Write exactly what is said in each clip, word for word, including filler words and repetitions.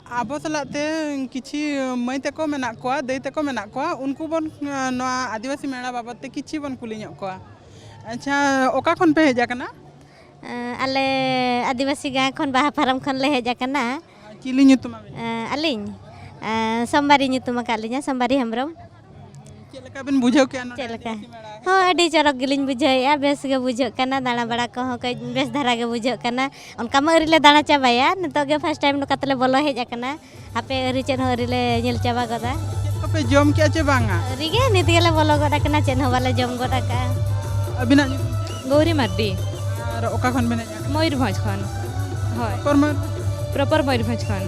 ᱟᱵᱚ ᱥᱟᱞᱟᱜ ᱛᱮ ᱠᱤᱪᱷᱤ ᱢᱟᱹᱭ ᱛᱟᱠᱚ ᱢᱮᱱᱟᱜ ᱠᱚᱣᱟ, ᱫᱟᱹᱭ ᱛᱟᱠᱚ ᱢᱮᱱᱟᱜ ᱠᱚᱣᱟ, ᱩᱱᱠᱩ ᱵᱚᱱ, ᱱᱚᱣᱟ ᱟᱹᱫᱤᱵᱟᱹᱥᱤ ᱢᱮᱞᱟ ᱵᱟᱵᱚᱫ ᱛᱮ ᱠᱤᱪᱷᱤ ᱵᱚᱱ ᱠᱩᱞᱤ ᱧᱚᱜ ᱠᱚᱣᱟ᱾ ᱟᱪᱪᱷᱟ, ᱚᱠᱟ ᱠᱷᱚᱱ ᱯᱮ ᱦᱮᱡ ᱟᱠᱟᱱᱟ? ᱟᱞᱮ ᱟᱹᱫᱤᱵᱟᱹᱥᱤ ᱜᱟᱲ ᱠᱷᱚᱱ, ᱵᱟᱦᱟ ᱯᱷᱟᱨᱟᱢ ᱠᱷᱚᱱ ᱞᱮ ᱦᱮᱡ ᱟᱠᱟᱱᱟ᱾ ᱪᱤᱞᱤ ᱧᱩᱛᱩᱢ ᱟᱵᱤᱱ? ᱟᱹᱞᱤᱧ, ᱥᱳᱢᱵᱟᱨᱤ ᱧᱩᱛᱩᱢ ᱟᱠᱟᱫ ᱞᱤᱧᱟ, ᱥᱳᱢᱵᱟᱨᱤ ᱦᱮᱢᱵᱨᱚᱢ᱾ ᱪᱮᱫ ᱞᱮᱠᱟ ᱵᱤᱱ ᱵᱩᱡᱷᱟᱹᱣ ᱠᱮᱜᱼᱟ ᱱᱚᱰᱮ ᱪᱮᱫ ᱞᱮᱠᱟ? ᱟᱹᱫᱤᱵᱟᱹᱥᱤ ᱢᱮᱞᱟ ᱨᱮ? ᱦᱚᱸ, ᱟᱹᱰᱤ ᱪᱚᱨᱚᱠ ᱜᱮᱞᱤᱧ ᱵᱩᱡᱷᱟᱹᱣᱮᱫᱼᱟ, ᱵᱮᱥ ᱜᱮ ᱵᱩᱡᱷᱟᱹᱜ ᱠᱟᱱᱟ, ᱫᱟᱬᱟ ᱵᱟᱲᱟ ᱠᱚᱦᱚᱸ ᱠᱟᱹᱡ ᱵᱮᱥ ᱫᱷᱟᱨᱟ ᱜᱮ ᱵᱩᱡᱷᱟᱹᱜ ᱠᱟᱱᱟ᱾ ᱚᱱᱠᱟ ᱢᱟ ᱟᱹᱣᱨᱤ ᱞᱮ ᱫᱟᱬᱟ ᱪᱟᱵᱟᱭᱟ, ᱱᱤᱛᱚᱜ ᱜᱮ ᱯᱷᱟᱥᱴ ᱴᱟᱭᱤᱢ ᱱᱚᱝᱠᱟ ᱛᱮᱞᱮ ᱵᱚᱞᱚ ᱦᱮᱡ ᱟᱠᱟᱱᱟ᱾ ᱦᱟᱯᱮ, ᱟᱹᱣᱨᱤ, ᱪᱮᱫ ᱦᱚᱸ ᱟᱹᱣᱨᱤ ᱞᱮ ᱧᱮᱞ ᱪᱟᱵᱟ ᱜᱚᱫᱟ᱾ ᱪᱮᱫ ᱠᱚᱯᱮ ᱡᱚᱢ ᱠᱮᱜᱼᱟ ᱪᱮ ᱵᱟᱝᱟ? ᱟᱹᱣᱨᱤ ᱜᱮ, ᱱᱤᱛ ᱜᱮᱞᱮ ᱵᱚᱞᱚ ᱜᱚᱫ ᱟᱠᱟᱱᱟ, ᱪᱮᱫ ᱦᱚᱸ ᱵᱟᱞᱮ ᱡᱚᱢ ᱜᱚᱫ ᱟᱠᱟᱜᱼᱟ᱾ ᱟᱹᱵᱤᱱᱟᱜ ᱧᱩᱛᱩᱢ ᱪᱮᱫ? ᱜᱳᱣᱨᱤ ᱢᱟᱨᱰᱤ᱾ ᱟᱨ ᱚᱠᱟ ᱠᱷᱚᱱ ᱵᱮᱱ ᱦᱮᱡ ᱟᱠᱟᱱᱟ? ᱢᱚᱭᱩᱨᱵᱷᱚᱸᱡᱽ ᱠᱷᱚᱱ᱾ ᱦᱳᱭ᱾ ᱯᱨᱚᱯᱚᱨ ᱢᱚᱭᱩᱨ- ᱯᱨᱚᱯᱚᱨ ᱢᱚᱭᱩᱨᱵᱷᱚᱸᱡᱽ ᱠᱷᱚᱱ᱾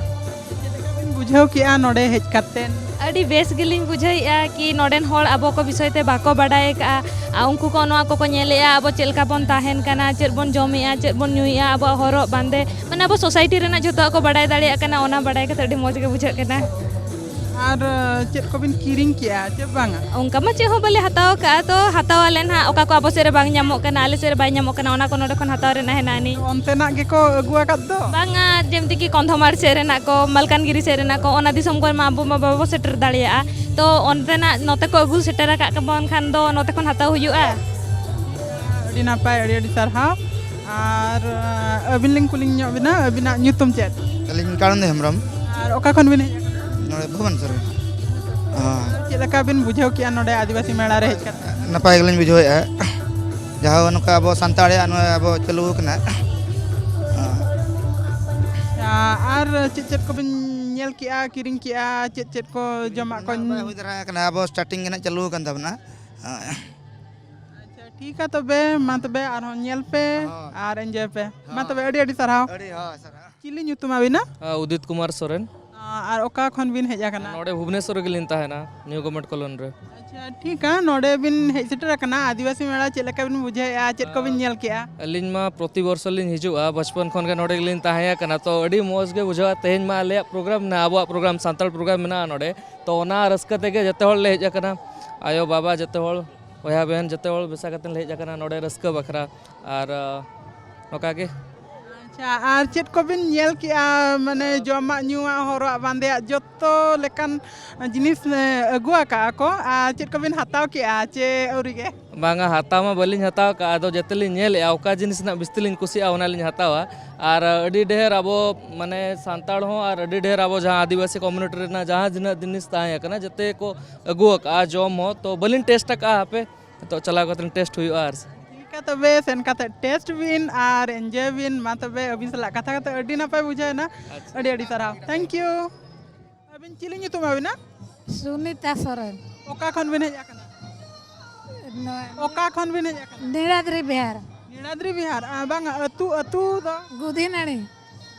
ᱪᱮᱫ ᱞᱮᱠᱟ ᱵᱤᱱ ᱵᱩᱡᱷᱟᱹᱣ ᱠᱮᱜᱼᱟ ᱱᱚᱰᱮ ᱦᱮᱡ ᱠᱟᱛᱮᱱ? ᱟᱹᱰᱤ ᱵᱮᱥ ᱜᱮᱞᱤᱧ ᱵᱩᱡᱷᱟᱹᱣᱮᱫᱼᱟ ᱠᱤ ᱱᱚᱰᱮᱱ ᱦᱚᱲ ᱟᱵᱚ ᱠᱚ ᱵᱤᱥᱚᱭ ᱛᱮ ᱵᱟᱠᱚ ᱵᱟᱰᱟᱭ ᱟᱠᱟᱫᱼᱟ᱾ ᱟᱨ ᱩᱱᱠᱩ ᱠᱚ ᱱᱚᱣᱟ ᱠᱚᱠᱚ ᱧᱮᱞᱮᱫᱼᱟ, ᱟᱵᱚ ᱪᱮᱫ ᱞᱮᱠᱟ ᱵᱚᱱ ᱛᱟᱦᱮᱱ ᱠᱟᱱᱟ, ᱪᱮᱫ ᱵᱚᱱ ᱡᱚᱢᱮᱫᱼᱟ, ᱪᱮᱫ ᱵᱚᱱ ᱧᱩᱭᱮᱫᱼᱟ, ᱟᱵᱚᱣᱟᱜ ᱦᱚᱨᱚᱜ ᱵᱟᱸᱫᱮ, ᱢᱟᱱᱮ ᱟᱵᱚ ᱥᱳᱥᱟᱭᱴᱤ ᱨᱮᱱᱟᱜ ᱡᱷᱚᱛᱚᱣᱟᱜ ᱠᱚ ᱵᱟᱰᱟᱭ ᱫᱟᱲᱮᱭᱟᱜ ᱠᱟᱱᱟ᱾ ᱚᱱᱟ ᱵᱟᱰᱟᱭ ᱠᱟᱛᱮ ᱟᱹᱰᱤ ᱢᱚᱡᱽ ᱜᱮ ᱵᱩᱡᱷᱟᱹᱜ ᱠᱟᱱᱟ᱾ ᱟᱨ, ᱪᱮᱫ ᱠᱚᱵᱤᱱ ᱠᱤᱨᱤᱧ ᱠᱮᱜᱼᱟ ᱪᱮ ᱵᱟᱝᱟ? ᱚᱱᱠᱟ ᱢᱟ ᱪᱮᱫ ᱦᱚᱸ ᱵᱟᱞᱮ ᱦᱟᱛᱟᱣ ᱟᱠᱟᱫᱼᱟ, ᱛᱚ ᱦᱟᱛᱟᱣ ᱟᱞᱮ ᱱᱟᱦᱟᱜ, ᱚᱠᱟ ᱠᱚ ᱟᱵᱚ ᱥᱮᱫ ᱨᱮ ᱵᱟᱝ ᱧᱟᱢᱚᱜ ᱠᱟᱱᱟ, ᱟᱞᱮ ᱥᱮᱫ ᱨᱮ ᱵᱟᱭ ᱧᱟᱢᱚᱜ ᱠᱟᱱᱟ, ᱚᱱᱟ ᱠᱚ ᱱᱚᱰᱮ ᱠᱷᱚᱱ ᱦᱟᱛᱟᱣ ᱨᱮᱱᱟᱜ ᱦᱮᱱᱟᱜ ᱟᱹᱱᱤᱡ᱾ ᱚᱱᱛᱮᱱᱟᱜ ᱜᱮᱠᱚ ᱟᱹᱜᱩ ᱟᱠᱟᱫ ᱫᱚ? ᱵᱟᱝᱟ, ᱡᱮᱢᱛᱤ ᱠᱤ ᱠᱚᱱᱫᱷᱚᱢᱟᱲ ᱥᱮᱫ ᱨᱮᱱᱟᱜ ᱠᱚ, ᱢᱟᱞᱠᱟᱱᱜᱤᱨᱤ ᱥᱮᱫ ᱨᱮᱱᱟᱜ ᱠᱚ, ᱚᱱᱟ ᱫᱤᱥᱚᱢ ᱠᱚᱨᱮ ᱢᱟ ᱟᱵᱚ ᱢᱟ ᱵᱟᱵᱚ ᱥᱮᱴᱮᱨ ᱫᱟᱲᱮᱭᱟᱜᱼᱟ, ᱛᱚ ᱚᱱᱛᱮᱱᱟᱜ ᱱᱚᱛᱮ ᱠᱚ ᱟᱹᱜᱩ ᱥᱮᱴᱮᱨ ᱟᱠᱟᱫ ᱵᱚᱱ ᱠᱷᱟᱱ ᱫᱚ ᱱᱚᱛᱮ ᱠᱷᱚᱱ ᱦᱟᱛᱟᱣ ᱦᱩᱭᱩᱜᱼᱟ᱾ ᱟᱹᱰᱤ ᱱᱟᱯᱟᱭ, ᱟᱹᱰᱤ ᱟᱹᱰᱤ ᱥᱟᱨᱦᱟᱣ᱾ ᱟᱨ, ᱟᱹᱵᱤᱱ ᱞᱤᱧ ᱠᱩᱞᱤ ᱧᱚᱜ ᱵᱤᱱᱟ, ᱟᱹᱵᱤᱱᱟᱜ ᱧᱩᱛᱩᱢ ᱪᱮᱫ? ᱟᱹᱞᱤᱧ ᱠᱟᱱᱚᱱᱫᱚ ᱦᱮᱢᱵᱨᱚᱢ᱾ ᱟᱨ ᱚᱠᱟ ᱠᱷᱚᱱ ᱵᱤᱱ ᱦᱮᱡ ᱟᱠᱟᱱᱟ? ᱱᱚᱰᱮ ᱵᱷᱩᱵᱚᱱᱮᱥᱚᱨ ᱨᱮ᱾ ᱦᱮᱸ᱾ ᱪᱮᱫ ᱞᱮᱠᱟ ᱵᱤᱱ ᱵᱩᱡᱷᱟᱹᱣ ᱠᱮᱜᱼᱟ ᱱᱚᱰᱮ ᱟᱹᱫᱤᱵᱟᱹᱥᱤ ᱢᱮᱞᱟ ᱨᱮ ᱦᱮᱡ ᱠᱟᱛᱮ? ᱱᱟᱯᱟᱭ ᱜᱮᱞᱤᱧ ᱵᱩᱡᱷᱟᱹᱣᱮᱫᱼᱟ, ᱡᱟᱦᱟᱸ ᱱᱚᱝᱠᱟ ᱟᱵᱚ ᱥᱟᱱᱛᱟᱲᱤᱭᱟᱜ ᱱᱚᱣᱟ ᱟᱵᱚ ᱪᱟᱹᱞᱩ ᱟᱠᱟᱱᱟ᱾ ᱟᱪᱪᱷᱟ, ᱟᱨ ᱪᱮᱫ ᱪᱮᱫ ᱠᱚᱵᱤᱱ ᱧᱮᱞ ᱠᱮᱜᱼᱟ, ᱠᱤᱨᱤᱧ ᱠᱮᱜᱼᱟ, ᱪᱮᱫ ᱪᱮᱫ ᱠᱚ ᱡᱚᱢᱟᱜ ᱠᱚ? ᱵᱟᱭ ᱦᱩᱭ ᱫᱷᱟᱨᱟ ᱟᱠᱟᱱᱟ, ᱟᱵᱚ ᱥᱴᱟᱨᱴᱤᱝ ᱜᱮ ᱱᱟᱜ ᱪᱟᱹᱞᱩ ᱟᱠᱟᱱ ᱛᱟᱵᱚᱱᱟ᱾ ᱟᱪᱪᱷᱟ, ᱴᱷᱤᱠᱟ ᱛᱚᱵᱮ, ᱢᱟ ᱛᱚᱵᱮ ᱟᱨᱦᱚᱸ ᱧᱮᱞ ᱯᱮ ᱦᱚᱸ᱾ ᱟᱨ ᱮᱱᱡᱚᱭ ᱯᱮ᱾ ᱢᱟ ᱦᱚᱸ᱾ ᱛᱚᱵᱮ, ᱟᱹᱰᱤ ᱟᱹᱰᱤ ᱥᱟᱨᱦᱟᱣ᱾ ᱟᱹᱰᱤ ᱦᱚᱸ ᱥᱟᱨᱦᱟᱣ᱾ ᱪᱤᱞᱤ ᱧᱩᱛᱩᱢ ᱟᱹᱵᱤᱱᱟ? ᱟ, ᱩᱫᱤᱛ ᱠᱩᱢᱟᱨ ᱥᱚᱨᱮᱱ᱾ ᱟ, ᱟᱨ ᱚᱠᱟ ᱠᱷᱚᱱ ᱵᱤᱱ ᱦᱮᱡ ᱟᱠᱟᱱᱟ? ᱱᱚᱰᱮ ᱵᱷᱩᱵᱽᱱᱮᱥᱚᱨ ᱨᱮᱜᱮᱞᱤᱧ ᱛᱟᱦᱮᱱᱟ, ᱱᱤᱭᱩ ᱜᱚᱵᱷᱢᱮᱱᱴ ᱠᱚᱞᱚᱱᱤ ᱨᱮ᱾ ᱟᱪᱪᱷᱟ, ᱴᱷᱤᱠᱟ, ᱱᱚᱰᱮ ᱵᱤᱱ ᱦᱮᱡ ᱥᱮᱴᱮᱨ ᱟᱠᱟᱱᱟ, ᱟᱹᱫᱤᱵᱟᱹᱥᱤ ᱢᱮᱞᱟ ᱪᱮᱫ ᱞᱮᱠᱟ ᱵᱤᱱ ᱵᱩᱡᱷᱟᱹᱣᱮᱫᱼᱟ, ᱪᱮᱫ ᱠᱚᱵᱤᱱ ᱧᱮᱞ ᱠᱮᱜᱼᱟ? ᱟᱹᱞᱤᱧ ᱢᱟ ᱯᱨᱚᱛᱤ ᱵᱚᱨᱥᱚ ᱞᱤᱧ ᱦᱤᱡᱩᱜᱼᱟ, ᱵᱟᱪᱯᱚᱱ ᱠᱷᱚᱱ ᱜᱮ ᱱᱚᱰᱮ ᱜᱮᱞᱤᱧ ᱛᱟᱦᱮᱸ ᱟᱠᱟᱱᱟ, ᱛᱚ ᱟᱹᱰᱤ ᱢᱚᱡᱽ ᱜᱮ ᱵᱩᱡᱷᱟᱹᱜᱼᱟ᱾ ᱛᱮᱦᱮᱧ ᱢᱟ ᱟᱞᱮᱭᱟᱜ ᱯᱨᱳᱜᱨᱟᱢ ᱢᱮᱱᱟᱜᱼᱟ, ᱟᱵᱚᱣᱟᱜ ᱯᱨᱳᱜᱨᱟᱢ, ᱥᱟᱱᱛᱟᱲ ᱯᱨᱳᱜᱨᱟᱢ ᱢᱮᱱᱟᱜᱼᱟ ᱱᱚᱰᱮ, ᱛᱚ ᱚᱱᱟ ᱨᱟᱹᱥᱠᱟᱹ ᱛᱮᱜᱮ ᱡᱚᱛᱚ ᱦᱚᱲ ᱞᱮ ᱦᱮᱡ ᱟᱠᱟᱱᱟ, ᱟᱭᱳ ᱵᱟᱵᱟ ᱡᱚᱛᱚ ᱦᱚᱲ, ᱵᱚᱭᱦᱟ ᱵᱮᱦᱮᱱ ᱡᱚᱛᱚ ᱦᱚᱲ ᱢᱮᱥᱟ ᱠᱟᱛᱮ ᱞᱮ ᱦᱮᱡ ᱟᱠᱟᱱᱟ ᱱᱚᱰᱮ ᱨᱟᱹᱥᱠᱟᱹ ᱵᱟᱠᱷᱨᱟ᱾ ᱟᱨ, ᱟᱸ, ᱱᱚᱝᱠᱟ ᱜᱮ᱾ ᱟᱪᱪᱷᱟ, ᱟᱨ ᱪᱮᱫ ᱠᱚᱵᱤᱱ ᱧᱮᱞ ᱠᱮᱜᱼᱟ? ᱢᱟᱱᱮ, ᱡᱚᱢᱟᱜ ᱧᱩᱣᱟᱜ, ᱦᱚᱨᱚᱜ ᱵᱟᱸᱫᱮᱭᱟᱜ ᱡᱚᱛᱚ ᱞᱮᱠᱟᱱ ᱡᱤᱱᱤᱥ, ᱮ, ᱟᱹᱜᱩ ᱟᱠᱟᱜᱼᱟ ᱠᱚ᱾ ᱟᱨ ᱪᱮᱫ ᱠᱚᱵᱤᱱ ᱦᱟᱛᱟᱣ ᱠᱮᱜᱼᱟ ᱪᱮ ᱟᱹᱣᱨᱤ ᱜᱮ? ᱵᱟᱝᱟ, ᱦᱟᱛᱟᱣ ᱢᱟ ᱵᱟᱹᱞᱤᱧ ᱦᱟᱛᱟᱣ ᱠᱟᱜᱼᱟ᱾ ᱟᱫᱚ ᱡᱮᱛᱮ ᱞᱤᱧ ᱧᱮᱞᱮᱜᱼᱟ, ᱚᱠᱟ ᱡᱤᱱᱤᱥ ᱨᱮᱱᱟᱜ ᱵᱤᱥᱛᱤ ᱞᱤᱧ ᱠᱩᱥᱤᱭᱟᱜᱼᱟ, ᱚᱱᱟ ᱞᱤᱧ ᱦᱟᱛᱟᱣᱟ᱾ ᱟᱨ ᱟᱹᱰᱤ ᱰᱷᱮᱨ ᱟᱵᱚ, ᱢᱟᱱᱮ, ᱥᱟᱱᱛᱟᱲ ᱦᱚᱸ ᱟᱨ ᱟᱹᱰᱤ ᱰᱷᱮᱨ ᱟᱵᱚ ᱡᱟᱦᱟᱸ ᱟᱹᱫᱤᱵᱟᱹᱥᱤ community ᱨᱮᱱᱟᱜ ᱡᱟᱦᱟᱸ ᱛᱤᱱᱟᱹᱜ ᱡᱤᱱᱤᱥ ᱛᱟᱦᱮᱸ ᱠᱟᱱᱟ, ᱡᱮᱛᱮ ᱠᱚ ᱟᱹᱜᱩ ᱟᱠᱟᱜᱼᱟ ᱡᱚᱢ ᱦᱚᱸ᱾ ᱛᱚ, ᱵᱟᱹᱞᱤᱧ taste ᱟᱠᱟᱜᱼᱟ ᱦᱟᱯᱮ᱾ ᱱᱤᱛᱚᱜ ᱪᱟᱞᱟᱣ ᱠᱟᱛᱮ ᱴᱮᱥᱴ ᱦᱩᱭᱩᱜᱼᱟ ᱟᱨ ᱴᱷᱤᱠ ᱜᱮᱭᱟ, ᱛᱚᱵᱮ ᱥᱮᱱ ᱠᱟᱛᱮ ᱴᱮᱥᱴ ᱵᱤᱱ ᱟᱨ ᱮᱱᱡᱚᱭ ᱵᱤᱱ᱾ ᱢᱟ ᱛᱚᱵᱮ, ᱟᱹᱵᱤᱱ ᱥᱟᱞᱟᱜ ᱠᱟᱛᱷᱟ ᱠᱟᱛᱮ ᱟᱹᱰᱤ ᱱᱟᱯᱟᱭ ᱵᱩᱡᱷᱟᱹᱣ ᱮᱱᱟ᱾ ᱟᱪᱪᱷᱟ᱾ ᱟᱹᱰᱤ ᱟᱹᱰᱤ ᱥᱟᱨᱦᱟᱣ᱾ Thank you. ᱟᱹᱵᱤᱱ ᱪᱤᱞᱤ ᱧᱩᱛᱩᱢ ᱟᱹᱵᱤᱱᱟ? ᱥᱩᱱᱤᱛᱟ ᱥᱚᱨᱮᱱ᱾ ᱚᱠᱟ ᱠᱷᱚᱱ ᱵᱤᱱ ᱦᱮᱡ ᱟᱠᱟᱱᱟ? ᱱᱚᱣᱟ ᱚᱠᱟ ᱠᱷᱚᱱ ᱵᱤᱱ ᱦᱮᱡ ᱟᱠᱟᱱᱟ? ᱱᱤᱲᱟᱫᱽᱨᱤ ᱵᱤᱦᱟᱨ᱾ ᱱᱤᱲᱟᱫᱽᱨᱤ ᱵᱤᱦᱟᱨ᱾ ᱟᱨ ᱵᱟᱝᱟ, ᱟᱹᱛᱩ, ᱟᱹᱛᱩ ᱫᱚ? ᱜᱩᱫᱷᱤᱱᱟᱹᱲᱤ᱾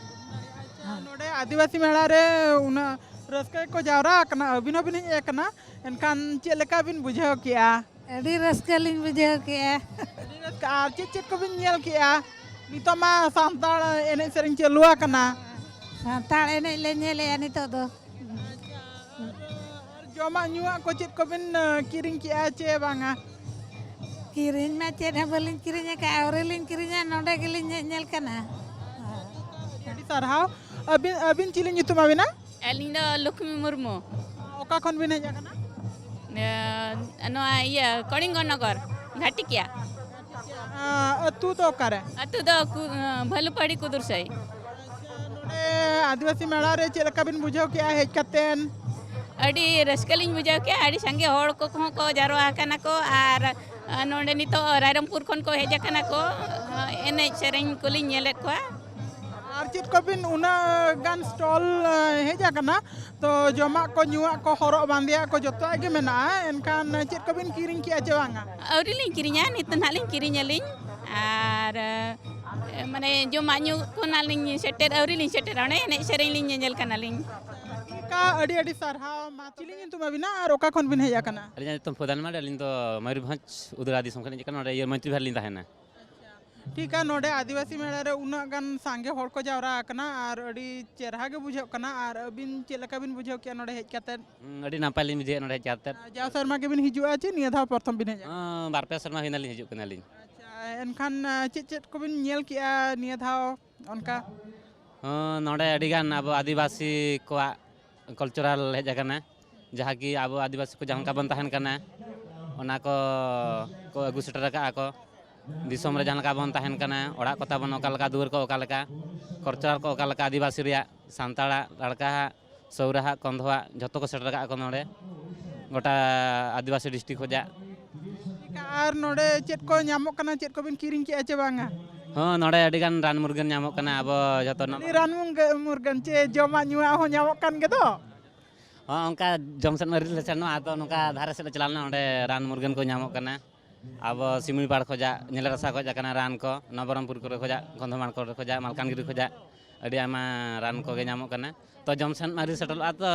ᱟᱪᱪᱷᱟ, ᱱᱚᱰᱮ ᱟᱹᱫᱤᱵᱟᱹᱥᱤ ᱢᱮᱞᱟ ᱨᱮ ᱩᱱᱟᱹᱜ ᱨᱟᱹᱥᱠᱟᱹ ᱜᱮᱠᱚ ᱡᱟᱣᱨᱟ ᱟᱠᱟᱱᱟ, ᱟᱹᱵᱤᱱ ᱦᱚᱸᱵᱤᱱ ᱦᱮᱡ ᱟᱠᱟᱱᱟ, ᱮᱱᱠᱷᱟᱱ ᱪᱮᱫ ᱞᱮᱠᱟ ᱵᱤᱱ ᱵᱩᱡᱷᱟᱹᱣ ᱠᱮᱜᱼᱟ? ᱟᱹᱰᱤ ᱨᱟᱹᱥᱠᱟᱹ ᱞᱤᱧ ᱵᱩᱡᱷᱟᱹᱣ ᱠᱮᱜᱼᱟ᱾ ᱟᱹᱰᱤ ᱨᱟᱹᱥᱠᱟᱹ᱾ ᱟᱨ ᱪᱮᱫ ᱪᱮᱫ ᱠᱚᱵᱤᱱ ᱧᱮᱞ ᱠᱮᱜᱼᱟ? ᱱᱤᱛᱚᱜ ᱢᱟ ᱥᱟᱱᱛᱟᱲ ᱮᱱᱮᱡ ᱥᱮᱨᱮᱧ ᱪᱟᱹᱞᱩ ᱟᱠᱟᱱᱟ᱾ ᱥᱟᱱᱛᱟᱲ ᱮᱱᱮᱡ ᱞᱮ ᱧᱮᱞᱮᱜᱼᱟ ᱱᱤᱛᱚᱜ ᱫᱚ᱾ ᱟᱪᱪᱷᱟ, ᱟᱨ, ᱟᱨ ᱡᱚᱢᱟᱜ ᱧᱩᱣᱟᱜ ᱠᱚ ᱪᱮᱫ ᱠᱚᱵᱤᱱ, ᱟᱸ, ᱠᱤᱨᱤᱧ ᱠᱮᱜᱼᱟ ᱪᱮ ᱵᱟᱝᱟ? ᱠᱤᱨᱤᱧ ᱢᱟ ᱪᱮᱫ ᱦᱚᱸ ᱵᱟᱹᱞᱤᱧ ᱠᱤᱨᱤᱧ ᱟᱠᱟᱫᱼᱟ, ᱟᱹᱣᱨᱤ ᱞᱤᱧ ᱠᱤᱨᱤᱧᱟ, ᱱᱚᱰᱮ ᱜᱮᱞᱤᱧ ᱦᱮᱡ ᱧᱮᱞ ᱠᱟᱱᱟ᱾ ᱟᱹᱰᱤ ᱟᱹᱰᱤ ᱥᱟᱨᱦᱟᱣ᱾ ᱟᱹᱵᱤᱱ, ᱟᱹᱵᱤᱱ ᱪᱤᱞᱤ ᱧᱩᱛᱩᱢ ᱟᱹᱵᱤᱱᱟ? ᱟᱹᱞᱤᱧ ᱫᱚ ᱞᱚᱠᱷᱢᱤ ᱢᱩᱨᱢᱩ᱾ ᱚᱠᱟ ᱠᱷᱚᱱ ᱵᱤᱱ ᱦᱮᱡ ᱟᱠᱟᱱᱟ? ᱮ, ᱱᱚᱣᱟ ᱤᱭᱟᱹ ᱠᱚᱲᱤᱝᱜᱚ ᱱᱚᱜᱚᱨ, ᱜᱷᱟᱴᱤᱠᱤᱭᱟ᱾ ᱟᱸ, ᱟᱹᱛᱩ ᱫᱚ ᱚᱠᱟᱨᱮ? ᱟᱹᱛᱩ ᱫᱚ ᱠᱩ-, ᱵᱷᱟᱞᱩᱯᱟᱦᱟᱲᱤ ᱠᱩᱫᱩᱨ ᱥᱟᱹᱭ᱾ ᱱᱚᱰᱮ ᱟᱹᱫᱤᱵᱟᱹᱥᱤ ᱢᱮᱞᱟ ᱨᱮ ᱪᱮᱫ ᱞᱮᱠᱟ ᱵᱤᱱ ᱵᱩᱡᱷᱟᱹᱣ ᱠᱮᱜᱼᱟ ᱦᱮᱡ ᱠᱟᱛᱮᱱ? ᱟᱹᱰᱤ ᱨᱟᱹᱥᱠᱟᱹ ᱞᱤᱧ ᱵᱩᱡᱷᱟᱹᱣ ᱠᱮᱜᱼᱟ, ᱟᱹᱰᱤ ᱥᱟᱸᱜᱮ ᱦᱚᱲ ᱠᱚᱦᱚᱸ ᱠᱚ ᱡᱟᱨᱣᱟ ᱟᱠᱟᱱᱟ ᱠᱚ, ᱟᱨ ᱱᱚᱰᱮ ᱱᱤᱛᱚᱜ ᱨᱟᱭᱨᱚᱝᱯᱩᱨ ᱠᱷᱚᱱ ᱠᱚ ᱦᱮᱡ ᱟᱠᱟᱱᱟ ᱠᱚ, ᱮᱱᱮᱡ ᱥᱮᱨᱮᱧ ᱠᱚᱞᱤᱧ ᱧᱮᱞᱮᱫ ᱠᱚᱣᱟ᱾ ᱟᱨ ᱪᱮᱫ ᱠᱚᱵᱤᱱ ᱩᱱᱟᱹᱜ ᱜᱟᱱ stall ᱦᱮᱡ ᱟᱠᱟᱱᱟ, ᱛᱚ ᱡᱚᱢᱟᱜ ᱠᱚ, ᱧᱩᱣᱟᱜ ᱠᱚ, ᱦᱚᱨᱚᱜ ᱵᱟᱸᱫᱮᱭᱟᱜ ᱠᱚ ᱡᱚᱛᱚᱣᱟᱜ ᱜᱮ ᱢᱮᱱᱟᱜᱼᱟ, ᱮᱱᱠᱷᱟᱱ ᱪᱮᱫ ᱠᱚᱵᱤᱱ ᱠᱤᱨᱤᱧ ᱠᱮᱜᱼᱟ ᱪᱮ ᱵᱟᱝᱟ? ᱟᱹᱣᱨᱤ ᱞᱤᱧ ᱠᱤᱨᱤᱧᱟ, ᱱᱤᱛ ᱱᱟᱦᱟᱜ ᱞᱤᱧ ᱠᱤᱨᱤᱧ ᱟᱹᱞᱤᱧ᱾ ᱟᱨ, ᱮ, ᱢᱟᱱᱮ, ᱡᱚᱢᱟᱜ ᱧᱩ ᱠᱚ ᱱᱟᱦᱟᱜ ᱞᱤᱧ ᱥᱮᱴᱮᱨ, ᱟᱹᱣᱨᱤ ᱞᱤᱧ ᱥᱮᱴᱮᱨᱟ, ᱚᱸᱰᱮ ᱮᱱᱮᱡ ᱥᱮᱨᱮᱧ ᱞᱤᱧ ᱧᱮᱧᱮᱞ ᱠᱟᱱᱟᱞᱤᱧ᱾ ᱚᱱᱠᱟ ᱟᱹᱰᱤ ᱟᱹᱰᱤ ᱥᱟᱨᱦᱟᱣ᱾ ᱢᱟ, ᱪᱤᱞᱤ ᱧᱩᱛᱩᱢ ᱟᱹᱵᱤᱱᱟ ᱟᱨ ᱚᱠᱟ ᱠᱷᱚᱱ ᱵᱤᱱ ᱦᱮᱡ ᱟᱠᱟᱱᱟ? ᱟᱹᱞᱤᱧᱟᱜ ᱧᱩᱛᱩᱢ ᱯᱷᱚᱫᱟᱱ ᱢᱟᱨᱰᱤ, ᱟᱹᱞᱤᱧ ᱫᱚ ᱢᱚᱭᱩᱨᱵᱷᱚᱸᱡᱽ ᱩᱫᱽᱨᱟ ᱫᱤᱥᱚᱢ ᱠᱷᱚᱱ ᱦᱮᱡ ᱟᱠᱟᱱᱟ, ᱱᱚᱰᱮ ᱤᱭᱟᱹ ᱢᱚᱭᱛᱨᱤ ᱵᱤᱦᱟᱨ ᱞᱤᱧ ᱛᱟᱦᱮᱱᱟ᱾ ᱴᱷᱤᱠᱟ, ᱱᱚᱰᱮ ᱟᱹᱫᱤᱵᱟᱹᱥᱤ ᱢᱮᱞᱟ ᱨᱮ ᱩᱱᱟᱹᱜ ᱜᱟᱱ ᱥᱟᱸᱜᱮ ᱦᱚᱲ ᱠᱚ ᱡᱟᱣᱨᱟ ᱟᱠᱟᱱᱟ ᱟᱨ ᱟᱹᱰᱤ ᱪᱮᱨᱦᱟ ᱜᱮ ᱵᱩᱡᱷᱟᱹᱜ ᱠᱟᱱᱟ᱾ ᱟᱨ ᱟᱹᱵᱤᱱ ᱪᱮᱫ ᱞᱮᱠᱟ ᱵᱤᱱ ᱵᱩᱡᱷᱟᱹᱣ ᱠᱮᱜᱼᱟ ᱱᱚᱰᱮ ᱦᱮᱡ ᱠᱟᱛᱮᱫ? ᱦᱩᱸ, ᱟᱹᱰᱤ ᱱᱟᱯᱟᱭ ᱞᱤᱧ ᱵᱩᱡᱷᱟᱹᱣᱮᱫᱼᱟ ᱱᱚᱰᱮ ᱦᱮᱡ ᱠᱟᱛᱮᱫ᱾ ᱡᱟᱣ ᱥᱮᱨᱢᱟ ᱜᱮᱵᱤᱱ ᱦᱤᱡᱩᱜᱼᱟ ᱪᱮ ᱱᱤᱭᱟᱹ ᱫᱷᱟᱣ ᱯᱨᱚᱛᱷᱚᱢ ᱵᱤᱱ ᱦᱮᱡ ᱟᱠᱟᱱᱟ? ᱦᱚᱸ, ᱵᱟᱨ ᱯᱮ ᱥᱮᱨᱢᱟ ᱦᱩᱭᱱᱟᱞᱤᱧ ᱦᱤᱡᱩᱜ ᱠᱟᱱᱟᱞᱤᱧ᱾ ᱟᱪᱪᱷᱟ, ᱮᱱᱠᱷᱟᱱ, ᱟᱸ, ᱪᱮᱫ ᱪᱮᱫ ᱠᱚᱵᱤᱱ ᱧᱮᱞ ᱠᱮᱜᱼᱟ ᱱᱤᱭᱟᱹ ᱫᱷᱟᱣ? ᱚᱱᱠᱟ? ᱦᱚᱸ, ᱱᱚᱰᱮ ᱟᱹᱰᱤᱜᱟᱱ ᱟᱵᱚ ᱟᱹᱫᱤᱵᱟᱹᱥᱤ ᱠᱚᱣᱟᱜ ᱠᱟᱞᱪᱟᱨᱟᱞ ᱦᱮᱡ ᱟᱠᱟᱱᱟ, ᱡᱟᱦᱟᱸ ᱠᱤ ᱟᱵᱚ ᱟᱹᱫᱤᱵᱟᱹᱥᱤ ᱠᱚ ᱡᱟᱦᱟᱸ ᱞᱮᱠᱟ ᱵᱚᱱ ᱛᱟᱦᱮᱱ ᱠᱟᱱᱟ, ᱚᱱᱟ ᱠᱚ ᱠᱚ ᱟᱹᱜᱩ ᱥᱮᱴᱮᱨ ᱟᱠᱟᱫᱼᱟ ᱠᱚ᱾ ᱫᱤᱥᱚᱢ ᱨᱮ ᱡᱟᱦᱟᱸ ᱞᱮᱠᱟ ᱵᱚᱱ ᱛᱟᱦᱮᱱ ᱠᱟᱱᱟ, ᱚᱲᱟᱜ ᱠᱚ ᱛᱟᱵᱚᱱ ᱚᱠᱟ ᱞᱮᱠᱟ, ᱫᱩᱣᱟᱹᱨ ᱠᱚ ᱚᱠᱟ ᱞᱮᱠᱟ, ᱠᱟᱞᱪᱟᱨ ᱠᱚ ᱚᱠᱟ ᱞᱮᱠᱟ, ᱟᱹᱫᱤᱵᱟᱹᱥᱤ ᱨᱮᱭᱟᱜ, ᱥᱟᱱᱛᱟᱲᱟᱜ, ᱨᱟᱲᱠᱟᱦᱟᱜ, ᱥᱟᱹᱣᱨᱟᱦᱟᱜ, ᱠᱚᱸᱫᱷᱚᱣᱟᱜ ᱡᱷᱚᱛᱚ ᱠᱚ ᱥᱮᱴᱮᱨ ᱟᱠᱟᱫᱼᱟ ᱠᱚ ᱱᱚᱰᱮ, ᱜᱚᱴᱟ ᱟᱹᱫᱤᱵᱟᱹᱥᱤ ᱰᱤᱥᱴᱨᱤᱠᱴ ᱠᱷᱚᱱᱟᱜ᱾ ᱟᱨ ᱱᱚᱰᱮ ᱪᱮᱫ ᱠᱚ ᱧᱟᱢᱚᱜ ᱠᱟᱱᱟ, ᱪᱮᱫ ᱠᱚᱵᱤᱱ ᱠᱤᱨᱤᱧ ᱠᱮᱜᱼᱟ ᱪᱮ ᱵᱟᱝᱟ? ᱦᱚᱸ, ᱱᱚᱰᱮ ᱟᱹᱰᱤᱜᱟᱱ ᱨᱟᱱ ᱢᱩᱨᱜᱟᱹᱱ ᱧᱟᱢᱚᱜ ᱠᱟᱱᱟ, ᱟᱵᱚ ᱡᱷᱚᱛᱚ ᱱᱚ- ᱠᱷᱟᱹᱞᱤ ᱨᱟᱱ ᱢᱩᱨᱜᱟᱹ-, ᱢᱩᱨᱜᱟᱹᱱ ᱪᱮ ᱡᱚᱢᱟᱜ ᱧᱩᱣᱟᱜ ᱦᱚᱸ ᱧᱟᱢᱚᱜ ᱠᱟᱱ ᱜᱮ ᱫᱚ? ᱦᱚᱸ, ᱚᱱᱠᱟ ᱡᱚᱢ ᱥᱮᱫ ᱢᱟ ᱟᱹᱣᱨᱤ ᱞᱮ ᱥᱮᱱᱚᱜᱼᱟ, ᱟᱫᱚ ᱱᱚᱝᱠᱟ ᱫᱷᱟᱨᱮ ᱥᱮᱫ ᱞᱮ ᱪᱟᱞᱟᱣ ᱞᱮᱱᱟ, ᱚᱸᱰᱮ ᱨᱟᱱ ᱢᱩᱨᱜᱟᱹᱱ ᱠᱚ ᱧᱟᱢᱚᱜ ᱠᱟᱱᱟ᱾ ᱟᱵᱚ ᱥᱤᱢᱲᱤᱯᱟᱲ ᱠᱷᱚᱡᱟᱜ, ᱧᱮᱞᱮ ᱨᱟᱥᱟ ᱠᱷᱚᱡ ᱟᱠᱟᱱᱟ ᱨᱟᱱ ᱠᱚ, ᱱᱚᱵᱚᱨᱚᱢᱯᱩᱨ ᱠᱚᱨᱮ ᱠᱷᱚᱡᱟᱜ, ᱠᱚᱸᱫᱷᱚᱢᱟᱲ ᱠᱚᱨᱮ ᱠᱷᱚᱡᱟᱜ, ᱢᱟᱞᱠᱟᱱᱜᱤᱨᱤ ᱠᱷᱚᱡᱟᱜ ᱟᱹᱰᱤ ᱟᱭᱢᱟ ᱨᱟᱱ ᱠᱚᱜᱮ ᱧᱟᱢᱚᱜ ᱠᱟᱱᱟ᱾ ᱛᱚ ᱡᱚᱢ ᱥᱮᱱ ᱢᱟ ᱟᱹᱣᱨᱤ ᱥᱮᱴᱮᱨᱚᱜᱼᱟ, ᱛᱚ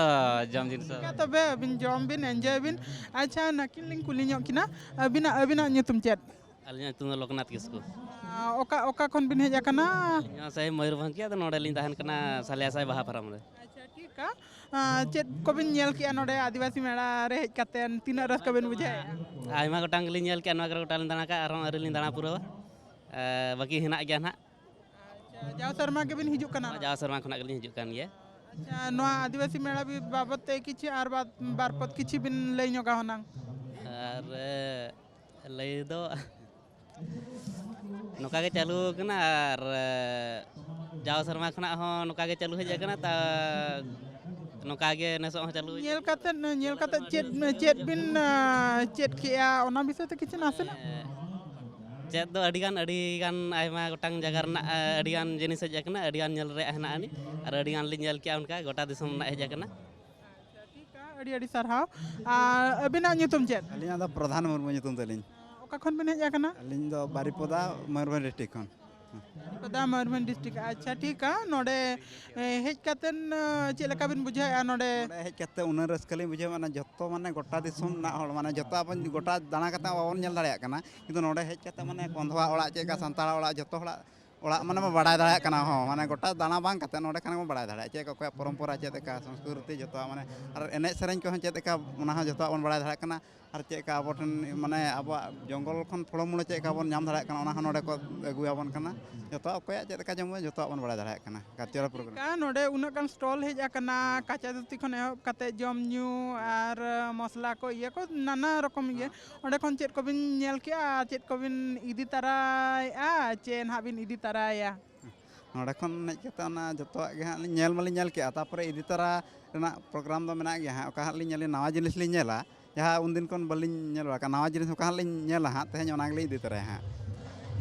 ᱡᱚᱢ ᱡᱤᱱᱤᱥ ᱦᱚᱸ ᱴᱷᱤᱠ ᱜᱮᱭᱟ, ᱛᱚᱵᱮ ᱟᱹᱵᱤᱱ ᱡᱚᱢ ᱵᱤᱱ, ᱮᱱᱡᱚᱭ ᱵᱤᱱ᱾ ᱟᱪᱪᱷᱟ, ᱱᱟᱹᱠᱤᱱ ᱞᱤᱧ ᱠᱩᱞᱤ ᱧᱚᱜ ᱠᱤᱱᱟ, ᱟᱹᱵᱤᱱᱟᱜ, ᱟᱹᱵᱤᱱᱟᱜ ᱧᱩᱛᱩᱢ ᱪᱮᱫ? ᱟᱹᱞᱤᱧᱟᱜ ᱧᱩᱛᱩᱢ ᱫᱚ ᱞᱳᱠᱱᱟᱛᱷ ᱠᱤᱥᱠᱩ᱾ ᱟᱨ ᱚᱠᱟ, ᱚᱠᱟ ᱠᱷᱚᱱ ᱵᱤᱱ ᱦᱮᱡ ᱟᱠᱟᱱᱟ? ᱟᱹᱞᱤᱧ ᱦᱚᱸ ᱥᱟᱹᱦᱤ ᱢᱚᱭᱩᱨᱵᱷᱚᱸᱡᱽ ᱜᱮ, ᱟᱫᱚ ᱱᱚᱰᱮ ᱞᱤᱧ ᱛᱟᱦᱮᱱ ᱠᱟᱱᱟ ᱥᱟᱞᱮᱭᱟ ᱥᱟᱹᱦᱤ ᱵᱟᱦᱟ ᱯᱷᱟᱨᱟᱢ ᱨᱮ᱾ ᱟᱪᱪᱷᱟ, ᱴᱷᱤᱠᱟ᱾ ᱟᱨ ᱪᱮᱫ ᱠᱚᱵᱤᱱ ᱧᱮᱞ ᱠᱮᱜᱼᱟ ᱱᱚᱰᱮ ᱟᱹᱫᱤᱵᱟᱹᱥᱤ ᱢᱮᱞᱟ ᱨᱮ ᱦᱮᱡ ᱠᱟᱛᱮ, ᱛᱤᱱᱟᱹᱜ ᱨᱟᱹᱥᱠᱟᱹ ᱵᱤᱱ ᱵᱩᱡᱷᱟᱹᱣᱮᱫᱼᱟ? ᱟᱭᱢᱟ ᱜᱚᱴᱟᱝ ᱜᱮᱞᱤᱧ ᱧᱮᱞ ᱠᱮᱜᱼᱟ, ᱱᱚᱣᱟ ᱠᱚᱨᱮ ᱜᱚᱴᱟ ᱞᱤᱧ ᱫᱟᱬᱟ ᱠᱟᱜᱼᱟ, ᱟᱨᱦᱚᱸ ᱟᱹᱣᱨᱤ ᱞᱤᱧ ᱫᱟᱬᱟ ᱯᱩᱨᱟᱹᱣᱟ᱾ ᱮ, ᱵᱟᱹᱠᱤ ᱦᱮᱱᱟᱜ ᱜᱮᱭᱟ ᱱᱟᱦᱟᱜ᱾ ᱟᱪᱪᱷᱟ, ᱡᱟᱣ ᱥᱮᱨᱢᱟ ᱜᱮᱵᱤᱱ ᱦᱤᱡᱩᱜ ᱠᱟᱱᱟ? ᱡᱟᱣ ᱥᱮᱨᱢᱟ ᱠᱷᱚᱱᱟᱜ ᱜᱮᱞᱤᱧ ᱦᱤᱡᱩᱜ ᱠᱟᱱ ᱜᱮᱭᱟ᱾ ᱟᱪᱪᱷᱟ, ᱱᱚᱣᱟ ᱟᱹᱫᱤᱵᱟᱹᱥᱤ ᱢᱮᱞᱟ ᱵᱤ-, ᱵᱟᱵᱚᱫ ᱛᱮ ᱠᱤᱪᱷᱩ ᱟᱨ ᱵᱟᱨ, ᱵᱟᱨ ᱯᱚᱫ ᱠᱤᱪᱷᱩ ᱵᱤᱱ ᱞᱟᱹᱭ ᱧᱚᱜᱟ ᱦᱩᱱᱟᱹᱝ᱾ ᱟᱨ, ᱮ, ᱞᱟᱹᱭ ᱫᱚ ᱱᱚᱝᱠᱟ ᱜᱮ ᱪᱟᱹᱞᱩ ᱟᱠᱟᱱᱟ, ᱟᱨ, ᱮ, ᱡᱟᱣ ᱥᱮᱨᱢᱟ ᱠᱷᱚᱱᱟᱜ ᱦᱚᱸ ᱱᱚᱝᱠᱟ ᱜᱮ ᱪᱟᱹᱞᱩ ᱦᱮᱡ ᱟᱠᱟᱱᱟ, ᱛᱟ ᱱᱚᱝᱠᱟ ᱜᱮ ᱱᱮᱥᱚᱜ ᱦᱚᱸ ᱪᱟᱹᱞᱩ ᱦᱤᱡᱩᱜ ᱧᱮᱞ ᱠᱟᱱᱟ᱾ ᱠᱟᱛᱮᱫ, ᱧᱮᱞ ᱠᱟᱛᱮᱫ ᱪᱮᱫ, ᱪᱮᱫ ᱵᱤᱱ, ᱟ, ᱪᱮᱫ ᱠᱮᱜᱼᱟ, ᱚᱱᱟ ᱵᱤᱥᱚᱭ ᱛᱮ ᱠᱤᱪᱷᱩ ᱱᱟᱥᱮᱱᱟᱜ? ᱮ, ᱪᱮᱫ ᱫᱚ ᱟᱹᱰᱤᱜᱟᱱ, ᱟᱹᱰᱤᱜᱟᱱ ᱟᱭᱢᱟ ᱜᱚᱴᱟᱝ ᱡᱟᱭᱜᱟ ᱨᱮᱱᱟᱜ, ᱮ, ᱟᱹᱰᱤᱜᱟᱱ ᱡᱤᱱᱤᱥ ᱦᱮᱡ ᱟᱠᱟᱱᱟ, ᱟᱹᱰᱤᱜᱟᱱ ᱧᱮᱞ ᱨᱮᱭᱟᱜ ᱦᱮᱱᱟᱜ ᱟᱹᱱᱤᱡ, ᱟᱨ ᱟᱹᱰᱤᱜᱟᱱ ᱞᱤᱧ ᱧᱮᱞ ᱠᱮᱜᱼᱟ, ᱚᱱᱠᱟ ᱜᱚᱴᱟ ᱫᱤᱥᱚᱢ ᱨᱮᱱᱟᱜ ᱦᱮᱡ ᱟᱠᱟᱱᱟ᱾ ᱟᱪᱪᱷᱟ, ᱴᱷᱤᱠᱟ, ᱟᱹᱰᱤ ᱟᱹᱰᱤ ᱥᱟᱨᱦᱟᱣ᱾ ᱟᱨ ᱟᱹᱵᱤᱱᱟᱜ ᱧᱩᱛᱩᱢ ᱪᱮᱫ? ᱟᱹᱞᱤᱧᱟᱜ ᱫᱚ ᱯᱨᱚᱫᱷᱟᱱ ᱢᱩᱨᱢᱩ ᱧᱩᱛᱩᱢ ᱛᱟᱹᱞᱤᱧ᱾ ᱚᱠᱟ ᱠᱷᱚᱱ ᱵᱤᱱ ᱦᱮᱡ ᱟᱠᱟᱱᱟ? ᱟᱹᱞᱤᱧ ᱫᱚ ᱵᱟᱨᱤᱯᱚᱫᱟ, ᱢᱚᱭᱩᱨᱵᱷᱚᱸᱡᱽ ᱰᱤᱥᱴᱨᱤᱠᱴ ᱠᱷᱚᱱ᱾ ᱵᱟᱨᱤᱯᱚᱫᱟ, ᱢᱚᱭᱩᱨᱵᱷᱚᱸᱡᱽ ᱰᱤᱥᱴᱨᱤᱠᱴ᱾ ᱟᱪᱪᱷᱟ, ᱴᱷᱤᱠᱟ᱾ ᱱᱚᱰᱮ, ᱮ, ᱦᱮᱡ ᱠᱟᱛᱮᱱ, ᱮ, ᱪᱮᱫ ᱞᱮᱠᱟ ᱵᱤᱱ ᱵᱩᱡᱷᱟᱹᱣᱮᱫᱼᱟ ᱱᱚᱰᱮ? ᱱᱚᱰᱮ ᱦᱮᱡ ᱠᱟᱛᱮ ᱩᱱᱟᱹᱜ ᱨᱟᱹᱥᱠᱟᱹ ᱞᱤᱧ ᱵᱩᱡᱷᱟᱹᱣᱟ, ᱢᱟᱱᱮ ᱡᱚᱛᱚ, ᱢᱟᱱᱮ ᱜᱚᱴᱟ ᱫᱤᱥᱚᱢ ᱨᱮᱱᱟᱜ ᱦᱚᱲ, ᱢᱟᱱᱮ ᱡᱚᱛᱚ ᱟᱵᱚ ᱜᱚᱴᱟ ᱫᱟᱬᱟ ᱠᱟᱛᱮ ᱵᱟᱵᱚᱱ ᱧᱮᱞ ᱫᱟᱲᱮᱭᱟᱜ ᱠᱟᱱᱟ, ᱠᱤᱱᱛᱩ ᱱᱚᱰᱮ ᱦᱮᱡ ᱠᱟᱛᱮ ᱢᱟᱱᱮ ᱠᱚᱸᱫᱷᱚᱣᱟ ᱚᱲᱟᱜ ᱪᱮᱫ ᱞᱮᱠᱟ, ᱥᱟᱱᱛᱟᱲ ᱚᱲᱟᱜ, ᱡᱚᱛᱚ ᱦᱚᱲᱟᱜ ᱚᱲᱟᱜ ᱢᱟᱱᱮ ᱵᱚ ᱵᱟᱲᱟᱭ ᱫᱟᱲᱮᱭᱟᱜ ᱠᱟᱱᱟ, ᱦᱚᱸ, ᱢᱟᱱᱮ ᱜᱚᱴᱟ ᱫᱟᱬᱟ ᱵᱟᱝ ᱠᱟᱛᱮ ᱱᱚᱰᱮ ᱠᱷᱟᱱ ᱵᱚ ᱵᱟᱲᱟᱭ ᱫᱟᱲᱮᱭᱟᱜᱼᱟ ᱪᱮᱫ ᱠᱚ ᱚᱠᱚᱭᱟᱜ ᱯᱚᱨᱚᱢᱯᱚᱨᱟ, ᱪᱮᱫ ᱞᱮᱠᱟ ᱥᱚᱝᱥᱠᱨᱤᱛᱤ, ᱡᱚᱛᱚᱣᱟᱜ ᱢᱟᱱᱮ, ᱟᱨ ᱮᱱᱮᱡ ᱥᱮᱨᱮᱧ ᱠᱚᱦᱚᱸ ᱪᱮᱫ ᱞᱮᱠᱟ, ᱚᱱᱟ ᱦᱚᱸ ᱡᱚᱛᱚᱣᱟᱜ ᱵᱚᱱ ᱵᱟᱲᱟᱭ ᱫᱟᱲᱮᱭᱟᱜ ᱠᱟᱱᱟ᱾ ᱟᱨ ᱪᱮᱫ ᱞᱮᱠᱟ ᱟᱵᱚ ᱴᱷᱮᱱ, ᱢᱟᱱᱮ, ᱟᱵᱚᱣᱟᱜ ᱡᱚᱝᱜᱚᱞ ᱠᱷᱚᱱ ᱯᱷᱚᱞᱚᱢᱩᱞᱚ ᱪᱮᱫ ᱞᱮᱠᱟ ᱵᱚᱱ ᱧᱟᱢ ᱫᱟᱲᱮᱭᱟᱜ ᱠᱟᱱᱟ, ᱚᱱᱟ ᱦᱚᱸ ᱱᱚᱰᱮ ᱠᱚ ᱟᱹᱜᱩᱭᱟᱵᱚᱱ ᱠᱟᱱᱟ᱾ ᱡᱚᱛᱚᱣᱟᱜ ᱚᱠᱚᱭᱟᱜ ᱪᱮᱫ ᱞᱮᱠᱟ ᱡᱚᱢ, ᱡᱚᱛᱚᱣᱟᱜ ᱵᱚᱱ ᱵᱟᱲᱟᱭ ᱫᱟᱲᱮᱭᱟᱜ ᱠᱟᱱᱟ ᱠᱟᱞᱪᱟᱨᱟᱞ ᱯᱨᱳᱜᱨᱟᱢ᱾ ᱪᱮᱫ ᱞᱮᱠᱟ ᱱᱚᱰᱮ ᱩᱱᱟᱹᱜ ᱜᱟᱱ ᱥᱴᱚᱞ ᱦᱮᱡ ᱟᱠᱟᱱᱟ, ᱠᱟᱸᱪᱟ ᱫᱷᱩᱛᱤ ᱠᱷᱚᱱ ᱮᱦᱚᱵ ᱠᱟᱛᱮ ᱡᱚᱢ ᱧᱩ ᱟᱨ ᱢᱚᱥᱞᱟ ᱠᱚ, ᱤᱭᱟᱹ ᱠᱚ, ᱱᱟᱱᱟ ᱨᱚᱠᱚᱢ ᱤᱭᱟᱹ᱾ ᱚᱸᱰᱮ ᱠᱷᱚᱱ ᱪᱮᱫ ᱠᱚᱵᱤᱱ ᱧᱮᱞ ᱠᱮᱜᱼᱟ ᱟᱨ ᱪᱮᱫ ᱠᱚᱵᱤᱱ ᱤᱫᱤ ᱛᱟᱨᱟᱭᱮᱜᱼᱟ, ᱪᱮ ᱱᱟᱦᱟᱜ ᱵᱤᱱ ᱤᱫᱤ ᱛᱟᱨᱟᱭᱟ? ᱱᱚᱰᱮ ᱠᱷᱚᱱ ᱦᱮᱡ ᱠᱟᱛᱮ ᱚᱱᱟ ᱡᱚᱛᱚᱣᱟᱜ ᱜᱮ ᱦᱟᱸᱜ ᱞᱤᱧ ᱧᱮᱞ ᱢᱟᱞᱤᱧ ᱧᱮᱞ ᱠᱮᱜᱼᱟ, ᱛᱟᱨᱯᱚᱨᱮ ᱤᱫᱤ ᱛᱟᱨᱟ ᱨᱮᱱᱟᱜ ᱯᱨᱳᱜᱨᱟᱢ ᱫᱚ ᱢᱮᱱᱟᱜ ᱜᱮᱭᱟ ᱦᱟᱸᱜ᱾ ᱚᱠᱟ ᱦᱟᱸᱜ ᱞᱤᱧ ᱧᱮᱞᱟ, ᱱᱟᱣᱟ ᱡᱤᱱᱤᱥ ᱞᱤᱧ ᱧᱮᱞᱟ, ᱡᱟᱦᱟᱸ ᱩᱱᱫᱤᱱ ᱠᱷᱚᱱ ᱵᱟᱹᱞᱤᱧ ᱧᱮᱞ ᱵᱟᱲᱟ ᱠᱟᱜᱼᱟ, ᱱᱟᱣᱟ ᱡᱤᱱᱤᱥ ᱚᱠᱟ ᱦᱟᱸᱜ ᱞᱤᱧ ᱧᱮᱞᱟ ᱦᱟᱸᱜ, ᱛᱮᱦᱮᱧ ᱚᱱᱟ ᱜᱮᱞᱤᱧ ᱤᱫᱤ ᱛᱚᱨᱟᱭᱟ ᱦᱟᱸᱜ᱾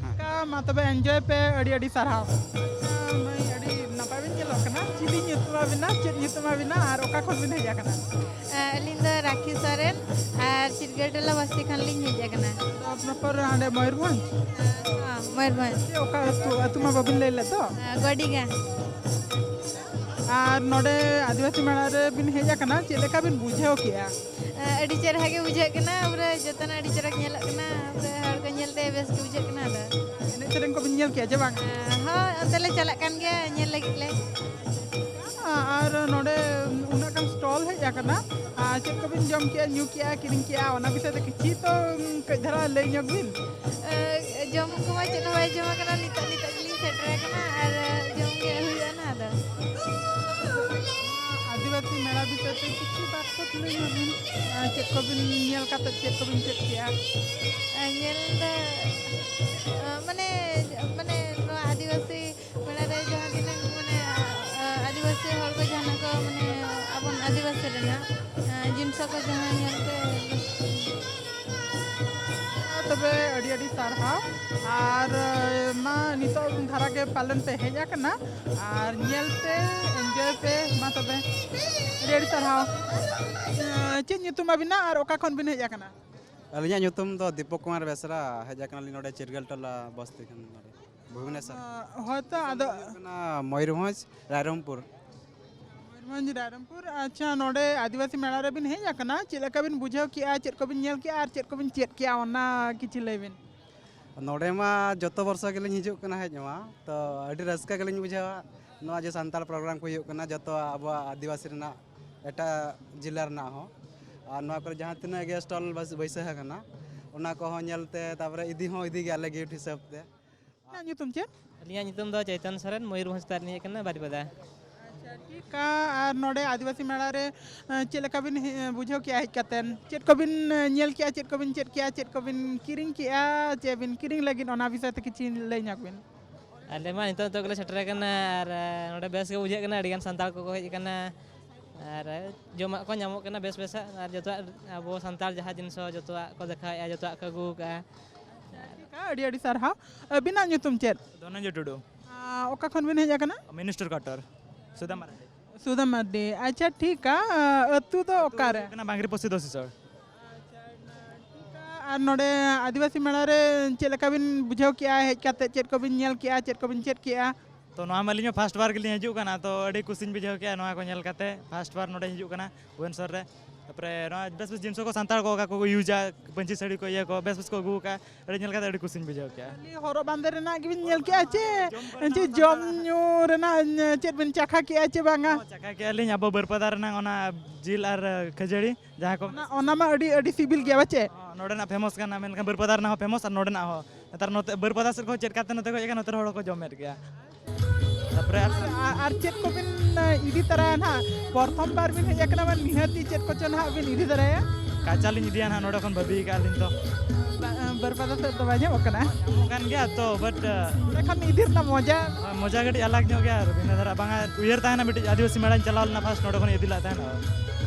ᱦᱮᱸ᱾ ᱚᱱᱠᱟ ᱢᱟ ᱛᱚᱵᱮ ᱮᱱᱡᱚᱭ ᱯᱮ, ᱟᱹᱰᱤ ᱟᱹᱰᱤ ᱥᱟᱨᱦᱟᱣ᱾ ᱢᱟᱹᱭ, ᱟᱹᱰᱤ ᱱᱟᱯᱟᱭ ᱵᱤᱱ ᱧᱮᱞᱚᱜ ᱠᱟᱱᱟ᱾ ᱪᱤᱞᱤ ᱧᱩᱛᱩᱢ ᱟᱵᱤᱱᱟ? ᱪᱮᱫ ᱧᱩᱛᱩᱢ ᱟᱵᱤᱱᱟ ᱟᱨ ᱚᱠᱟ ᱠᱷᱚᱱ ᱵᱤᱱ ᱦᱮᱡ ᱟᱠᱟᱱᱟ? ᱟᱹᱞᱤᱧ ᱫᱚ ᱨᱟᱠᱷᱤ ᱥᱚᱨᱮᱱ ᱟᱨ ᱪᱤᱨᱜᱟᱹᱴᱚᱞᱟ ᱵᱟᱥᱛᱤ ᱠᱷᱚᱱ ᱞᱤᱧ ᱦᱮᱡ ᱟᱠᱟᱱᱟ᱾ ᱟᱫᱚ ᱯᱨᱚᱯᱟᱨ ᱦᱟᱸᱰᱮ ᱢᱚᱭᱩᱨᱵᱷᱚᱸᱡᱽ? ᱦᱮᱸ, ᱢᱚᱭᱩᱨᱵᱷᱚᱸᱡᱽ᱾ ᱪᱮᱫ, ᱚᱠᱟ ᱟᱹᱛᱩ? ᱟᱹᱛᱩ ᱢᱟ ᱵᱟᱵᱤᱱ ᱞᱟᱹᱭ ᱞᱮᱫ ᱫᱚ᱾ ᱜᱚᱰᱤᱜᱟ᱾ ᱟᱨ ᱱᱚᱰᱮ ᱟᱹᱫᱤᱵᱟᱹᱥᱤ ᱢᱮᱞᱟ ᱨᱮ ᱵᱤᱱ ᱦᱮᱡ ᱟᱠᱟᱱᱟ, ᱪᱮᱫ ᱞᱮᱠᱟ ᱵᱤᱱ ᱵᱩᱡᱷᱟᱹᱣ ᱠᱮᱜᱼᱟ? ᱟᱹᱰᱤ ᱪᱮᱨᱦᱟ ᱜᱮ ᱵᱩᱡᱷᱟᱹᱜ ᱠᱟᱱᱟ, ᱯᱩᱨᱟᱹ ᱡᱚᱛᱚᱱᱟᱜ ᱟᱹᱰᱤ ᱪᱮᱨᱦᱟ ᱧᱮᱞᱚᱜ ᱠᱟᱱᱟ, ᱯᱩᱨᱟᱹ ᱦᱚᱲ ᱠᱚ ᱧᱮᱞᱛᱮ ᱵᱮᱥ ᱜᱮ ᱵᱩᱡᱷᱟᱹᱜ ᱠᱟᱱᱟ᱾ ᱟᱫᱚ ᱮᱱᱮᱡ ᱥᱮᱨᱮᱧ ᱠᱚᱵᱤᱱ ᱧᱮᱞ ᱠᱮᱜᱼᱟ ᱪᱮ ᱵᱟᱝ? ᱦᱳᱭ, ᱚᱱᱛᱮ ᱞᱮ ᱪᱟᱞᱟᱜ ᱠᱟᱱ ᱜᱮᱭᱟ ᱧᱮᱞ ᱞᱟᱹᱜᱤᱫ ᱞᱮ᱾ ᱟᱨ ᱱᱚᱰᱮ ᱩᱱᱟᱹᱜ ᱜᱟᱱ ᱥᱴᱚᱞ ᱦᱮᱡ ᱟᱠᱟᱱᱟ, ᱟᱨ ᱪᱮᱫ ᱠᱚᱵᱤᱱ ᱡᱚᱢ ᱠᱮᱜᱼᱟ, ᱧᱩ ᱠᱮᱜᱼᱟ, ᱠᱤᱨᱤᱧ ᱠᱮᱜᱼᱟ, ᱚᱱᱟ ᱵᱤᱥᱚᱭ ᱛᱮ ᱠᱤᱪᱷᱤ ᱛᱚ ᱠᱟᱹᱡ ᱫᱷᱟᱨᱟ ᱞᱟᱹᱭ ᱧᱚᱜ ᱵᱤᱱ᱾ ᱡᱚᱢ ᱠᱚᱢᱟ ᱪᱮᱫ ᱦᱚᱸ ᱵᱟᱭ ᱡᱚᱢ ᱟᱠᱟᱱᱟ, ᱱᱤᱛᱚᱜ ᱱᱤᱛᱚᱜ ᱜᱮᱞᱤᱧ ᱥᱮᱴᱮᱨ ᱟᱠᱟᱱᱟ ᱟᱨ ᱡᱚᱢ ᱜᱮ ᱦᱩᱭᱩᱜᱼᱟ ᱱᱟᱦᱟᱜ ᱫᱚ᱾ ᱟᱹᱫᱤᱵᱟᱹᱥᱤ ᱢᱮᱞᱟ ᱵᱤᱥᱚᱭ ᱛᱮ ᱠᱤᱪᱷᱩ ᱵᱟᱨ ᱠᱚ ᱞᱟᱹᱭ ᱧᱚᱜ ᱵᱤᱱ, ᱪᱮᱫ ᱠᱚᱵᱤᱱ ᱧᱮᱞ ᱠᱟᱛᱮ ᱪᱮᱫ ᱠᱚᱵᱤᱱ ᱪᱮᱫ ᱠᱮᱜᱼᱟ? ᱧᱮᱞ ᱫᱚ, ᱢᱟᱱᱮ, ᱢᱟᱱᱮ ᱱᱚᱣᱟ ᱟᱹᱫᱤᱵᱟᱹᱥᱤ ᱢᱮᱞᱟ ᱨᱮ ᱡᱟᱦᱟᱸ ᱛᱤᱱᱟᱹᱜ ᱢᱟᱱᱮ, ᱟᱹᱫᱤᱵᱟᱹᱥᱤ ᱦᱚᱲ ᱠᱚ ᱡᱟᱦᱟᱱᱟᱜ ᱠᱚ ᱢᱟᱱᱮ ᱟᱵᱚᱱ ᱟᱹᱫᱤᱵᱟᱹᱥᱤ ᱨᱮᱱᱟᱜ, ᱡᱤᱱᱤᱥ ᱠᱚ ᱡᱟᱦᱟᱸ ᱧᱮᱞ ᱛᱮ ᱛᱚᱵᱮ ᱟᱹᱰᱤ ᱟᱹᱰᱤ ᱥᱟᱨᱦᱟᱣ᱾ ᱟᱨ, ᱢᱟ ᱱᱤᱛᱚᱜ ᱫᱷᱟᱨᱟ ᱜᱮ ᱯᱟᱞᱮᱱ ᱯᱮ ᱦᱮᱡ ᱟᱠᱟᱱᱟ, ᱟᱨ ᱧᱮᱞ ᱯᱮ, ᱮᱱᱡᱚᱭ ᱯᱮ᱾ ᱢᱟ ᱛᱚᱵᱮ ᱟᱹᱰᱤ ᱟᱹᱰᱤ ᱥᱟᱨᱦᱟᱣ᱾ ᱪᱮᱫ ᱧᱩᱛᱩᱢ ᱟᱹᱵᱤᱱᱟᱜ ᱟᱨ ᱚᱠᱟ ᱠᱷᱚᱱ ᱵᱤᱱ ᱦᱮᱡ ᱟᱠᱟᱱᱟ? ᱟᱹᱞᱤᱧᱟᱜ ᱧᱩᱛᱩᱢ ᱫᱚ ᱫᱤᱯᱚᱠ ᱠᱩᱢᱟᱨ ᱵᱮᱥᱨᱟ, ᱦᱮᱡ ᱟᱠᱟᱱᱟᱞᱤᱧ ᱱᱚᱰᱮ ᱪᱤᱨᱜᱟᱹᱞ ᱴᱚᱞᱟ ᱵᱚᱥᱛᱤ ᱠᱷᱚᱱ ᱱᱚᱰᱮ ᱵᱷᱩᱵᱽᱱᱮᱥᱚᱨ᱾ ᱦᱳᱭᱛᱳ ᱟᱫᱚ ᱦᱩᱭᱩᱜ ᱠᱟᱱᱟ ᱢᱚᱭᱩᱨᱵᱷᱚᱸᱡᱽ, ᱨᱟᱭᱨᱚᱝᱯᱩᱨ᱾ ᱢᱚᱭᱩᱨᱵᱷᱚᱸᱡᱽ, ᱨᱟᱭᱨᱚᱝᱯᱩᱨ᱾ ᱟᱪᱪᱷᱟ, ᱱᱚᱰᱮ ᱟᱹᱫᱤᱵᱟᱹᱥᱤ ᱢᱮᱞᱟ ᱨᱮᱵᱤᱱ ᱦᱮᱡ ᱟᱠᱟᱱᱟ, ᱪᱮᱫ ᱞᱮᱠᱟ ᱵᱤᱱ ᱵᱩᱡᱷᱟᱹᱣ ᱠᱮᱜᱼᱟ, ᱪᱮᱫ ᱠᱚᱵᱤᱱ ᱧᱮᱞ ᱠᱮᱜᱼᱟ ᱟᱨ ᱪᱮᱫ ᱠᱚᱵᱤᱱ ᱪᱮᱫ ᱠᱮᱜᱼᱟ, ᱚᱱᱟ ᱠᱤᱪᱷᱩ ᱞᱟᱹᱭ ᱵᱤᱱ᱾ ᱱᱚᱰᱮ ᱢᱟ ᱡᱚᱛᱚ ᱵᱚᱨᱥᱚ ᱜᱮᱞᱤᱧ ᱦᱤᱡᱩᱜ ᱠᱟᱱᱟ ᱦᱮᱡ ᱢᱟ, ᱛᱚ ᱟᱹᱰᱤ ᱨᱟᱹᱥᱠᱟᱹ ᱜᱮᱞᱤᱧ ᱵᱩᱡᱷᱟᱹᱣᱟ᱾ ᱱᱚᱣᱟ ᱡᱮ ᱥᱟᱱᱛᱟᱲ ᱯᱨᱳᱜᱨᱟᱢ ᱠᱚ ᱦᱩᱭᱩᱜ ᱠᱟᱱᱟ ᱡᱚᱛᱚ ᱟᱵᱚᱣᱟᱜ ᱟᱹᱫᱤᱵᱟᱹᱥᱤ ᱨᱮᱱᱟᱜ, ᱮᱴᱟᱜ ᱡᱤᱞᱟ ᱨᱮᱱᱟᱜ ᱦᱚᱸ, ᱟᱨ ᱱᱚᱣᱟ ᱠᱚᱨᱮ ᱡᱟᱦᱟᱸ ᱛᱤᱱᱟᱹᱜ ᱜᱮ ᱥᱴᱚᱞ ᱵᱟᱹᱭᱥᱟᱹᱣ ᱟᱠᱟᱱᱟ, ᱚᱱᱟ ᱠᱚᱦᱚᱸ ᱧᱮᱞ ᱛᱮ, ᱛᱟᱨᱯᱚᱨᱮ ᱤᱫᱤ ᱦᱚᱸ ᱤᱫᱤ ᱜᱮᱭᱟᱞᱮ ᱜᱤᱯᱷᱴ ᱦᱤᱥᱟᱹᱵ ᱛᱮ᱾ ᱟᱹᱵᱤᱱᱟᱜ ᱧᱩᱛᱩᱢ ᱪᱮᱫ? ᱟᱹᱞᱤᱧᱟᱜ ᱧᱩᱛᱩᱢ ᱫᱚ ᱪᱳᱭᱛᱚᱱ ᱥᱚᱨᱮᱱ, ᱢᱚᱭᱩᱨᱵᱷᱚᱸᱡᱽ ᱠᱷᱚᱱ ᱞᱤᱧ ᱦᱮᱡ ᱟᱠᱟᱱᱟ, ᱵᱟᱨᱤᱯᱟᱫᱟ᱾ ᱟᱪᱪᱷᱟ, ᱴᱷᱤᱠᱟ᱾ ᱟᱨ ᱱᱚᱰᱮ ᱟᱹᱫᱤᱵᱟᱹᱥᱤ ᱢᱮᱞᱟ ᱨᱮ, ᱮᱸ, ᱪᱮᱫ ᱞᱮᱠᱟ ᱵᱤᱱ ᱦᱮ-, ᱵᱩᱡᱷᱟᱹᱣ ᱠᱮᱜᱼᱟ ᱦᱮᱡ ᱠᱟᱛᱮᱱ? ᱪᱮᱫ ᱠᱚᱵᱤᱱ, ᱮᱸ, ᱧᱮᱞ ᱠᱮᱜᱼᱟ, ᱪᱮᱫ ᱠᱚᱵᱤᱱ ᱪᱮᱫ ᱠᱮᱜᱼᱟ, ᱪᱮᱫ ᱠᱚᱵᱤᱱ ᱠᱤᱨᱤᱧ ᱠᱮᱜᱼᱟ, ᱪᱮ ᱵᱤᱱ ᱠᱤᱨᱤᱧ ᱞᱟᱹᱜᱤᱫ, ᱚᱱᱟ ᱵᱤᱥᱚᱭ ᱛᱮ ᱠᱤᱪᱷᱩ ᱞᱟᱹᱭ ᱧᱚᱜ ᱵᱤᱱ᱾ ᱟᱞᱮ ᱢᱟ ᱱᱤᱛᱚᱜ, ᱱᱤᱛᱚᱜ ᱜᱮᱞᱮ ᱥᱮᱴᱮᱨ ᱟᱠᱟᱱᱟ ᱟᱨ, ᱮᱸ, ᱱᱚᱰᱮ ᱵᱮᱥ ᱜᱮ ᱵᱩᱡᱷᱟᱹᱜ ᱠᱟᱱᱟ, ᱟᱹᱰᱤᱜᱟᱱ ᱥᱟᱱᱛᱟᱲ ᱠᱚᱠᱚ ᱦᱮᱡ ᱟᱠᱟᱱᱟ᱾ ᱟᱨ ᱡᱚᱢᱟᱜ ᱠᱚ ᱧᱟᱢᱚᱜ ᱠᱟᱱᱟ ᱵᱮᱥ ᱵᱮᱥᱟᱜ, ᱟᱨ ᱡᱚᱛᱚᱣᱟᱜ ᱟᱵᱚ ᱥᱟᱱᱛᱟᱲ ᱡᱟᱦᱟᱸ ᱡᱤᱱᱤᱥ ᱦᱚᱸ ᱡᱚᱛᱚᱣᱟᱜ ᱠᱚ ᱫᱮᱠᱷᱟᱣᱮᱫᱼᱟ, ᱡᱚᱛᱚᱣᱟᱜ ᱠᱚ ᱟᱹᱜᱩ ᱟᱠᱟᱫᱼᱟ᱾ ᱟᱹᱰᱤ ᱟᱹᱰᱤ ᱥᱟᱨᱦᱟᱣ᱾ ᱟᱹᱵᱤᱱᱟᱜ ᱧᱩᱛᱩᱢ ᱪᱮᱫ? ᱫᱷᱚᱱᱚᱱᱡᱚᱭ ᱴᱩᱰᱩ᱾ ᱟᱨ ᱚᱠᱟ ᱠᱷᱚᱱ ᱵᱤᱱ ᱦᱮᱡ ᱟᱠᱟᱱᱟ? ᱢᱤᱱᱤᱥᱴᱟᱨ ᱠᱚᱣᱟᱴᱟᱨ, ᱥᱩᱫᱟᱢ ᱢᱟᱨᱰᱤ᱾ ᱥᱩᱫᱟᱢ ᱢᱟᱨᱰᱤ, ᱟᱪᱪᱷᱟ, ᱴᱷᱤᱠᱟ᱾ ᱟᱹᱛᱩ ᱫᱚ ᱚᱠᱟᱨᱮ? ᱦᱩᱭᱩᱜ ᱠᱟᱱᱟ ᱵᱟᱝᱨᱤ ᱯᱚᱥᱤ ᱫᱚᱥᱤᱥᱚᱲ᱾ ᱟᱨ ᱱᱚᱰᱮ ᱟᱹᱫᱤᱵᱟᱹᱥᱤ ᱢᱮᱞᱟ ᱨᱮ ᱪᱮᱫ ᱞᱮᱠᱟ ᱵᱤᱱ ᱵᱩᱡᱷᱟᱹᱣ ᱠᱮᱜᱼᱟ ᱦᱮᱡ ᱠᱟᱛᱮ? ᱪᱮᱫ ᱠᱚᱵᱤᱱ ᱧᱮᱞ ᱠᱮᱜᱼᱟ, ᱪᱮᱫ ᱠᱚᱵᱤᱱ ᱪᱮᱫ ᱠᱮᱜᱼᱟ? ᱛᱚ, ᱱᱚᱣᱟ ᱢᱟ ᱟᱹᱞᱤᱧ ᱦᱚᱸ ᱯᱷᱟᱥᱴ ᱵᱟᱨ ᱜᱮᱞᱤᱧ ᱦᱤᱡᱩᱜ ᱠᱟᱱᱟ, ᱛᱚ ᱟᱹᱰᱤ ᱠᱩᱥᱤᱧ ᱵᱩᱡᱷᱟᱹᱣ ᱠᱮᱜᱼᱟ ᱱᱚᱣᱟ ᱠᱚ ᱧᱮᱞ ᱠᱟᱛᱮ, ᱯᱷᱟᱥᱴ ᱵᱟᱨ ᱱᱚᱰᱮ ᱦᱤᱡᱩᱜ ᱠᱟᱱᱟ ᱵᱷᱩᱵᱚᱱᱮᱥᱚᱨ ᱨᱮ᱾ ᱛᱟᱯᱚᱨᱮ ᱱᱚᱣᱟ ᱵᱮᱥ ᱵᱮᱥ ᱡᱤᱱᱤᱥ ᱠᱚ ᱥᱟᱱᱛᱟᱲ ᱠᱚ ᱚᱠᱟ ᱠᱚ ᱤᱭᱩᱡᱟ, ᱯᱟᱹᱧᱪᱤ ᱥᱟᱹᱲᱤ ᱠᱚ ᱤᱭᱟᱹ ᱠᱚ ᱵᱮᱥ ᱵᱮᱥ ᱠᱚ ᱟᱹᱜᱩ ᱟᱠᱟᱫᱼᱟ, ᱟᱹᱰᱤ ᱧᱮᱞ ᱠᱟᱛᱮ ᱟᱹᱰᱤ ᱠᱩᱥᱤᱧ ᱵᱩᱡᱷᱟᱹᱣ ᱠᱮᱜᱼᱟ᱾ ᱠᱷᱟᱹᱞᱤ ᱦᱚᱨᱚᱜ ᱵᱟᱸᱫᱮ ᱨᱮᱱᱟᱜ ᱜᱮᱵᱤᱱ ᱧᱮᱞ ᱠᱮᱜᱼᱟ ᱪᱮ, ᱡᱚᱢ ᱠᱚᱨᱮᱱᱟᱜ ᱪᱮ ᱡᱚᱢ ᱥᱟᱱᱛᱟᱲ ᱧᱩ ᱨᱮᱱᱟᱜ ᱪᱮᱫ ᱵᱤᱱ ᱪᱟᱠᱷᱟ ᱠᱮᱜᱼᱟ ᱪᱮ ᱵᱟᱝᱟ? ᱦᱚᱸ, ᱪᱟᱠᱷᱟ ᱠᱮᱜᱼᱟ ᱞᱤᱧ ᱟᱵᱚ ᱵᱟᱹᱨᱯᱟᱫᱟ ᱨᱮᱱᱟᱜ ᱚᱱᱟ ᱡᱤᱞ ᱟᱨ ᱠᱷᱟᱹᱡᱟᱹᱲᱤ, ᱡᱟᱦᱟᱸ ᱠᱚ ᱚᱱᱟ, ᱚᱱᱟ ᱢᱟ ᱟᱹᱰᱤ, ᱟᱹᱰᱤ ᱥᱤᱵᱤᱞ ᱜᱮᱭᱟ ᱵᱟᱪᱮ? ᱦᱚᱸ, ᱱᱚᱰᱮᱱᱟᱜ ᱯᱷᱮᱢᱟᱥ ᱠᱟᱱᱟ, ᱢᱮᱱᱠᱷᱟᱱ ᱵᱟᱹᱨᱯᱟᱫᱟ ᱨᱮᱱᱟᱜ ᱦᱚᱸ ᱯᱷᱮᱢᱟᱥ ᱟᱨ ᱱᱚᱰᱮᱱᱟᱜ ᱦᱚᱸ᱾ ᱱᱮᱛᱟᱨ ᱱᱚᱛᱮ ᱵᱟᱹᱨᱯᱟᱫᱟ ᱥᱮᱫ ᱠᱷᱚᱱ ᱪᱮᱫ ᱠᱟᱛᱮ ᱱᱚᱛᱮ ᱠᱚ ᱦᱮᱡ ᱟᱠᱟᱱᱟ, ᱱᱚᱛᱮ ᱨᱮ ᱦᱚᱲ ᱦᱚᱸᱠᱚ ᱡᱚᱢᱮᱫ ᱜᱮᱭᱟ᱾ ᱛᱟᱯᱚᱨᱮ ᱟᱨ ᱟᱨ, ᱟᱨ ᱪᱮᱫ ᱠᱚᱵᱤᱱ, ᱮ, ᱤᱫᱤ ᱛᱟᱨᱟᱭᱟ ᱱᱟᱦᱟᱜ? ᱯᱨᱚᱛᱷᱚᱢ ᱵᱟᱨ ᱵᱤᱱ ᱦᱮᱡ ᱟᱠᱟᱱᱟ, ᱢᱟᱱᱮ ᱱᱤᱦᱟᱹᱛᱤ ᱪᱮᱫ ᱠᱚᱪᱚ ᱱᱟᱦᱟᱜ ᱵᱤᱱ ᱤᱫᱤ ᱛᱟᱨᱟᱭᱟ? ᱠᱟᱪᱟ ᱞᱤᱧ ᱤᱫᱤᱭᱟ ᱱᱟᱦᱟᱜ, ᱱᱚᱰᱮ ᱠᱷᱚᱱ ᱵᱷᱟᱹᱵᱤ ᱟᱠᱟᱫᱼᱟ ᱞᱤᱧ ᱛᱚ᱾ ᱵᱟ-, ᱮ, ᱵᱟᱹᱨᱯᱟᱫᱟ ᱥᱮᱫ ᱫᱚ ᱵᱟᱭ ᱧᱟᱢᱚᱜ ᱠᱟᱱᱟ? ᱧᱟᱢᱚᱜ ᱠᱟᱱ ᱜᱮᱭᱟ ᱛᱚ, but, ᱮ, ᱚᱸᱰᱮ ᱠᱷᱚᱱ ᱤᱫᱤ ᱨᱮᱱᱟᱜ ᱢᱚᱡᱟ? ᱦᱳᱭ, ᱢᱚᱡᱟ ᱠᱟᱹᱴᱤᱡ ᱟᱞᱟᱜᱽ ᱧᱚᱜ ᱜᱮᱭᱟ ᱟᱨ ᱵᱷᱤᱱᱟᱹ ᱫᱷᱟᱨᱟ ᱵᱟᱝᱟ, ᱩᱭᱦᱟᱹᱨ ᱛᱟᱦᱮᱱᱟ ᱢᱤᱫᱴᱤᱡ ᱟᱹᱫᱤᱵᱟᱹᱥᱤ ᱢᱮᱞᱟᱧ ᱪᱟᱞᱟᱣ ᱞᱮᱱᱟ ᱯᱷᱟᱥᱴ, ᱱᱚᱰᱮ ᱠᱷᱚᱱ ᱤᱫᱤ ᱞᱮᱫ ᱛᱟᱦᱮᱱᱟ᱾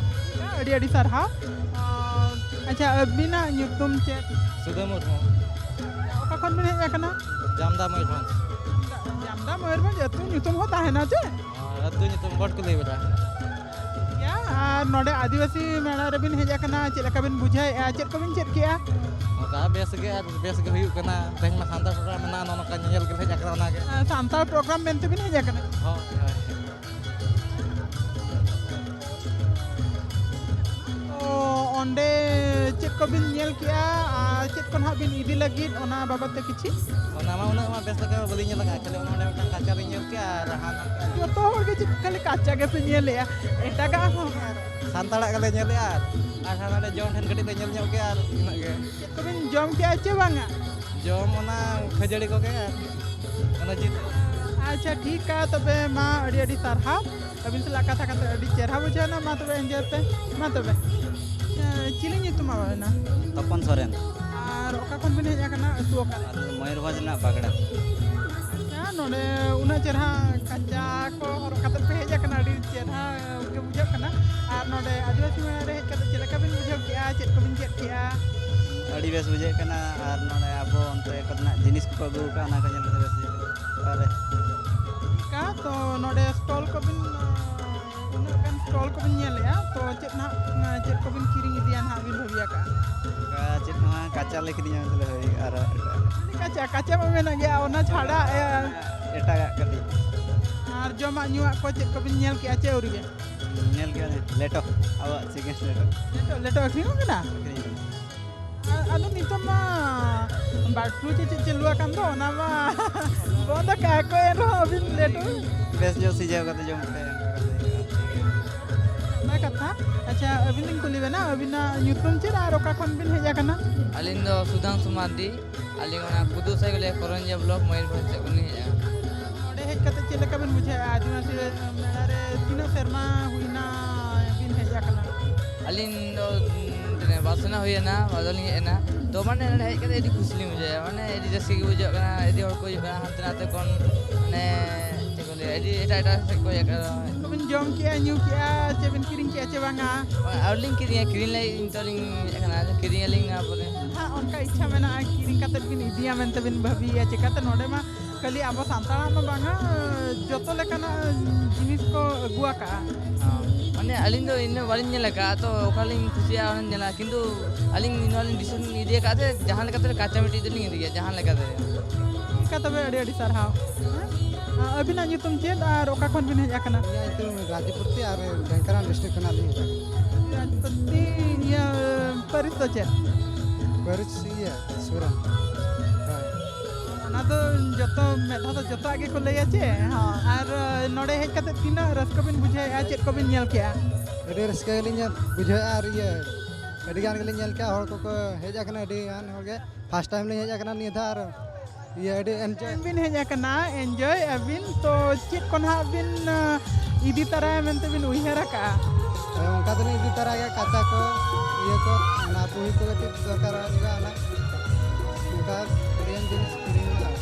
ᱟᱹᱰᱤ ᱟᱹᱰᱤ ᱥᱟᱨᱦᱟᱣ᱾ ᱟᱪᱪᱷᱟ, ᱟᱹᱵᱤᱱᱟᱜ ᱧᱩᱛᱩᱢ ᱪᱮᱫ? ᱥᱩᱫᱷᱟᱹ ᱢᱩᱨᱢᱩ᱾ ᱚᱠᱟ ᱠᱷᱚᱱ ᱵᱤᱱ ᱦᱮᱡ ᱟᱠᱟᱱᱟ? ᱡᱟᱢᱫᱟ ᱢᱚᱭᱩᱨᱵᱷᱚᱸᱡᱽ᱾ ᱡᱟᱢᱫᱟ ᱢᱚᱭᱩᱨᱵᱷᱚᱸᱡᱽ ᱟᱹᱛᱩ ᱧᱩᱛᱩᱢ ᱦᱚᱸ ᱛᱟᱦᱮᱱᱟ ᱪᱮ? ᱟᱹᱛᱩ ᱧᱩᱛᱩᱢ ᱜᱚᱴ ᱠᱩᱞᱦᱤ ᱵᱮᱲᱟ᱾ ᱴᱷᱤᱠ ᱜᱮᱭᱟ, ᱟᱨ ᱱᱚᱰᱮ ᱟᱹᱫᱤᱵᱟᱹᱥᱤ ᱢᱮᱞᱟ ᱨᱮᱵᱤᱱ ᱦᱮᱡ ᱟᱠᱟᱱᱟ, ᱪᱮᱫ ᱞᱮᱠᱟ ᱵᱤᱱ ᱵᱩᱡᱷᱟᱹᱣᱮᱫᱼᱟ? ᱪᱮᱫ ᱠᱚᱵᱤᱱ ᱪᱮᱫ ᱠᱮᱜᱼᱟ? ᱱᱚᱝᱠᱟ ᱵᱮᱥ ᱜᱮ, ᱟᱨ ᱵᱮᱥ ᱜᱮ ᱦᱩᱭᱩᱜ ᱠᱟᱱᱟ᱾ ᱛᱮᱦᱮᱧ ᱢᱟ ᱥᱟᱱᱛᱟᱲ ᱯᱨᱳᱜᱨᱟᱢ ᱢᱮᱱᱟᱜᱼᱟ, ᱱᱚᱜᱼᱚ ᱱᱚᱝᱠᱟ ᱧᱮᱧᱮᱞ ᱜᱮᱞᱤᱧ ᱦᱮᱡ ᱟᱠᱟᱱᱟ, ᱚᱱᱟᱜᱮ᱾ ᱥᱟᱱᱛᱟᱲ ᱯᱨᱳᱜᱨᱟᱢ ᱢᱮᱱᱛᱮ ᱵᱤᱱ ᱦᱮᱡ ᱟᱠᱟᱱᱟ? ᱦᱳᱭ, ᱦᱳᱭ᱾ ᱛᱚ, ᱚᱸᱰᱮ ᱪᱮᱫ ᱠᱚᱵᱤᱱ ᱧᱮᱞ ᱠᱮᱜᱼᱟ ᱟᱨ ᱪᱮᱫ ᱠᱚ ᱱᱟᱦᱟᱜ ᱵᱤᱱ ᱤᱫᱤ ᱞᱟᱹᱜᱤᱫ, ᱚᱱᱟ ᱵᱟᱵᱚᱫ ᱛᱮ ᱠᱤᱪᱷᱤ? ᱚᱱᱟ ᱢᱟ ᱩᱱᱟᱹᱜ ᱢᱟ ᱵᱮᱥ ᱞᱮᱠᱟ ᱢᱟ ᱵᱟᱹᱞᱤᱧ ᱧᱮᱞ ᱟᱠᱟᱫᱼᱟ, ᱠᱷᱟᱹᱞᱤ ᱚᱱᱟ ᱚᱸᱰᱮ ᱢᱤᱫᱴᱟᱝ ᱠᱟᱪᱟ ᱞᱤᱧ ᱧᱮᱞ ᱠᱮᱜᱼᱟ ᱟᱨ ᱦᱟᱱᱟ ᱡᱚᱛᱚ ᱦᱚᱲ ᱜᱮ ᱪᱮᱫ ᱠᱷᱟᱹᱞᱤ ᱠᱟᱪᱟ ᱜᱮᱯᱮ ᱧᱮᱞᱮᱜᱼᱟ? ᱮᱴᱟᱜᱟᱜ ᱦᱚᱸ? ᱥᱟᱱᱛᱟᱲᱟᱜ ᱜᱮᱞᱮ ᱧᱮᱞᱮᱜᱼᱟ ᱟᱨ, ᱟᱨ ᱦᱟᱱᱟ ᱚᱸᱰᱮ ᱡᱚᱢ ᱴᱷᱮᱱ ᱠᱟᱹᱴᱤᱡ ᱞᱮ ᱧᱮᱞ ᱧᱚᱜ ᱠᱮᱜᱼᱟ ᱟᱨ ᱩᱱᱟᱹᱜ ᱜᱮ᱾ ᱪᱮᱫ ᱠᱚᱵᱤᱱ ᱡᱚᱢ ᱠᱮᱜᱼᱟ ᱪᱮ ᱵᱟᱝᱟ? ᱡᱚᱢ ᱚᱱᱟ ᱠᱷᱟᱹᱡᱟᱹᱲᱤ ᱠᱚᱜᱮ ᱟᱨ ᱚᱱᱟ ᱡᱤᱞ᱾ ᱟᱪᱪᱷᱟ, ᱴᱷᱤᱠᱟ, ᱛᱚᱵᱮ ᱢᱟ, ᱟᱹᱰᱤ ᱟᱹᱰᱤ ᱥᱟᱨᱦᱟᱣ᱾ ᱟᱹᱵᱤᱱ ᱥᱟᱞᱟᱜ ᱠᱟᱛᱷᱟ ᱠᱟᱛᱮ ᱟᱹᱰᱤ ᱪᱮᱦᱨᱟ ᱵᱩᱡᱷᱟᱹᱣ ᱮᱱᱟ᱾ ᱢᱟ ᱛᱚᱵᱮ enjoy ᱯᱮ᱾ ᱢᱟ ᱛᱚᱵᱮ, ᱮ, ᱪᱤᱞᱤ ᱧᱩᱛᱩᱢ ᱟᱵᱮᱱᱟ? ᱛᱚᱯᱚᱱ ᱥᱚᱨᱮᱱ᱾ ᱟᱨ ᱚᱠᱟ ᱠᱷᱚᱱ ᱵᱤᱱ ᱦᱮᱡ ᱟᱠᱟᱱᱟ? ᱟᱹᱛᱩ ᱚᱠᱟ? ᱟᱹᱛᱩ ᱢᱚᱭᱩᱨᱵᱷᱚᱸᱡᱽ ᱨᱮᱱᱟᱜ ᱵᱟᱜᱽᱲᱟ᱾ ᱟᱪᱪᱷᱟ, ᱱᱚᱰᱮ ᱩᱱᱟᱹᱜ ᱪᱮᱦᱨᱟ ᱠᱟᱪᱟ ᱠᱚ ᱦᱚᱨᱚᱜ ᱠᱟᱛᱮ ᱯᱮ ᱦᱮᱡ ᱟᱠᱟᱱᱟ, ᱟᱹᱰᱤ ᱪᱮᱦᱨᱟ ᱜᱮ ᱵᱩᱡᱷᱟᱹᱜ ᱠᱟᱱᱟ᱾ ᱟᱨ ᱱᱚᱰᱮ ᱟᱹᱫᱤᱵᱟᱹᱥᱤ ᱢᱮᱞᱟ ᱨᱮ ᱦᱮᱡ ᱠᱟᱛᱮ ᱪᱮᱫ ᱞᱮᱠᱟ ᱵᱤᱱ ᱵᱩᱡᱷᱟᱹᱣ ᱠᱮᱜᱼᱟ? ᱪᱮᱫ ᱠᱚᱵᱤᱱ ᱪᱮᱫ ᱠᱮᱜᱼᱟ? ᱟᱹᱰᱤ ᱵᱮᱥ ᱵᱩᱡᱷᱟᱹᱜ ᱠᱟᱱᱟ᱾ ᱟᱨ ᱱᱚᱰᱮ ᱟᱵᱚ ᱚᱱᱛᱮ ᱠᱚᱨᱮᱱᱟᱜ ᱡᱤᱱᱤᱥ ᱠᱚᱠᱚ ᱟᱹᱜᱩ ᱟᱠᱟᱫᱼᱟ, ᱚᱱᱟ ᱠᱚ ᱧᱮᱞ ᱠᱟᱛᱮ ᱵᱮᱥ ᱵᱩᱡᱷᱟᱹᱜ ᱠᱟᱱᱟ᱾ ᱚᱠᱟᱨᱮ? ᱪᱮᱫ ᱞᱮᱠᱟ ᱛᱚ ᱱᱚᱰᱮ stall ᱠᱚᱵᱤᱱ, ᱩᱱᱟᱹᱜ ᱜᱟᱱ stall ᱠᱚᱵᱤᱱ ᱧᱮᱞᱮᱜᱼᱟ, ᱛᱚ ᱪᱮᱫ ᱱᱟᱦᱟᱜ, ᱪᱮᱫ ᱠᱚᱵᱤᱱ ᱠᱤᱨᱤᱧ ᱤᱫᱤᱭᱟ ᱱᱟᱦᱟᱜ ᱵᱤᱱ ᱵᱷᱟᱹᱵᱤ ᱟᱠᱟᱜᱼᱟ? ᱚᱱᱠᱟ ᱪᱮᱫ ᱦᱚᱸ ᱵᱟᱝ, ᱠᱟᱪᱟ ᱞᱮ ᱠᱤᱨᱤᱧᱟ ᱢᱮᱱᱛᱮ ᱞᱮ ᱵᱷᱟᱹᱵᱤ ᱟᱠᱟᱜᱼᱟ, ᱟᱨ ᱮᱴᱟᱜ᱾ ᱠᱟᱪᱟ, ᱠᱟᱪᱟ ᱢᱟ ᱢᱮᱱᱟᱜ ᱜᱮᱭᱟ, ᱚᱱᱟ ᱪᱷᱟᱰᱟ, ᱮ, ᱮᱴᱟᱜᱟᱜ ᱠᱟᱹᱴᱤᱡ᱾ ᱟᱨ ᱡᱚᱢᱟᱜ ᱧᱩᱣᱟᱜ ᱠᱚ ᱪᱮᱫ ᱠᱚᱵᱤᱱ ᱧᱮᱞ ᱠᱮᱜᱼᱟ ᱪᱮ ᱟᱹᱣᱨᱤ ᱜᱮ? ᱧᱮᱞ ᱠᱮᱜᱼᱟ ᱞᱮ ᱞᱮᱴᱚ, ᱟᱵᱚᱣᱟᱜ chicken ᱞᱮᱴᱚ᱾ ᱞᱮᱴᱚ, ᱞᱮᱴᱚ ᱟᱹᱠᱷᱨᱤᱧᱚᱜ ᱠᱟᱱᱟ? ᱟᱹᱠᱷᱨᱤᱧ ᱠᱟᱱᱟ᱾ ᱟ-, ᱟᱫᱚ ᱱᱤᱛᱚᱜ ᱢᱟ bird flu ᱪᱮ ᱪᱮᱫ ᱪᱟᱹᱞᱩ ᱟᱠᱟᱱ ᱫᱚ, ᱚᱱᱟ ᱢᱟ ᱵᱚᱱᱫ ᱟᱠᱟᱜᱼᱟ ᱠᱚ, ᱮᱱ ᱨᱮᱦᱚᱸ ᱟᱹᱵᱤᱱ ᱞᱮᱴᱚ᱾ ᱵᱮᱥ ᱧᱚᱜ ᱥᱤᱡᱟᱹᱣ ᱠᱟᱛᱮ ᱡᱚᱢ ᱯᱮ᱾ ᱱᱟᱯᱟᱭ ᱠᱟᱛᱷᱟ᱾ ᱟᱪᱪᱷᱟ, ᱟᱹᱵᱤᱱ ᱞᱤᱧ ᱠᱩᱞᱤ ᱵᱮᱱᱟ, ᱟᱹᱵᱤᱱᱟᱜ ᱧᱩᱛᱩᱢ ᱪᱮᱫ ᱟᱨ ᱚᱠᱟ ᱠᱷᱚᱱ ᱵᱤᱱ ᱦᱮᱡ ᱟᱠᱟᱱᱟ? ᱟᱹᱞᱤᱧ ᱫᱚ ᱥᱩᱫᱷᱟᱝᱥᱩ ᱢᱟᱨᱰᱤ᱾ ᱟᱹᱞᱤᱧ ᱚᱱᱟ ᱠᱩᱫᱩ ᱥᱟᱭ ᱜᱚᱞᱤᱭᱟ, ᱠᱚᱨᱚᱧᱡᱤᱭᱟ block, ᱢᱚᱭᱩᱨᱵᱷᱚᱸᱡᱽ ᱥᱮᱫ ᱠᱷᱚᱱ ᱞᱤᱧ ᱦᱮᱡ ᱟᱠᱟᱱᱟ᱾ ᱱᱚᱰᱮ ᱦᱮᱡ ᱠᱟᱛᱮ ᱪᱮᱫ ᱞᱮᱠᱟ ᱵᱤᱱ ᱵᱩᱡᱷᱟᱹᱣᱮᱫᱼᱟ? ᱟᱹᱫᱤᱵᱟᱹᱥᱤ ᱢᱮᱞᱟ ᱨᱮ ᱛᱤᱱᱟᱹᱜ ᱥᱮᱨᱢᱟ ᱦᱩᱭᱱᱟ ᱵᱤᱱ ᱦᱮᱡ ᱟᱠᱟᱱᱟ? ᱟᱹᱞᱤᱧ ᱫᱚ, ᱩᱸ, ᱛᱤᱱᱟᱹᱜ ᱵᱟᱨ ᱥᱮᱨᱢᱟ ᱦᱩᱭᱮᱱᱟ, ᱵᱟᱨ ᱫᱷᱟᱣ ᱞᱤᱧ ᱦᱮᱡ ᱮᱱᱟ᱾ ᱛᱚ, ᱢᱟᱱᱮ, ᱱᱚᱰᱮ ᱦᱮᱡ ᱠᱟᱛᱮ ᱟᱹᱰᱤ ᱠᱩᱥᱤ ᱞᱤᱧ ᱵᱩᱡᱷᱟᱹᱣᱮᱫᱼᱟ, ᱢᱟᱱᱮ, ᱟᱹᱰᱤ ᱨᱟᱹᱥᱠᱟᱹ ᱜᱮ ᱵᱩᱡᱷᱟᱹᱜ ᱠᱟᱱᱟ᱾ ᱟᱹᱰᱤ ᱦᱚᱲ ᱠᱚ ᱦᱤᱡᱩᱜ ᱠᱟᱱᱟ ᱦᱟᱱᱛᱮ ᱱᱟᱛᱮ ᱠᱷᱚᱱ, ᱢᱟᱱᱮ, ᱪᱮᱫ ᱠᱚ ᱞᱟᱹᱭᱟ, ᱟᱹᱰᱤ ᱮᱴᱟᱜ ᱮᱴᱟᱜ ᱥᱮᱫ ᱠᱚ ᱦᱮᱡ ᱟᱠᱟᱱᱟ᱾ ᱪᱮᱫ ᱠᱚᱵᱤᱱ ᱡᱚᱢ ᱠᱮᱜᱼᱟ, ᱧᱩ ᱠᱮᱜᱼᱟ, ᱪᱮᱫ ᱵᱤᱱ ᱠᱤᱨᱤᱧ ᱠᱮᱜᱼᱟ ᱪᱮ ᱵᱟᱝᱟ? ᱟᱹᱣᱨᱤ ᱞᱤᱧ ᱠᱤᱨᱤᱧᱟ, ᱠᱤᱨᱤᱧ ᱞᱟᱹᱜᱤᱫ ᱱᱤᱛᱚᱜ ᱞᱤᱧ ᱦᱮᱡ ᱟᱠᱟᱱᱟ, ᱟᱫᱚ ᱠᱤᱨᱤᱧ ᱟᱹᱞᱤᱧ ᱱᱚᱣᱟ ᱯᱚᱨᱮ᱾ ᱦᱟᱸᱜ ᱚᱱᱠᱟ ᱤᱪᱪᱷᱟ ᱢᱮᱱᱟᱜᱼᱟ, ᱠᱤᱨᱤᱧ ᱠᱟᱛᱮᱫ ᱵᱤᱱ ᱤᱫᱤᱭᱟ ᱢᱮᱱᱛᱮ ᱵᱤᱱ ᱵᱷᱟᱹᱵᱤᱭᱮᱫᱼᱟ? ᱪᱮᱠᱟᱛᱮ ᱱᱚᱰᱮ ᱢᱟ ᱠᱷᱟᱹᱞᱤ ᱟᱵᱚ ᱥᱟᱱᱛᱟᱲᱟᱜ ᱢᱟ ᱵᱟᱝᱟ, ᱡᱚᱛᱚ ᱞᱮᱠᱟᱱᱟᱜ ᱡᱤᱱᱤᱥ ᱠᱚ ᱟᱹᱜᱩ ᱟᱠᱟᱜᱼᱟ᱾ ᱦᱚᱸ, ᱢᱟᱱᱮ ᱟᱹᱞᱤᱧ ᱫᱚ ᱤᱱᱟᱹ ᱵᱟᱹᱞᱤᱧ ᱧᱮᱞ ᱟᱠᱟᱫᱼᱟ, ᱛᱚ ᱚᱠᱟ ᱞᱤᱧ ᱠᱩᱥᱤᱭᱟᱜᱼᱟ ᱚᱱᱟᱧ ᱧᱮᱞᱟ, ᱠᱤᱱᱛᱩ ᱟᱹᱞᱤᱧ ᱱᱚᱣᱟ ᱞᱤᱧ decision ᱤᱫᱤ ᱟᱠᱟᱫᱼᱟ ᱡᱮ ᱡᱟᱦᱟᱸ ᱞᱮᱠᱟᱛᱮ ᱠᱟᱪᱟ ᱢᱤᱫᱴᱤᱡ ᱫᱚᱞᱤᱧ ᱤᱫᱤᱭᱟ, ᱡᱟᱦᱟᱸ ᱞᱮᱠᱟᱛᱮ᱾ ᱴᱷᱤᱠᱟ ᱛᱚᱵᱮ, ᱟᱹᱰᱤ ᱟᱹᱰᱤ ᱥᱟᱨᱦᱟᱣ᱾ ᱦᱮᱸ? ᱟᱹᱵᱤᱱᱟᱜ ᱧᱩᱛᱩᱢ ᱪᱮᱫ ᱟᱨ ᱚᱠᱟ ᱠᱷᱚᱱ ᱵᱤᱱ ᱦᱮᱡ ᱟᱠᱟᱱᱟ? ᱤᱧᱟᱹᱜ ᱧᱩᱛᱩᱢ ᱨᱟᱡᱤᱯᱩᱨᱛᱤ ᱟᱨ ᱰᱷᱮᱱᱠᱟᱱᱟᱞ district ᱠᱷᱚᱱᱟᱜ ᱞᱤᱧ ᱦᱮᱡ ᱟᱠᱟᱱᱟ᱾ ᱨᱟᱡᱽᱯᱟᱹᱛᱤ ᱤᱭᱟᱹ ᱯᱟᱹᱨᱤᱥ ᱫᱚ ᱪᱮᱫ? ᱯᱟᱹᱨᱤᱥ ᱤᱭᱟᱹ ᱥᱚᱨᱮᱱ᱾ ᱦᱳᱭ᱾ ᱚᱱᱟ ᱫᱚ ᱡᱚᱛᱚ ᱢᱤᱫ ᱫᱷᱟᱣ ᱫᱚ ᱡᱚᱛᱚᱣᱟᱜ ᱜᱮᱠᱚ ᱞᱟᱹᱭᱟ ᱪᱮ? ᱦᱚᱸ᱾ ᱟᱨ ᱱᱚᱰᱮ ᱦᱮᱡ ᱠᱟᱛᱮ ᱛᱤᱱᱟᱹᱜ ᱨᱟᱹᱥᱠᱟᱹ ᱵᱤᱱ ᱵᱩᱡᱷᱟᱹᱣᱮᱫᱼᱟ? ᱪᱮᱫ ᱠᱚᱵᱤᱱ ᱧᱮᱞ ᱠᱮᱜᱼᱟ? ᱟᱹᱰᱤ ᱨᱟᱹᱥᱠᱟᱹ ᱜᱮᱞᱤᱧ ᱧᱮᱞ ᱵᱩᱡᱷᱟᱹᱣᱮᱫᱼᱟ᱾ ᱟᱨ ᱤᱭᱟᱹ ᱟᱹᱰᱤ ᱜᱟᱱ ᱜᱮᱞᱤᱧ ᱧᱮᱞ ᱠᱮᱜᱼᱟ, ᱦᱚᱲ ᱠᱚᱠᱚ ᱦᱮᱡ ᱟᱠᱟᱱᱟ, ᱟᱹᱰᱤ ᱜᱟᱱ ᱦᱚᱲ ᱜᱮ᱾ ᱯᱷᱟᱥᱴ ᱴᱟᱭᱤᱢ ᱞᱤᱧ ᱦᱮᱡ ᱟᱠᱟᱱᱟ ᱱᱤᱭᱟᱹ ᱫᱷᱟᱣ, ᱟᱨ ᱤᱭᱟᱹ ᱟᱹᱰᱤ ᱮᱱᱡᱚᱭ᱾ ᱵᱤᱱ ᱦᱮᱡ ᱟᱠᱟᱱᱟ, ᱮᱱᱡᱚᱭ ᱟᱹᱵᱤᱱ, ᱛᱚ ᱪᱮᱫ ᱠᱚ ᱱᱟᱦᱟᱜ ᱵᱤᱱ ᱟ, ᱤᱫᱤ ᱛᱟᱨᱟᱭᱟ ᱢᱮᱱᱛᱮ ᱵᱤᱱ ᱩᱭᱦᱟᱹᱨ ᱟᱠᱟᱜᱼᱟ? ᱦᱳᱭ, ᱚᱱᱠᱟ ᱫᱚᱞᱤᱧ ᱤᱫᱤ ᱛᱟᱨᱟ ᱜᱮᱭᱟ, ᱠᱟᱛᱷᱟ ᱠᱚ, ᱤᱭᱟᱹ ᱠᱚ, ᱚᱱᱟ ᱵᱩᱦᱤ ᱠᱚ ᱠᱟᱹᱴᱤᱡ ᱫᱚᱨᱠᱟᱨᱚᱜᱼᱟ ᱧᱚᱜᱚᱜᱼᱟ, ᱚᱱᱟ ᱚᱱᱠᱟ ᱟᱹᱰᱤᱜᱟᱱ ᱡᱤᱱᱤᱥ ᱠᱤᱨᱤᱧ ᱢᱮᱱᱟᱜᱼᱟ᱾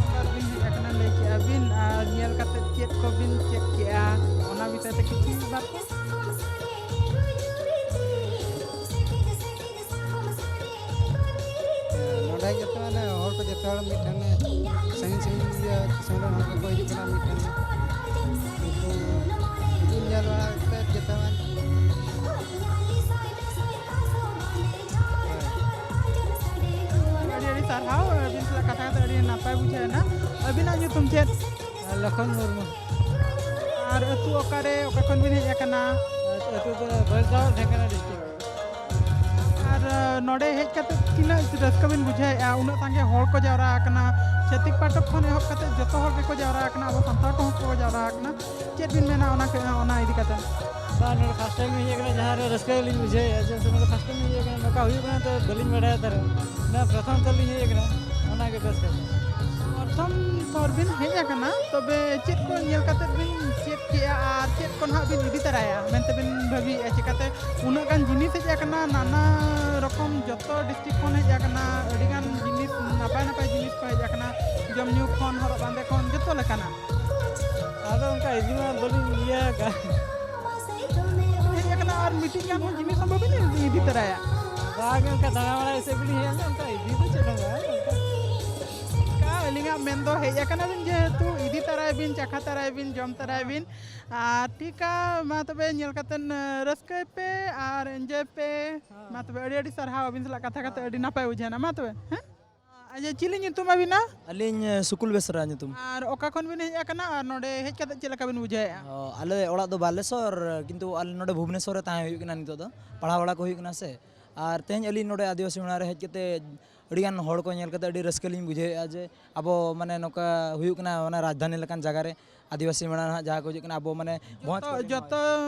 ᱚᱠᱟ ᱨᱮᱵᱤᱱ ᱦᱮᱡ ᱟᱠᱟᱱᱟ ᱞᱟᱹᱭ ᱠᱮᱜᱼᱟ ᱵᱤᱱ, ᱟᱨ ᱧᱮᱞ ᱠᱟᱛᱮ ᱪᱮᱫ ᱠᱚᱵᱤᱱ ᱪᱮᱫ ᱠᱮᱜᱼᱟ, ᱚᱱᱟ ᱵᱤᱥᱚᱭ ᱛᱮ ᱠᱤᱪᱷᱩ ᱢᱤᱫ ᱵᱟᱨ ᱠᱚ? ᱱᱚᱰᱮ ᱡᱚᱛᱚ ᱢᱟᱱᱮ ᱦᱚᱲ ᱠᱚ ᱡᱚᱛᱚ ᱦᱚᱲ ᱢᱤᱫ ᱴᱷᱮᱱ, ᱥᱟᱺᱜᱤᱧ ᱥᱟᱺᱜᱤᱧ ᱤᱭᱟᱹ ᱫᱤᱥᱚᱢ ᱨᱮᱱ ᱦᱚᱲ ᱠᱚᱠᱚ ᱦᱤᱡᱩᱜ ᱠᱟᱱᱟ ᱢᱤᱫ ᱴᱷᱮᱱ᱾ ᱩᱱᱠᱩ ᱧᱮᱞ ᱵᱟᱲᱟ ᱠᱟᱛᱮ ᱡᱚᱛᱚ ᱢᱟᱱᱮ ᱟᱹᱰᱤ ᱟᱹᱰᱤ ᱥᱟᱨᱦᱟᱣ, ᱟᱹᱵᱤᱱ ᱥᱟᱞᱟᱜ ᱠᱟᱛᱷᱟ ᱠᱟᱛᱮ ᱟᱹᱰᱤ ᱱᱟᱯᱟᱭ ᱵᱩᱡᱷᱟᱹᱣ ᱮᱱᱟ᱾ ᱟᱹᱵᱤᱱᱟᱜ ᱧᱩᱛᱩᱢ ᱪᱮᱫ? ᱞᱚᱠᱷᱚᱱ ᱢᱩᱨᱢᱩ᱾ ᱟᱨ ᱟᱹᱛᱩ ᱚᱠᱟᱨᱮ, ᱚᱠᱟ ᱠᱷᱚᱱ ᱵᱤᱱ ᱦᱮᱡ ᱟᱠᱟᱱᱟ? ᱟᱹᱛᱩ ᱫᱚ ᱵᱟᱹᱨᱤᱡᱟᱣ, ᱰᱷᱮᱝᱠᱟᱱᱟ ᱰᱤᱥᱴᱨᱤᱠᱴ᱾ ᱟᱨ, ᱟᱸ, ᱱᱚᱰᱮ ᱦᱮᱡ ᱠᱟᱛᱮ ᱛᱤᱱᱟᱹᱜ ᱨᱟᱹᱥᱠᱟᱹ ᱵᱤᱱ ᱵᱩᱡᱷᱟᱹᱣᱮᱫᱼᱟ? ᱩᱱᱟᱹᱜ ᱥᱟᱸᱜᱮ ᱦᱚᱲ ᱠᱚ ᱡᱟᱣᱨᱟ ᱟᱠᱟᱱᱟ, ᱪᱷᱟᱹᱛᱤᱠ ᱯᱟᱴᱷᱚᱠ ᱠᱷᱚᱱ ᱮᱦᱚᱵ ᱠᱟᱛᱮ ᱡᱚᱛᱚ ᱦᱚᱲ ᱜᱮᱠᱚ ᱡᱟᱣᱨᱟ ᱟᱠᱟᱱᱟ, ᱟᱵᱚ ᱥᱟᱱᱛᱟᱲ ᱠᱚᱦᱚᱸ ᱠᱚ ᱡᱟᱣᱨᱟ ᱟᱠᱟᱱᱟ᱾ ᱪᱮᱫ ᱵᱤᱱ ᱢᱮᱱᱟ ᱚᱱᱟ ᱠᱚ, ᱚᱱᱟ ᱤᱫᱤ ᱠᱟᱛᱮ? ᱵᱟᱝ, ᱱᱚᱰᱮ ᱯᱷᱟᱥᱴ ᱴᱟᱭᱤᱢ ᱤᱧ ᱦᱮᱡ ᱟᱠᱟᱱᱟ, ᱡᱟᱦᱟᱸ ᱨᱮ ᱨᱟᱹᱥᱠᱟᱹ ᱞᱤᱧ ᱵᱩᱡᱷᱟᱹᱣᱮᱫᱼᱟ, ᱪᱮᱫᱟᱜ ᱥᱮ ᱱᱚᱰᱮ ᱯᱷᱟᱥᱴ ᱴᱟᱭᱤᱢ ᱤᱧ ᱦᱮᱡ ᱟᱠᱟᱱᱟ, ᱱᱚᱝᱠᱟ ᱦᱩᱭᱩᱜ ᱠᱟᱱᱟ ᱛᱚ ᱵᱟᱹᱞᱤᱧ ᱵᱟᱲᱟᱭᱟ ᱛᱟᱦᱚᱞᱮ᱾ ᱱᱚᱣᱟ ᱯᱨᱚᱛᱷᱚᱢ ᱛᱟᱞᱤᱧ ᱦᱮᱡ ᱟᱠᱟᱱᱟ, ᱚᱱᱟ ᱜᱮ ᱵᱮᱥ ᱠᱟᱛᱷᱟ᱾ ᱯᱨᱚᱛᱷᱚᱢ ᱛᱷᱚᱨ ᱵᱤᱱ ᱦᱮᱡ ᱟᱠᱟᱱᱟ, ᱛᱚᱵᱮ ᱪᱮᱫ ᱠᱚ ᱧᱮᱞ ᱠᱟᱛᱮ ᱵᱤᱱ ᱪᱮᱫ ᱠᱮᱜᱼᱟ ᱟᱨ ᱪᱮᱫ ᱠᱚ ᱱᱟᱦᱟᱜ ᱵᱤᱱ ᱤᱫᱤ ᱛᱟᱨᱟᱭᱟ ᱢᱮᱱᱛᱮ ᱵᱤᱱ ᱵᱷᱟᱹᱵᱤᱭᱮᱫᱼᱟ? ᱪᱮᱠᱟᱛᱮ ᱩᱱᱟᱹᱜ ᱜᱟᱱ ᱡᱤᱱᱤᱥ ᱦᱮᱡ ᱟᱠᱟᱱᱟ, ᱱᱟᱱᱟ ᱨᱚᱠᱚᱢ ᱡᱚᱛᱚ ᱰᱤᱥᱴᱨᱤᱠᱴ ᱠᱷᱚᱱ ᱦᱮᱡ ᱟᱠᱟᱱᱟ, ᱟᱹᱰᱤ ᱜᱟᱱ ᱡᱤᱱᱤᱥ, ᱱᱟᱯᱟᱭ ᱱᱟᱯᱟᱭ ᱡᱤᱱᱤᱥ ᱠᱚ ᱦᱮᱡ ᱟᱠᱟᱱᱟ, ᱡᱚᱢ ᱧᱩ ᱠᱷᱚᱱ, ᱦᱚᱨᱚᱜ ᱵᱟᱸᱫᱮ ᱠᱷᱚᱱ, ᱡᱚᱛᱚ ᱞᱮᱠᱟᱱᱟᱜ᱾ ᱟᱫᱚ ᱚᱱᱠᱟ ᱤᱫᱤ ᱢᱟ ᱵᱟᱹᱞᱤᱧ ᱤᱭᱟᱹ ᱟᱠᱟᱫ᱾ ᱦᱮᱡ ᱟᱠᱟᱱᱟ ᱟᱨ ᱢᱤᱫᱴᱤᱡ ᱜᱟᱱ ᱦᱚᱸ ᱡᱤᱱᱤᱥ ᱦᱚᱸ ᱵᱟᱹᱵᱤᱱ ᱤᱫᱤ ᱛᱚᱨᱟᱭᱟ? ᱵᱟᱝ, ᱚᱱᱠᱟ ᱫᱟᱬᱟ ᱵᱟᱲᱟᱭ ᱥᱮᱫ ᱜᱮᱞᱤᱧ ᱦᱮᱡ ᱞᱮᱱᱟ, ᱚᱱᱠᱟ ᱤᱫᱤ ᱫᱚ ᱪᱮᱫ ᱦᱚᱸ ᱵᱟᱝ᱾ ᱚᱱᱠᱟ ᱟᱹᱞᱤᱧᱟᱜ ᱢᱮᱱ ᱫᱚ ᱦᱮᱡ ᱟᱠᱟᱱᱟ ᱵᱤᱱ ᱡᱮᱦᱮᱛᱩ, ᱤᱫᱤ ᱛᱟᱨᱟᱭ ᱵᱤᱱ, ᱪᱟᱠᱷᱟ ᱛᱟᱨᱟᱭ ᱵᱤᱱ, ᱡᱚᱢ ᱛᱟᱨᱟᱭ ᱵᱤᱱ᱾ ᱟᱨ ᱴᱷᱤᱠᱟ, ᱢᱟ ᱛᱚᱵᱮ ᱧᱮᱞ ᱠᱟᱛᱮᱱ, ᱟᱸ, ᱨᱟᱹᱥᱠᱟᱹᱭ ᱯᱮ ᱟᱨ ᱮᱱᱡᱚᱭ ᱯᱮ᱾ ᱢᱟ ᱛᱚᱵᱮ ᱟᱹᱰᱤ ᱟᱹᱰᱤ ᱥᱟᱨᱦᱟᱣ, ᱟᱹᱵᱤᱱ ᱥᱟᱞᱟᱜ ᱠᱟᱛᱷᱟ ᱠᱟᱛᱮ ᱟᱹᱰᱤ ᱱᱟᱯᱟᱭ ᱵᱩᱡᱷᱟᱹᱣ ᱮᱱᱟ᱾ ᱢᱟ ᱛᱚᱵᱮ, ᱦᱮᱸ? ᱟᱪᱪᱷᱟ, ᱪᱤᱞᱤ ᱧᱩᱛᱩᱢ ᱟᱹᱵᱤᱱᱟ? ᱟᱹᱞᱤᱧ ᱥᱩᱠᱩᱞ ᱵᱮᱥᱨᱟ ᱧᱩᱛᱩᱢ᱾ ᱟᱨ ᱚᱠᱟ ᱠᱷᱚᱱ ᱵᱤᱱ ᱦᱮᱡ ᱟᱠᱟᱱᱟ ᱟᱨ ᱱᱚᱰᱮ ᱦᱮᱡ ᱠᱟᱛᱮ ᱪᱮᱫ ᱞᱮᱠᱟ ᱵᱤᱱ ᱵᱩᱡᱷᱟᱹᱣᱮᱫᱼᱟ? ᱚ, ᱟᱞᱮ ᱚᱲᱟᱜ ᱫᱚ ᱵᱟᱞᱮᱥᱚᱨ, ᱠᱤᱱᱛᱩ ᱟᱞᱮ ᱱᱚᱰᱮ ᱵᱷᱩᱵᱽᱱᱮᱥᱚᱨ ᱨᱮ ᱛᱟᱦᱮᱸ ᱦᱩᱭᱩᱜ ᱠᱟᱱᱟ ᱱᱤᱛᱚᱜ ᱫᱚ, ᱯᱟᱲᱦᱟᱣ ᱵᱟᱲᱟ ᱠᱚ ᱦᱩᱭᱩᱜ ᱠᱟᱱᱟ ᱥᱮ᱾ ᱟᱨ ᱛᱮᱦᱮᱧ ᱟᱹᱞᱤᱧ ᱱᱚᱰᱮ ᱟᱹᱫᱤᱵᱟᱹᱥᱤ ᱢᱮᱞᱟ ᱨᱮ ᱦᱮᱡ ᱠᱟᱛᱮ ᱟᱹᱰᱤᱜᱟᱱ ᱦᱚᱲ ᱠᱚ ᱧᱮᱞ ᱠᱟᱛᱮ ᱟᱹᱰᱤ ᱨᱟᱹᱥᱠᱟᱹ ᱞᱤᱧ ᱵᱩᱡᱷᱟᱹᱣᱮᱫᱼᱟ ᱡᱮ ᱟᱵᱚ ᱢᱟᱱᱮ ᱱᱚᱝᱠᱟ ᱦᱩᱭᱩᱜ ᱠᱟᱱᱟ, ᱚᱱᱟ ᱨᱟᱡᱽᱫᱷᱟᱱᱤ ᱞᱮᱠᱟᱱ ᱡᱟᱭᱜᱟ ᱨᱮ ᱟᱹᱫᱤᱵᱟᱹᱥᱤ ᱢᱮᱞᱟ ᱱᱟᱦᱟᱜ ᱡᱟᱦᱟᱸ ᱠᱚ ᱦᱤᱡᱩᱜ ᱠᱟᱱᱟ, ᱟᱵᱚ ᱢᱟᱱᱮ ᱡᱚᱛᱚ ᱢᱚᱡᱽ ᱠᱚ ᱡᱚᱛᱚ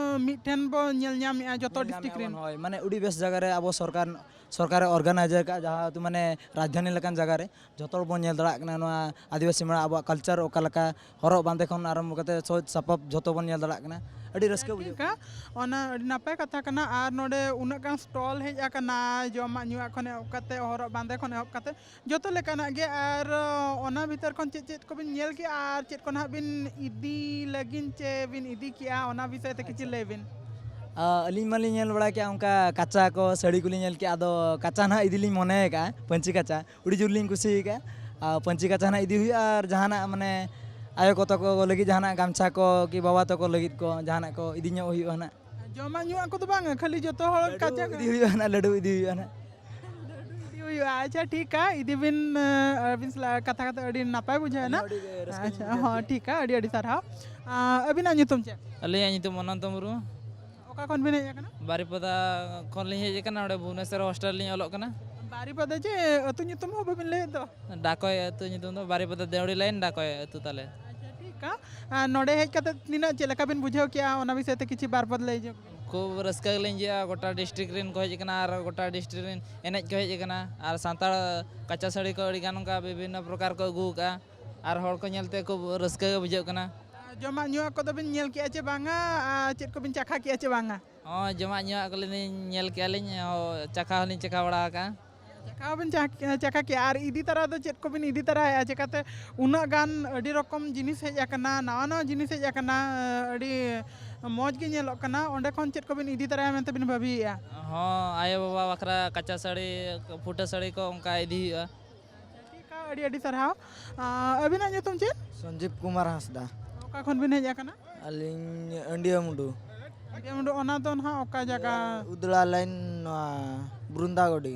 ᱢᱤᱫᱴᱷᱮᱱ ᱵᱚ ᱧᱮᱞ ᱧᱟᱢᱮᱫᱼᱟ, ᱡᱚᱛᱚ ᱧᱮᱞ ᱰᱤᱥᱴᱨᱤᱠᱴ ᱧᱟᱢᱮᱫ ᱨᱮᱱ᱾ ᱵᱚᱱ, ᱦᱳᱭ, ᱢᱟᱱᱮ ᱟᱹᱰᱤ ᱵᱮᱥ ᱡᱟᱭᱜᱟ ᱨᱮ ᱟᱵᱚ ᱥᱚᱨᱠᱟᱨ, ᱥᱚᱨᱠᱟᱨᱮ ᱚᱨᱜᱟᱱᱟᱭᱤᱡ ᱟᱠᱟᱫ, ᱡᱟᱦᱟᱸ ᱟᱹᱛᱩ ᱢᱟᱱᱮ ᱨᱟᱡᱽᱫᱷᱟᱱᱤ ᱞᱮᱠᱟᱱ ᱡᱟᱭᱜᱟ ᱨᱮ ᱡᱚᱛᱚ ᱦᱚᱲ ᱵᱚᱱ ᱧᱮᱞ ᱫᱟᱲᱮᱭᱟᱜ ᱠᱟᱱᱟ ᱱᱚᱣᱟ ᱟᱹᱫᱤᱵᱟᱹᱥᱤ ᱢᱮᱞᱟ, ᱟᱵᱚᱣᱟᱜ ᱠᱟᱞᱪᱟᱨ ᱚᱠᱟ ᱞᱮᱠᱟ, ᱦᱚᱨᱚᱜ ᱵᱟᱸᱫᱮ ᱠᱷᱚᱱ ᱟᱨᱟᱢᱵᱷᱚ ᱠᱟᱛᱮ ᱥᱚᱡᱽ ᱥᱟᱯᱟᱵ ᱡᱚᱛᱚ ᱵᱚᱱ ᱧᱮᱞ ᱫᱟᱲᱮᱭᱟᱜ ᱠᱟᱱᱟ᱾ ᱟᱹᱰᱤ ᱨᱟᱹᱥᱠᱟᱹ ᱵᱩᱡᱷᱟᱹᱜ ᱴᱷᱤᱠᱟ, ᱠᱟᱱᱟ᱾ ᱚᱱᱟ ᱟᱹᱰᱤ ᱱᱟᱯᱟᱭ ᱠᱟᱛᱷᱟ ᱠᱟᱱᱟ᱾ ᱟᱨ ᱱᱚᱰᱮ ᱩᱱᱟᱹᱜ ᱜᱟᱱ ᱥᱴᱚᱞ ᱦᱮᱡ ᱟᱠᱟᱱᱟ, ᱡᱚᱢᱟᱜ ᱧᱩᱣᱟᱜ ᱠᱷᱚᱱ ᱮᱦᱚᱵ ᱠᱟᱛᱮ, ᱦᱚᱨᱚᱜ ᱵᱟᱸᱫᱮ ᱠᱷᱚᱱ ᱮᱦᱚᱵ ᱠᱟᱛᱮ, ᱡᱚᱛᱚ ᱞᱮᱠᱟᱱᱟᱜ ᱜᱮ᱾ ᱟᱨ ᱚᱱᱟ ᱵᱷᱤᱛᱟᱹᱨ ᱠᱷᱚᱱ ᱪᱮᱫ ᱪᱮᱫ ᱠᱚᱵᱤᱱ ᱧᱮᱞ ᱠᱮᱜᱼᱟ ᱟᱨ ᱪᱮᱫ ᱠᱚ ᱱᱟᱦᱟᱜ ᱵᱤᱱ ᱤᱫᱤ ᱞᱟᱹᱜᱤᱫ ᱪᱮ ᱵᱤᱱ ᱤᱫᱤ ᱠᱮᱜᱼᱟ, ᱚᱱᱟ ᱵᱤᱥᱚᱭ ᱛᱮ ᱠᱤᱪᱷᱩ ᱟᱪᱪᱷᱟ᱾ ᱞᱟᱹᱭ ᱵᱤᱱ᱾ ᱟ, ᱟᱹᱞᱤᱧ ᱢᱟᱞᱤᱧ ᱧᱮᱞ ᱵᱟᱲᱟ ᱠᱮᱜᱼᱟ ᱚᱱᱠᱟ ᱠᱟᱪᱟ ᱠᱚ, ᱥᱟᱹᱲᱤ ᱠᱚᱞᱤᱧ ᱧᱮᱞ ᱠᱮᱜᱼᱟ, ᱟᱫᱚ ᱠᱟᱪᱟ ᱱᱟᱦᱟᱜ ᱤᱫᱤ ᱞᱤᱧ ᱢᱚᱱᱮ ᱟᱠᱟᱜᱼᱟ, ᱯᱟᱹᱧᱪᱤ ᱠᱟᱪᱟ᱾ ᱟᱹᱰᱤ ᱡᱳᱨ ᱞᱤᱧ ᱠᱩᱥᱤ ᱟᱠᱟᱜᱼᱟ᱾ ᱟᱨ ᱯᱟᱹᱧᱪᱤ ᱠᱟᱪᱟ ᱱᱟᱦᱟᱜ ᱤᱫᱤ ᱦᱩᱭᱩᱜᱼᱟ, ᱟᱨ ᱡᱟᱦᱟᱱᱟᱜ ᱢᱟᱱᱮ ᱟᱭᱳ ᱠᱚ ᱛᱟᱠᱚ ᱞᱟᱹᱜᱤᱫ ᱡᱟᱦᱟᱱᱟᱜ ᱜᱟᱢᱪᱷᱟ ᱠᱚ ᱠᱤ ᱵᱟᱵᱟ ᱛᱟᱠᱚ ᱞᱟᱹᱜᱤᱫ ᱠᱚ ᱡᱟᱦᱟᱱᱟᱜ ᱠᱚ ᱤᱫᱤ ᱧᱚᱜ ᱦᱩᱭᱩᱜᱼᱟ ᱱᱟᱦᱟᱜ᱾ ᱡᱚᱢᱟᱜ ᱧᱩᱣᱟᱜ ᱠᱚᱫᱚ ᱵᱟᱝᱟ, ᱠᱷᱟᱹᱞᱤ ᱡᱚᱛᱚ ᱦᱚᱲ ᱞᱟᱹᱰᱩ ᱠᱟᱪᱟ ᱤᱫᱤ ᱦᱩᱭᱩᱜᱼᱟ ᱱᱟᱦᱟᱜ, ᱞᱟᱹᱰᱩ ᱤᱫᱤ ᱦᱩᱭᱩᱜᱼᱟ ᱱᱟᱦᱟᱜ᱾ ᱤᱫᱤ ᱦᱩᱭᱩᱜᱼᱟ᱾ ᱟᱪᱪᱷᱟ, ᱴᱷᱤᱠᱟ, ᱤᱫᱤ ᱵᱤᱱ, ᱟᱹᱵᱤᱱ ᱥᱟᱞᱟᱜ ᱠᱟᱛᱷᱟ ᱠᱟᱛᱮ ᱟᱹᱰᱤ ᱱᱟᱯᱟᱭ ᱵᱩᱡᱷᱟᱹᱣ ᱮᱱᱟ᱾ ᱟᱹᱞᱤᱧ ᱦᱚᱸ ᱟᱹᱰᱤ ᱨᱟᱹᱥᱠᱟᱹ ᱞᱤᱧ ᱟᱪᱪᱷᱟ, ᱵᱩᱡᱷᱟᱹᱣ ᱦᱚᱸ, ᱠᱮᱫᱟ᱾ ᱴᱷᱤᱠᱟ, ᱟᱹᱰᱤ ᱟᱹᱰᱤ ᱥᱟᱨᱦᱟᱣ᱾ ᱟᱹᱵᱤᱱᱟᱜ ᱧᱩᱛᱩᱢ ᱪᱮᱫ? ᱟᱹᱞᱤᱧᱟᱜ ᱧᱩᱛᱩᱢ ᱚᱱᱚᱱᱛᱚ ᱢᱩᱨᱢᱩ᱾ ᱚᱠᱟ ᱠᱷᱚᱱ ᱵᱤᱱ ᱦᱮᱡ ᱟᱠᱟᱱᱟ? ᱵᱟᱨᱤᱯᱟᱫᱟ ᱠᱷᱚᱱ ᱞᱤᱧ ᱦᱮᱡ ᱟᱠᱟᱱᱟ, ᱱᱚᱰᱮ ᱵᱷᱩᱵᱽᱱᱮᱥᱚᱨ ᱦᱚᱥᱴᱮᱞ ᱞᱤᱧ ᱚᱞᱚᱜ ᱠᱟᱱᱟ᱾ ᱵᱟᱨᱤᱯᱟᱫᱟ ᱡᱮ ᱟᱹᱛᱩ ᱧᱩᱛᱩᱢ ᱦᱚᱸ ᱵᱟᱹᱵᱤᱱ ᱞᱟᱹᱭᱮᱫ ᱫᱚ? ᱰᱟᱠᱚᱭ ᱟᱹᱛᱩ ᱧᱩᱛᱩᱢ ᱫᱚ ᱵᱟᱨᱤᱯᱟᱫᱟ ᱫᱮᱣᱲᱤ ᱞᱟᱭᱤᱱ ᱰᱟᱠᱚᱭ ᱟᱹᱛᱩ ᱛᱟᱞᱮ᱾ ᱟᱪᱪᱷᱟ, ᱴᱷᱤᱠᱟ᱾ ᱟᱨ ᱱᱚᱰᱮ ᱦᱮᱡ ᱠᱟᱛᱮ ᱛᱤᱱᱟᱹᱜ ᱪᱮᱫ ᱞᱮᱠᱟ ᱵᱤᱱ ᱵᱩᱡᱷᱟᱹᱣ ᱠᱮᱜᱼᱟ, ᱚᱱᱟ ᱵᱤᱥᱚᱭ ᱛᱮ ᱠᱤᱪᱷᱩ ᱵᱟᱨ ᱯᱚᱫ ᱞᱟᱹᱭ ᱧᱚᱜ ᱵᱤᱱ᱾ ᱠᱷᱩᱵ ᱨᱟᱹᱥᱠᱟᱹ ᱜᱮᱞᱤᱧ ᱵᱩᱡᱷᱟᱹᱣᱟ, ᱜᱚᱴᱟ ᱰᱤᱥᱴᱨᱤᱠᱴ ᱨᱮᱱ ᱠᱚ ᱦᱮᱡ ᱟᱠᱟᱱᱟ ᱟᱨ ᱜᱚᱴᱟ ᱰᱤᱥᱴᱨᱤᱠᱴ ᱨᱮᱱ ᱮᱱᱮᱡ ᱠᱚ ᱦᱮᱡ ᱟᱠᱟᱱᱟ ᱟᱨ ᱥᱟᱱᱛᱟᱲ ᱠᱟᱪᱟ ᱥᱟᱹᱲᱤ ᱠᱚ ᱟᱹᱰᱤ ᱜᱟᱱ ᱚᱱᱠᱟ ᱵᱤᱵᱷᱤᱱᱱᱚ ᱯᱨᱚᱠᱟᱨ ᱠᱚ ᱟᱹᱜᱩ ᱟᱠᱟᱫᱼᱟ ᱟᱨ ᱦᱚᱲ ᱠᱚ ᱧᱮᱞᱛᱮ ᱠᱷᱩᱵ ᱨᱟᱹᱥᱠᱟᱹ ᱜᱮ ᱵᱩᱡᱷᱟᱹᱜ ᱠᱟᱱᱟ᱾ ᱟᱨ ᱡᱚᱢᱟᱜ ᱧᱩᱣᱟᱜ ᱠᱚᱫᱚ ᱵᱤᱱ ᱧᱮᱞ ᱠᱮᱜᱼᱟ ᱪᱮ ᱵᱟᱝᱟ? ᱟᱨ ᱪᱮᱫ ᱠᱚᱵᱤᱱ ᱪᱟᱠᱷᱟ ᱠᱮᱜᱼᱟ ᱪᱮ ᱵᱟᱝᱟ? ᱦᱚᱸ, ᱡᱚᱢᱟᱜ ᱧᱩᱣᱟᱜ ᱠᱚᱞᱤᱧ ᱧᱮᱞ ᱠᱮᱜᱼᱟ ᱞᱤᱧ, ᱦᱚᱸ, ᱪᱟᱠᱷᱟ ᱦᱚᱸᱞᱤᱧ ᱪᱟᱠᱷᱟ ᱵᱟᱲᱟ ᱟᱠᱟᱜᱼᱟ᱾ ᱪᱟᱠᱷᱟ ᱦᱚᱸᱵᱤᱱ ᱪᱟ-, ᱪᱟᱠᱷᱟ ᱠᱮᱜᱼᱟ᱾ ᱟᱨ ᱤᱫᱤ ᱛᱟᱨᱟ ᱫᱚ ᱪᱮᱫ ᱠᱚᱵᱤᱱ ᱤᱫᱤ ᱛᱟᱨᱟᱭᱮᱜᱼᱟ? ᱪᱮᱠᱟᱛᱮ ᱩᱱᱟᱹᱜ ᱜᱟᱱ ᱟᱹᱰᱤ ᱨᱚᱠᱚᱢ ᱡᱤᱱᱤᱥ ᱦᱮᱡ ᱟᱠᱟᱱᱟ, ᱱᱟᱣᱟ ᱱᱟᱣᱟ ᱡᱤᱱᱤᱥ ᱦᱮᱡ ᱟᱠᱟᱱᱟ, ᱟᱹᱰᱤ ᱢᱚᱡᱽ ᱜᱮ ᱧᱮᱞᱚᱜ ᱠᱟᱱᱟ᱾ ᱚᱸᱰᱮ ᱠᱷᱚᱱ ᱪᱮᱫ ᱠᱚᱵᱤᱱ ᱤᱫᱤ ᱛᱟᱨᱟᱭᱟ ᱢᱮᱱᱛᱮ ᱵᱤᱱ ᱵᱷᱟᱹᱵᱤᱭᱮᱜᱼᱟ? ᱦᱚᱸ, ᱟᱭᱳᱼᱵᱟᱵᱟ ᱵᱟᱠᱷᱨᱟ ᱠᱟᱪᱟ ᱥᱟᱹᱲᱤ, ᱯᱷᱩᱴᱟᱹ ᱥᱟᱹᱲᱤ ᱠᱚ ᱚᱱᱠᱟ ᱤᱫᱤ ᱦᱩᱭᱩᱜᱼᱟ᱾ ᱴᱷᱤᱠᱟ, ᱟᱹᱰᱤ ᱟᱹᱰᱤ ᱥᱟᱨᱦᱟᱣ᱾ ᱟᱸ, ᱟᱹᱵᱤᱱᱟᱜ ᱧᱩᱛᱩᱢ ᱪᱮᱫ? ᱥᱚᱧᱡᱤᱵᱽ ᱠᱩᱢᱟᱨ ᱦᱟᱸᱥᱫᱟ᱾ ᱚᱠᱟ ᱠᱷᱚᱱ ᱵᱤᱱ ᱦᱮᱡ ᱟᱠᱟᱱᱟ? ᱟᱹᱞᱤᱧ ᱟᱹᱱᱰᱤᱭᱟᱹ ᱢᱩᱰᱩ᱾ ᱟᱹᱱᱰᱤᱭᱟᱹ ᱢᱩᱰᱩ, ᱚᱱᱟ ᱫᱚ ᱱᱟᱦᱟᱜ ᱚᱠᱟ ᱡᱟᱭᱜᱟ? ᱩᱫᱽᱲᱟ ᱞᱟᱭᱤᱱ, ᱱᱚᱣᱟ ᱵᱨᱩᱱᱫᱟᱜᱚᱰᱤ᱾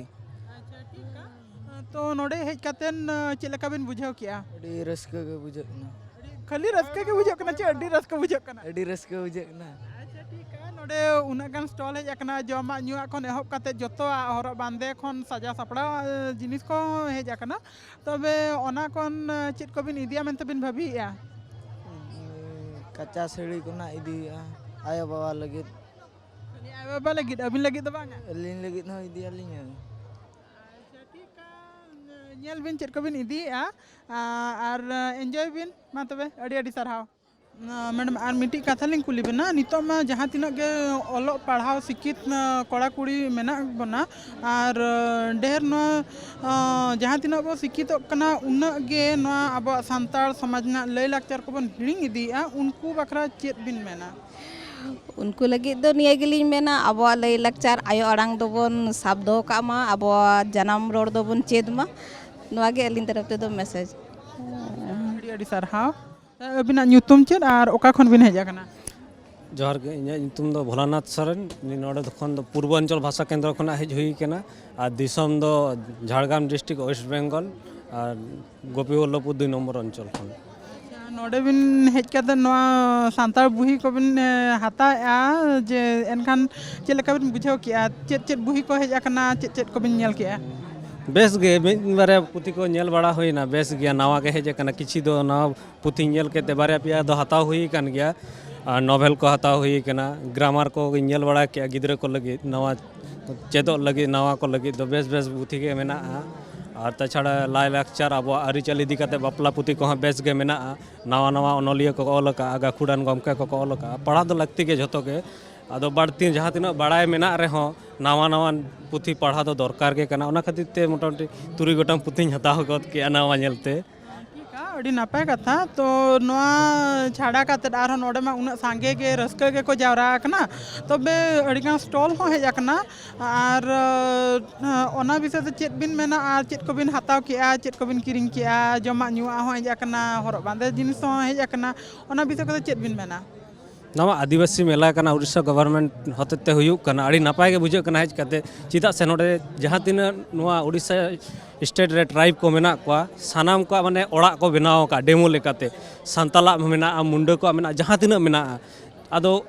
ᱟᱪᱪᱷᱟ, ᱴᱷᱤᱠᱟ᱾ ᱟᱸ, ᱛᱚ ᱱᱚᱰᱮ ᱦᱮᱡ ᱠᱟᱛᱮᱱ, ᱟᱸ, ᱪᱮᱫ ᱞᱮᱠᱟ ᱵᱤᱱ ᱵᱩᱡᱷᱟᱹᱣ ᱠᱮᱜᱼᱟ? ᱟᱹᱰᱤ ᱨᱟᱹᱥᱠᱟᱹ ᱜᱮ ᱵᱩᱡᱷᱟᱹᱜ ᱠᱟᱱᱟ᱾ ᱟᱹᱰᱤ, ᱠᱷᱟᱹᱞᱤ ᱨᱟᱹᱥᱠᱟᱹ ᱜᱮ ᱵᱩᱡᱷᱟᱹᱜ ᱠᱟᱱᱟ ᱪᱮ ᱟᱹᱰᱤ ᱨᱟᱹᱥᱠᱟᱹ ᱵᱩᱡᱷᱟᱹᱜ ᱠᱟᱱᱟ? ᱟᱹᱰᱤ ᱨᱟᱹᱥᱠᱟᱹ ᱵᱩᱡᱷᱟᱹᱜ ᱠᱟᱱᱟ᱾ ᱟᱪᱪᱷᱟ, ᱴᱷᱤᱠ ᱜᱮᱭᱟ᱾ ᱱᱚᱰᱮ ᱩᱱᱟᱹᱜ ᱜᱟᱱ stall ᱦᱮᱡ ᱟᱠᱟᱱᱟ, ᱡᱚᱢᱟᱜ ᱧᱩᱣᱟᱜ ᱠᱷᱚᱱ ᱮᱦᱚᱵ ᱠᱟᱛᱮ ᱡᱚᱛᱚᱣᱟᱜ, ᱦᱚᱨᱚᱜ ᱵᱟᱸᱫᱮ ᱠᱷᱚᱱ ᱥᱟᱡᱟᱣ ᱥᱟᱯᱲᱟᱣ, ᱟᱸ, ᱡᱤᱱᱤᱥ ᱠᱚ ᱦᱮᱡ ᱟᱠᱟᱱᱟ᱾ ᱛᱚᱵᱮ ᱚᱱᱟ ᱠᱷᱚᱱ, ᱟᱸ, ᱪᱮᱫ ᱠᱚᱵᱤᱱ ᱤᱫᱤᱭᱟ ᱢᱮᱱᱛᱮ ᱵᱤᱱ ᱵᱷᱟᱹᱵᱤᱭᱮᱜᱼᱟ? ᱠᱟᱸᱪᱟ ᱥᱟᱹᱲᱤ ᱠᱚ ᱱᱟᱜ ᱤᱫᱤ ᱦᱩᱭᱩᱜᱼᱟ ᱟᱭᱳ ᱵᱟᱵᱟ ᱞᱟᱹᱜᱤᱫ᱾ ᱠᱷᱟᱹᱞᱤ ᱟᱭᱳ ᱵᱟᱵᱟ ᱞᱟᱹᱜᱤᱫ, ᱟᱹᱵᱤᱱ ᱞᱟᱹᱜᱤᱫ ᱫᱚ ᱵᱟᱝᱟ? ᱟᱹᱞᱤᱧ ᱞᱟᱹᱜᱤᱫ ᱦᱚᱸ ᱤᱫᱤᱭᱟᱞᱤᱧ᱾ ᱟᱪᱪᱷᱟ, ᱴᱷᱤᱠ ᱜᱮᱭᱟ᱾ ᱧᱮᱞ ᱵᱤᱱ ᱪᱮᱫ ᱠᱚᱵᱤᱱ ᱤᱫᱤᱭᱮᱜᱼᱟ, ᱟ-, ᱟᱨ enjoy ᱵᱤᱱ᱾ ᱢᱟ ᱛᱚᱵᱮ, ᱟᱹᱰᱤ ᱟᱹᱰᱤ ᱥᱟᱨᱦᱟᱣ᱾ ᱟ, madam, ᱟᱨ ᱢᱤᱫᱴᱤᱡ ᱠᱟᱛᱷᱟ ᱞᱤᱧ ᱠᱩᱞᱤ ᱵᱤᱱᱟ, ᱱᱤᱛᱚᱜ ᱢᱟ ᱡᱟᱦᱟᱸ ᱛᱤᱱᱟᱹᱜ ᱜᱮ ᱚᱞᱚᱜ ᱯᱟᱲᱦᱟᱣ ᱥᱤᱠᱠᱷᱤᱛ, ᱟ, ᱠᱚᱲᱟ ᱠᱩᱲᱤ ᱢᱮᱱᱟᱜ ᱵᱚᱱᱟ, ᱟᱨ, ᱟ, ᱰᱷᱮᱨ ᱱᱚᱣᱟ, ᱟ, ᱡᱟᱦᱟᱸ ᱛᱤᱱᱟᱹᱜ ᱵᱚ ᱥᱤᱠᱠᱷᱤᱛᱚᱜ ᱠᱟᱱᱟ, ᱩᱱᱟᱹᱜ ᱜᱮ ᱱᱚᱣᱟ ᱟᱵᱚᱣᱟᱜ ᱥᱟᱱᱛᱟᱲ ᱥᱚᱢᱟᱡᱽ ᱨᱮᱱᱟᱜ ᱞᱟᱹᱭᱼᱞᱟᱠᱪᱟᱨ ᱠᱚᱵᱚᱱ ᱦᱤᱲᱤᱧ ᱤᱫᱤᱭᱮᱜᱼᱟ, ᱩᱱᱠᱩ ᱵᱟᱠᱷᱨᱟ ᱪᱮᱫ ᱵᱤᱱ ᱢᱮᱱᱟ? ᱩᱱᱠᱩ ᱞᱟᱹᱜᱤᱫ ᱫᱚ ᱱᱤᱭᱟᱹ ᱜᱮᱞᱤᱧ ᱢᱮᱱᱟ, ᱟᱵᱚᱣᱟᱜ ᱞᱟᱹᱭᱼᱞᱟᱠᱪᱟᱨ ᱟᱭᱳ ᱟᱲᱟᱝ ᱫᱚᱵᱚᱱ ᱥᱟᱵ ᱫᱚᱦᱚ ᱠᱟᱜ ᱢᱟ, ᱟᱵᱚᱣᱟᱜ ᱡᱟᱱᱟᱢ ᱨᱚᱲ ᱫᱚᱵᱚᱱ ᱪᱮᱫ ᱢᱟ, ᱱᱚᱣᱟ ᱜᱮ ᱟᱹᱞᱤᱧ ᱛᱚᱨᱚᱯ ᱛᱮᱫᱚ message᱾ ᱟᱹᱰᱤ ᱟᱹᱰᱤ ᱥᱟᱨᱦᱟᱣ᱾ ᱟᱹᱵᱤᱱᱟᱜ ᱧᱩᱛᱩᱢ ᱪᱮᱫ ᱟᱨ ᱚᱠᱟ ᱠᱷᱚᱱ ᱵᱤᱱ ᱦᱮᱡ ᱟᱠᱟᱱᱟ? ᱡᱚᱦᱟᱨ ᱜᱮ, ᱤᱧᱟᱹᱜ ᱧᱩᱛᱩᱢ ᱫᱚ ᱵᱷᱳᱞᱟᱱᱟᱛᱷ ᱥᱚᱨᱮᱱ᱾ ᱤᱧ ᱱᱚᱰᱮ ᱠᱷᱚᱱ ᱫᱚ ᱯᱩᱨᱵᱚ ᱚᱧᱪᱚᱞ ᱵᱷᱟᱥᱟ ᱠᱮᱱᱫᱨᱚ ᱠᱷᱚᱱᱟᱜ ᱦᱮᱡ ᱦᱩᱭ ᱠᱟᱱᱟ, ᱟᱨ ᱫᱤᱥᱚᱢ ᱫᱚ ᱡᱷᱟᱲᱜᱨᱟᱢ district, West Bengal, ᱟᱨ ᱜᱳᱯᱤᱵᱚᱞᱞᱚᱵᱷᱯᱩᱨ ᱫᱩᱭ ᱱᱚᱢᱵᱚᱨ ᱚᱧᱪᱚᱞ ᱠᱷᱚᱱ᱾ ᱟᱪᱪᱷᱟ, ᱱᱚᱰᱮ ᱵᱤᱱ ᱦᱮᱡ ᱠᱟᱛᱮ ᱱᱚᱣᱟ ᱥᱟᱱᱛᱟᱲ ᱵᱩᱦᱤ ᱠᱚᱵᱤᱱ, ᱮ, ᱦᱟᱛᱟᱣᱮᱜᱼᱟ, ᱡᱮ ᱮᱱᱠᱷᱟᱱ ᱪᱮᱫ ᱞᱮᱠᱟ ᱵᱤᱱ ᱵᱩᱡᱷᱟᱹᱣ ᱠᱮᱜᱼᱟ? ᱪᱮᱫ ᱪᱮᱫ ᱵᱩᱦᱤ ᱠᱚ ᱦᱮᱡ ᱟᱠᱟᱱᱟ, ᱪᱮᱫ ᱪᱮᱫ ᱠᱚᱵᱤᱱ ᱧᱮᱞ ᱠᱮᱜᱼᱟ? ᱵᱮᱥ ᱜᱮ, ᱢᱤᱫ ᱵᱟᱨᱭᱟ ᱯᱩᱛᱷᱤ ᱠᱚ ᱧᱮᱞ ᱵᱟᱲᱟ ᱦᱩᱭᱱᱟ, ᱵᱮᱥ ᱜᱮᱭᱟ, ᱱᱟᱣᱟ ᱜᱮ ᱦᱮᱡ ᱟᱠᱟᱱᱟ, ᱠᱤᱪᱷᱩ ᱫᱚ ᱱᱟᱣᱟ ᱯᱩᱛᱷᱤᱧ ᱧᱮᱞ ᱠᱮᱫ ᱛᱮ ᱵᱟᱨᱭᱟ ᱯᱮᱭᱟ ᱫᱚ ᱦᱟᱛᱟᱣ ᱦᱩᱭ ᱟᱠᱟᱱ ᱜᱮᱭᱟ᱾ ᱟᱨ novel ᱠᱚ ᱦᱟᱛᱟᱣ ᱦᱩᱭ ᱟᱠᱟᱱᱟ, grammar ᱠᱚ ᱧᱮᱞ ᱵᱟᱲᱟ ᱠᱮᱜᱼᱟ, ᱜᱤᱫᱽᱨᱟᱹ ᱠᱚ ᱞᱟᱹᱜᱤᱫ ᱱᱟᱣᱟ ᱪᱮᱫᱚᱜ ᱞᱟᱹᱜᱤᱫ, ᱱᱟᱣᱟ ᱠᱚ ᱞᱟᱹᱜᱤᱫ ᱫᱚ ᱵᱮᱥ ᱵᱮᱥ ᱯᱩᱛᱷᱤ ᱜᱮ ᱢᱮᱱᱟᱜᱼᱟ᱾ ᱟᱨ ᱛᱟᱪᱷᱟᱲᱟ ᱞᱟᱭᱼᱞᱟᱠᱪᱟᱨ, ᱟᱵᱚᱣᱟᱜ ᱟᱹᱨᱤᱪᱟᱹᱞᱤ ᱤᱫᱤ ᱠᱟᱛᱮ ᱵᱟᱯᱞᱟ ᱯᱩᱛᱷᱤ ᱠᱚᱦᱚᱸ ᱵᱮᱥ ᱜᱮ ᱢᱮᱱᱟᱜᱼᱟ᱾ ᱱᱟᱣᱟ ᱱᱟᱣᱟ ᱚᱱᱚᱞᱤᱭᱟᱹ ᱠᱚᱠᱚ ᱚᱞ ᱟᱠᱟᱫᱼᱟ, ᱜᱟᱹᱠᱷᱩᱲᱟᱱ ᱜᱚᱢᱠᱮ ᱠᱚᱠᱚ ᱚᱞ ᱟᱠᱟᱫᱼᱟ᱾ ᱯᱟᱲᱦᱟᱣ ᱫᱚ ᱞᱟᱹᱠᱛᱤ ᱜᱮ ᱡᱷᱚᱛᱚ ᱜᱮ, ᱟᱫᱚ ᱵᱟᱹᱲᱛᱤ ᱡᱟᱦᱟᱸ ᱛᱤᱱᱟᱹᱜ ᱵᱟᱲᱟᱭ ᱢᱮᱱᱟᱜ ᱨᱮᱦᱚᱸ ᱱᱟᱣᱟ ᱱᱟᱣᱟ ᱯᱩᱛᱷᱤ ᱯᱟᱲᱦᱟᱣ ᱫᱚ ᱫᱚᱨᱠᱟᱨ ᱜᱮ ᱠᱟᱱᱟ᱾ ᱚᱱᱟ ᱠᱷᱟᱹᱛᱤᱨ ᱛᱮ ᱢᱚᱴᱟᱢᱩᱴᱤ ᱛᱩᱨᱩᱭ ᱜᱚᱴᱟᱝ ᱯᱩᱛᱷᱤᱧ ᱦᱟᱛᱟᱣ ᱜᱚᱫ ᱠᱮᱜᱼᱟ ᱱᱟᱣᱟ ᱧᱮᱞᱛᱮ᱾ ᱴᱷᱤᱠᱟ, ᱟᱹᱰᱤ ᱱᱟᱯᱟᱭ ᱠᱟᱛᱷᱟ᱾ ᱛᱚ ᱱᱚᱣᱟ ᱪᱷᱟᱰᱟ ᱠᱟᱛᱮᱫ ᱟᱨᱦᱚᱸ ᱱᱚᱰᱮ ᱢᱟ ᱩᱱᱟᱹᱜ ᱥᱟᱸᱜᱮ ᱜᱮ ᱨᱟᱹᱥᱠᱟᱹ ᱜᱮᱠᱚ ᱡᱟᱣᱨᱟ ᱟᱠᱟᱱᱟ, ᱛᱚᱵᱮ ᱟᱹᱰᱤᱜᱟᱱ stall ᱦᱚᱸ ᱦᱮᱡ ᱟᱠᱟᱱᱟ᱾ ᱟᱨ, ᱟᱸ, ᱚᱱᱟ ᱵᱤᱥᱚᱭ ᱛᱮ ᱪᱮᱫ ᱵᱤᱱ ᱢᱮᱱᱟ ᱟᱨ ᱪᱮᱫ ᱠᱚᱵᱤᱱ ᱦᱟᱛᱟᱣ ᱠᱮᱜᱼᱟ, ᱪᱮᱫ ᱠᱚᱵᱤᱱ ᱠᱤᱨᱤᱧ ᱠᱮᱜᱼᱟ? ᱡᱚᱢᱟᱜ ᱧᱩᱣᱟᱜ ᱦᱚᱸ ᱦᱮᱡ ᱟᱠᱟᱱᱟ, ᱦᱚᱨᱚᱜ ᱵᱟᱸᱫᱮ ᱡᱤᱱᱤᱥ ᱦᱚᱸ ᱦᱮᱡ ᱟᱠᱟᱱᱟ, ᱚᱱᱟ ᱵᱤᱥᱚᱭ ᱠᱚᱫᱚ ᱪᱮᱫ ᱵᱤᱱ ᱢᱮᱱᱟ? ᱱᱚᱣᱟ ᱟᱹᱫᱤᱵᱟᱹᱥᱤ ᱢᱮᱞᱟ ᱠᱟᱱᱟ, ᱩᱲᱤᱥᱥᱟ ᱜᱚᱵᱷᱚᱨᱱᱢᱮᱱᱴ ᱦᱚᱛᱮᱛᱮ ᱦᱩᱭᱩᱜ ᱠᱟᱱᱟ, ᱟᱹᱰᱤ ᱱᱟᱯᱟᱭ ᱜᱮ ᱵᱩᱡᱷᱟᱹᱜ ᱠᱟᱱᱟ ᱦᱮᱡ ᱠᱟᱛᱮ᱾ ᱪᱮᱫᱟᱜ ᱥᱮ ᱱᱚᱰᱮ ᱡᱟᱦᱟᱸ ᱛᱤᱱᱟᱹᱜ ᱱᱚᱣᱟ ᱩᱲᱤᱥᱥᱟ ᱥᱴᱮᱴ ᱨᱮ ᱴᱨᱟᱭᱤᱵᱽ ᱠᱚ ᱢᱮᱱᱟᱜ ᱠᱚᱣᱟ, ᱥᱟᱱᱟᱢ ᱠᱚᱣᱟᱜ ᱢᱟᱱᱮ ᱚᱲᱟᱜ ᱠᱚ ᱵᱮᱱᱟᱣ ᱟᱠᱟᱫ ᱰᱮᱢᱳ ᱞᱮᱠᱟᱛᱮ᱾ ᱥᱟᱱᱛᱟᱞᱟᱜ ᱢᱮᱱᱟᱜᱼᱟ, ᱢᱩᱱᱰᱟᱹ ᱠᱚᱣᱟᱜ ᱢᱮᱱᱟᱜᱼᱟ, ᱡᱟᱦᱟᱸ ᱛᱤᱱᱟᱹᱜ ᱢᱮᱱᱟᱜᱼᱟ᱾ ᱟᱫᱚ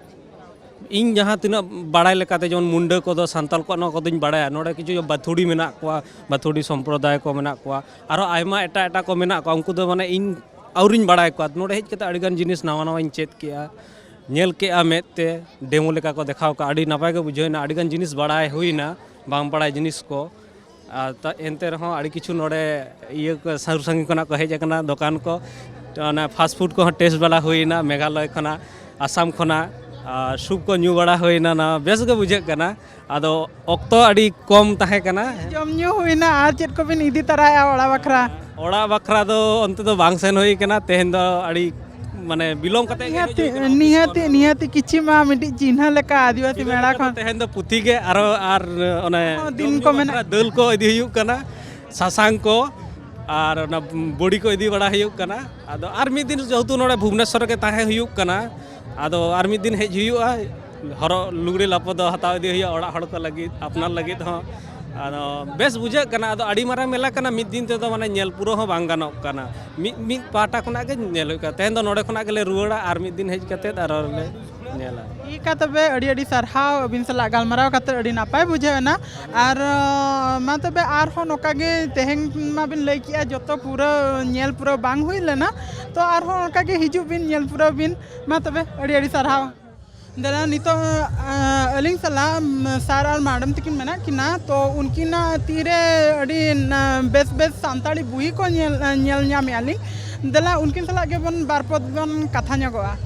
ᱤᱧ ᱡᱟᱦᱟᱸ ᱛᱤᱱᱟᱹᱜ ᱵᱟᱲᱟᱭ ᱞᱮᱠᱟᱛᱮ, ᱡᱮᱢᱚᱱ ᱢᱩᱱᱰᱟᱹ ᱠᱚᱫᱚ ᱥᱟᱱᱛᱟᱞ ᱠᱚᱣᱟᱜ ᱱᱚᱣᱟ ᱠᱚᱫᱚᱧ ᱵᱟᱲᱟᱭᱟ, ᱱᱚᱰᱮ ᱠᱤᱪᱷᱩ ᱵᱟᱹᱛᱷᱩᱲᱤ ᱢᱮᱱᱟᱜ ᱠᱚᱣᱟ, ᱵᱟᱹᱛᱷᱩᱲᱤ ᱥᱚᱢᱯᱨᱚᱫᱟᱭ ᱠᱚ ᱢᱮᱱᱟᱜ ᱠᱚᱣᱟ, ᱟᱨᱦᱚᱸ ᱟᱭᱢᱟ ᱮᱴᱟᱜ ᱮᱴᱟᱜ ᱠᱚ ᱢᱮᱱᱟᱜ ᱠᱚᱣᱟ, ᱩᱱᱠᱩ ᱫᱚ ᱢᱟᱱᱮ ᱤᱧ ᱟᱹᱣᱨᱤᱧ ᱵᱟᱲᱟᱭ ᱠᱚᱣᱟ᱾ ᱱᱚᱰᱮ ᱦᱮᱡ ᱠᱟᱛᱮ ᱟᱹᱰᱤᱜᱟᱱ ᱡᱤᱱᱤᱥ ᱱᱟᱣᱟ ᱱᱟᱣᱟᱧ ᱪᱮᱫ ᱠᱮᱜᱼᱟ, ᱧᱮᱞ ᱠᱮᱜᱼᱟ ᱢᱮᱫ ᱛᱮ, ᱰᱮᱢᱳ ᱞᱮᱠᱟ ᱠᱚ ᱫᱮᱠᱷᱟᱣ ᱠᱟᱜᱼᱟ, ᱟᱹᱰᱤ ᱱᱟᱯᱟᱭ ᱜᱮ ᱵᱩᱡᱷᱟᱹᱣ ᱮᱱᱟ, ᱟᱹᱰᱤᱜᱟᱱ ᱡᱤᱱᱤᱥ ᱵᱟᱲᱟᱭ ᱦᱩᱭᱱᱟ, ᱵᱟᱝ ᱵᱟᱲᱟᱭ ᱡᱤᱱᱤᱥ ᱠᱚ᱾ ᱟᱨ ᱛᱟ-, ᱮᱱᱛᱮ ᱨᱮᱦᱚᱸ ᱟᱹᱰᱤ ᱠᱤᱪᱷᱩ ᱱᱚᱰᱮ ᱤᱭᱟᱹ ᱠᱚ ᱥᱩᱨ ᱥᱟᱺᱜᱤᱧ ᱠᱷᱚᱱᱟᱜ ᱠᱚ ᱦᱮᱡ ᱟᱠᱟᱱᱟ, ᱫᱚᱠᱟᱱ ᱠᱚ, ᱚᱱᱟ ᱯᱷᱟᱥᱴ ᱯᱷᱩᱰ ᱠᱚᱦᱚᱸ ᱴᱮᱥᱴ ᱵᱟᱲᱟ ᱦᱩᱭᱱᱟ, ᱢᱮᱜᱷᱟᱞᱚᱭ ᱠᱷᱚᱱᱟᱜ, ᱟᱥᱟᱢ ᱠᱷᱚᱱᱟᱜ, ᱟᱨ ᱥᱩᱯ ᱠᱚ ᱧᱩ ᱵᱟᱲᱟ ᱦᱩᱭᱱᱟ, ᱱᱟ ᱵᱮᱥ ᱜᱮ ᱵᱩᱡᱷᱟᱹᱜ ᱠᱟᱱᱟ᱾ ᱟᱫᱚ ᱚᱠᱛᱚ ᱟᱹᱰᱤ ᱠᱚᱢ ᱛᱟᱦᱮᱸ ᱠᱟᱱᱟ᱾ ᱡᱚᱢ ᱧᱩ ᱦᱩᱭᱱᱟ, ᱟᱨ ᱪᱮᱫ ᱠᱚᱵᱤᱱ ᱤᱫᱤ ᱛᱟᱨᱟᱭᱟ ᱚᱲᱟᱜ ᱵᱟᱠᱷᱨᱟ? ᱚᱲᱟᱜ ᱵᱟᱠᱷᱨᱟ ᱫᱚ ᱚᱱᱛᱮ ᱫᱚ ᱵᱟᱝ ᱥᱮᱱ ᱦᱩᱭ ᱠᱟᱱᱟ, ᱛᱮᱦᱮᱧ ᱫᱚ ᱟᱹᱰᱤ ᱢᱟᱱᱮ ᱵᱤᱞᱚᱢ ᱠᱟᱛᱮ ᱜᱮ ᱦᱮᱡ ᱱᱤᱦᱟᱹᱛᱤ, ᱦᱩᱭ ᱠᱟᱱᱟ, ᱚᱯᱷᱤᱥ ᱱᱤᱦᱟᱹᱛᱤ, ᱠᱷᱚᱱ᱾ ᱱᱤᱦᱟᱹᱛᱤ ᱠᱤᱪᱷᱩ ᱢᱟ ᱢᱤᱫᱴᱤᱡ ᱪᱤᱱᱦᱟᱹ ᱞᱮᱠᱟ ᱟᱹᱫᱤᱵᱟᱹᱥᱤ ᱪᱤᱱᱦᱟᱹ ᱢᱮᱞᱟ ᱞᱮᱠᱟ ᱫᱚ ᱠᱷᱚᱱ᱾ ᱛᱮᱦᱮᱧ ᱫᱚ ᱯᱩᱛᱷᱤ ᱜᱮ, ᱟᱨᱚ ᱟᱨ ᱚᱱᱮ ᱦᱚᱸ, ᱫᱤᱱ ᱡᱚᱢ ᱧᱩ ᱠᱚ ᱢᱮᱱᱟᱜ᱾ ᱵᱟᱠᱷᱨᱟ ᱫᱟᱹᱞ ᱠᱚ ᱤᱫᱤ ᱦᱩᱭᱩᱜ ᱠᱟᱱᱟ, ᱥᱟᱥᱟᱝ ᱠᱚ, ᱟᱨ ᱚᱱᱟ ᱵᱚᱰᱤ ᱠᱚ ᱤᱫᱤ ᱵᱟᱲᱟ ᱦᱩᱭᱩᱜ ᱠᱟᱱᱟ᱾ ᱟᱫᱚ ᱟᱨ ᱢᱤᱫ ᱫᱤᱱ ᱡᱮᱦᱮᱛᱩ ᱱᱚᱰᱮ ᱵᱷᱩᱵᱽᱱᱮᱥᱚᱨ ᱨᱮᱜᱮ ᱛᱟᱦᱮᱸ ᱦᱩᱭᱩᱜ ᱠᱟᱱᱟ, ᱟᱫᱚ ᱟᱨ ᱢᱤᱫ ᱫᱤᱱ ᱦᱮᱡ ᱦᱩᱭᱩᱜᱼᱟ, ᱦᱚᱨᱚᱜ ᱞᱩᱜᱽᱲᱤ ᱞᱟᱯᱚ ᱫᱚ ᱦᱟᱛᱟᱣ ᱤᱫᱤ ᱦᱩᱭᱩᱜᱼᱟ ᱚᱲᱟᱜ ᱦᱚᱲ ᱠᱚ ᱞᱟᱹᱜᱤᱫ, ᱟᱯᱱᱟᱨ ᱞᱟᱹᱜᱤᱫ ᱦᱚᱸ᱾ ᱟᱫᱚ ᱵᱮᱥ ᱵᱩᱡᱷᱟᱹᱜ ᱠᱟᱱᱟ᱾ ᱟᱫᱚ ᱟᱹᱰᱤ ᱢᱟᱨᱟᱝ ᱢᱮᱞᱟ ᱠᱟᱱᱟ, ᱢᱤᱫ ᱫᱤᱱ ᱛᱮᱫᱚ ᱢᱟᱱᱮ ᱧᱮᱞ ᱯᱩᱨᱟᱹᱣ ᱦᱚᱸ ᱵᱟᱝ ᱜᱟᱱᱚᱜ ᱠᱟᱱᱟ᱾ ᱢᱤᱫ, ᱢᱤᱫ ᱯᱟᱦᱴᱟ ᱠᱷᱚᱱᱟᱜ ᱜᱮ ᱧᱮᱞ ᱦᱩᱭᱩᱜ ᱠᱟᱱᱟ᱾ ᱛᱮᱦᱮᱧ ᱫᱚ ᱱᱚᱰᱮ ᱠᱷᱚᱱᱟᱜ ᱜᱮᱞᱮ ᱨᱩᱣᱟᱹᱲᱟ, ᱟᱨ ᱢᱤᱫ ᱫᱤᱱ ᱦᱮᱡ ᱠᱟᱛᱮᱫ ᱟᱨᱚ ᱞᱮ ᱧᱮᱞᱟ᱾ ᱴᱷᱤᱠᱟ, ᱛᱚᱵᱮ ᱟᱹᱰᱤ ᱟᱹᱰᱤ ᱥᱟᱨᱦᱟᱣ, ᱟᱹᱵᱤᱱ ᱥᱟᱞᱟᱜ ᱜᱟᱞᱢᱟᱨᱟᱣ ᱠᱟᱛᱮᱫ ᱟᱹᱰᱤ ᱱᱟᱯᱟᱭ ᱵᱩᱡᱷᱟᱹᱣ ᱮᱱᱟ᱾ ᱟᱨ ᱟᱸ, ᱢᱟ ᱛᱚᱵᱮ ᱟᱨᱦᱚᱸ ᱱᱚᱝᱠᱟ ᱜᱮ, ᱛᱮᱦᱮᱧ ᱢᱟᱵᱤᱱ ᱞᱟᱹᱭ ᱠᱮᱜᱼᱟ ᱡᱚᱛᱚ ᱯᱩᱨᱟᱹ ᱧᱮᱞ ᱯᱩᱨᱟᱹᱣ ᱵᱟᱝ ᱦᱩᱭ ᱞᱮᱱᱟ, ᱛᱚ ᱟᱨᱦᱚᱸ ᱚᱱᱠᱟ ᱜᱮ ᱦᱤᱡᱩᱜ ᱵᱤᱱ, ᱧᱮᱞ ᱯᱩᱨᱟᱹᱣ ᱵᱤᱱ᱾ ᱢᱟ ᱛᱚᱵᱮ ᱟᱹᱰᱤ ᱟᱹᱰᱤ ᱥᱟᱨᱦᱟᱣ᱾ ᱫᱟᱫᱟ, ᱱᱤᱛᱚᱜ, ᱟᱸ, ᱟᱹᱞᱤᱧ ᱥᱟᱞᱟᱜ, ᱩᱢ, ᱥᱟᱨ ᱟᱨ ᱢᱮᱰᱟᱢ ᱛᱟᱹᱠᱤᱱ ᱢᱮᱱᱟᱜ ᱠᱤᱱᱟ, ᱛᱚ ᱩᱱᱠᱤᱱᱟᱜ ᱛᱤᱨᱮ ᱟᱹᱰᱤ ᱱᱟ-, ᱵᱮᱥ ᱵᱮᱥ ᱥᱟᱱᱛᱟᱲᱤ ᱵᱩᱦᱤ ᱠᱚ ᱧᱮᱞ, ᱧᱮᱞ ᱧᱟᱢᱮᱜᱼᱟ ᱞᱤᱧ᱾ ᱫᱮᱞᱟ, ᱩᱱᱠᱤᱱ ᱥᱟᱞᱟᱜ ᱜᱮᱵᱚᱱ ᱵᱟᱨ ᱯᱚᱫ ᱵᱚᱱ ᱠᱟᱛᱷᱟ ᱧᱚᱜᱚᱜᱼᱟ᱾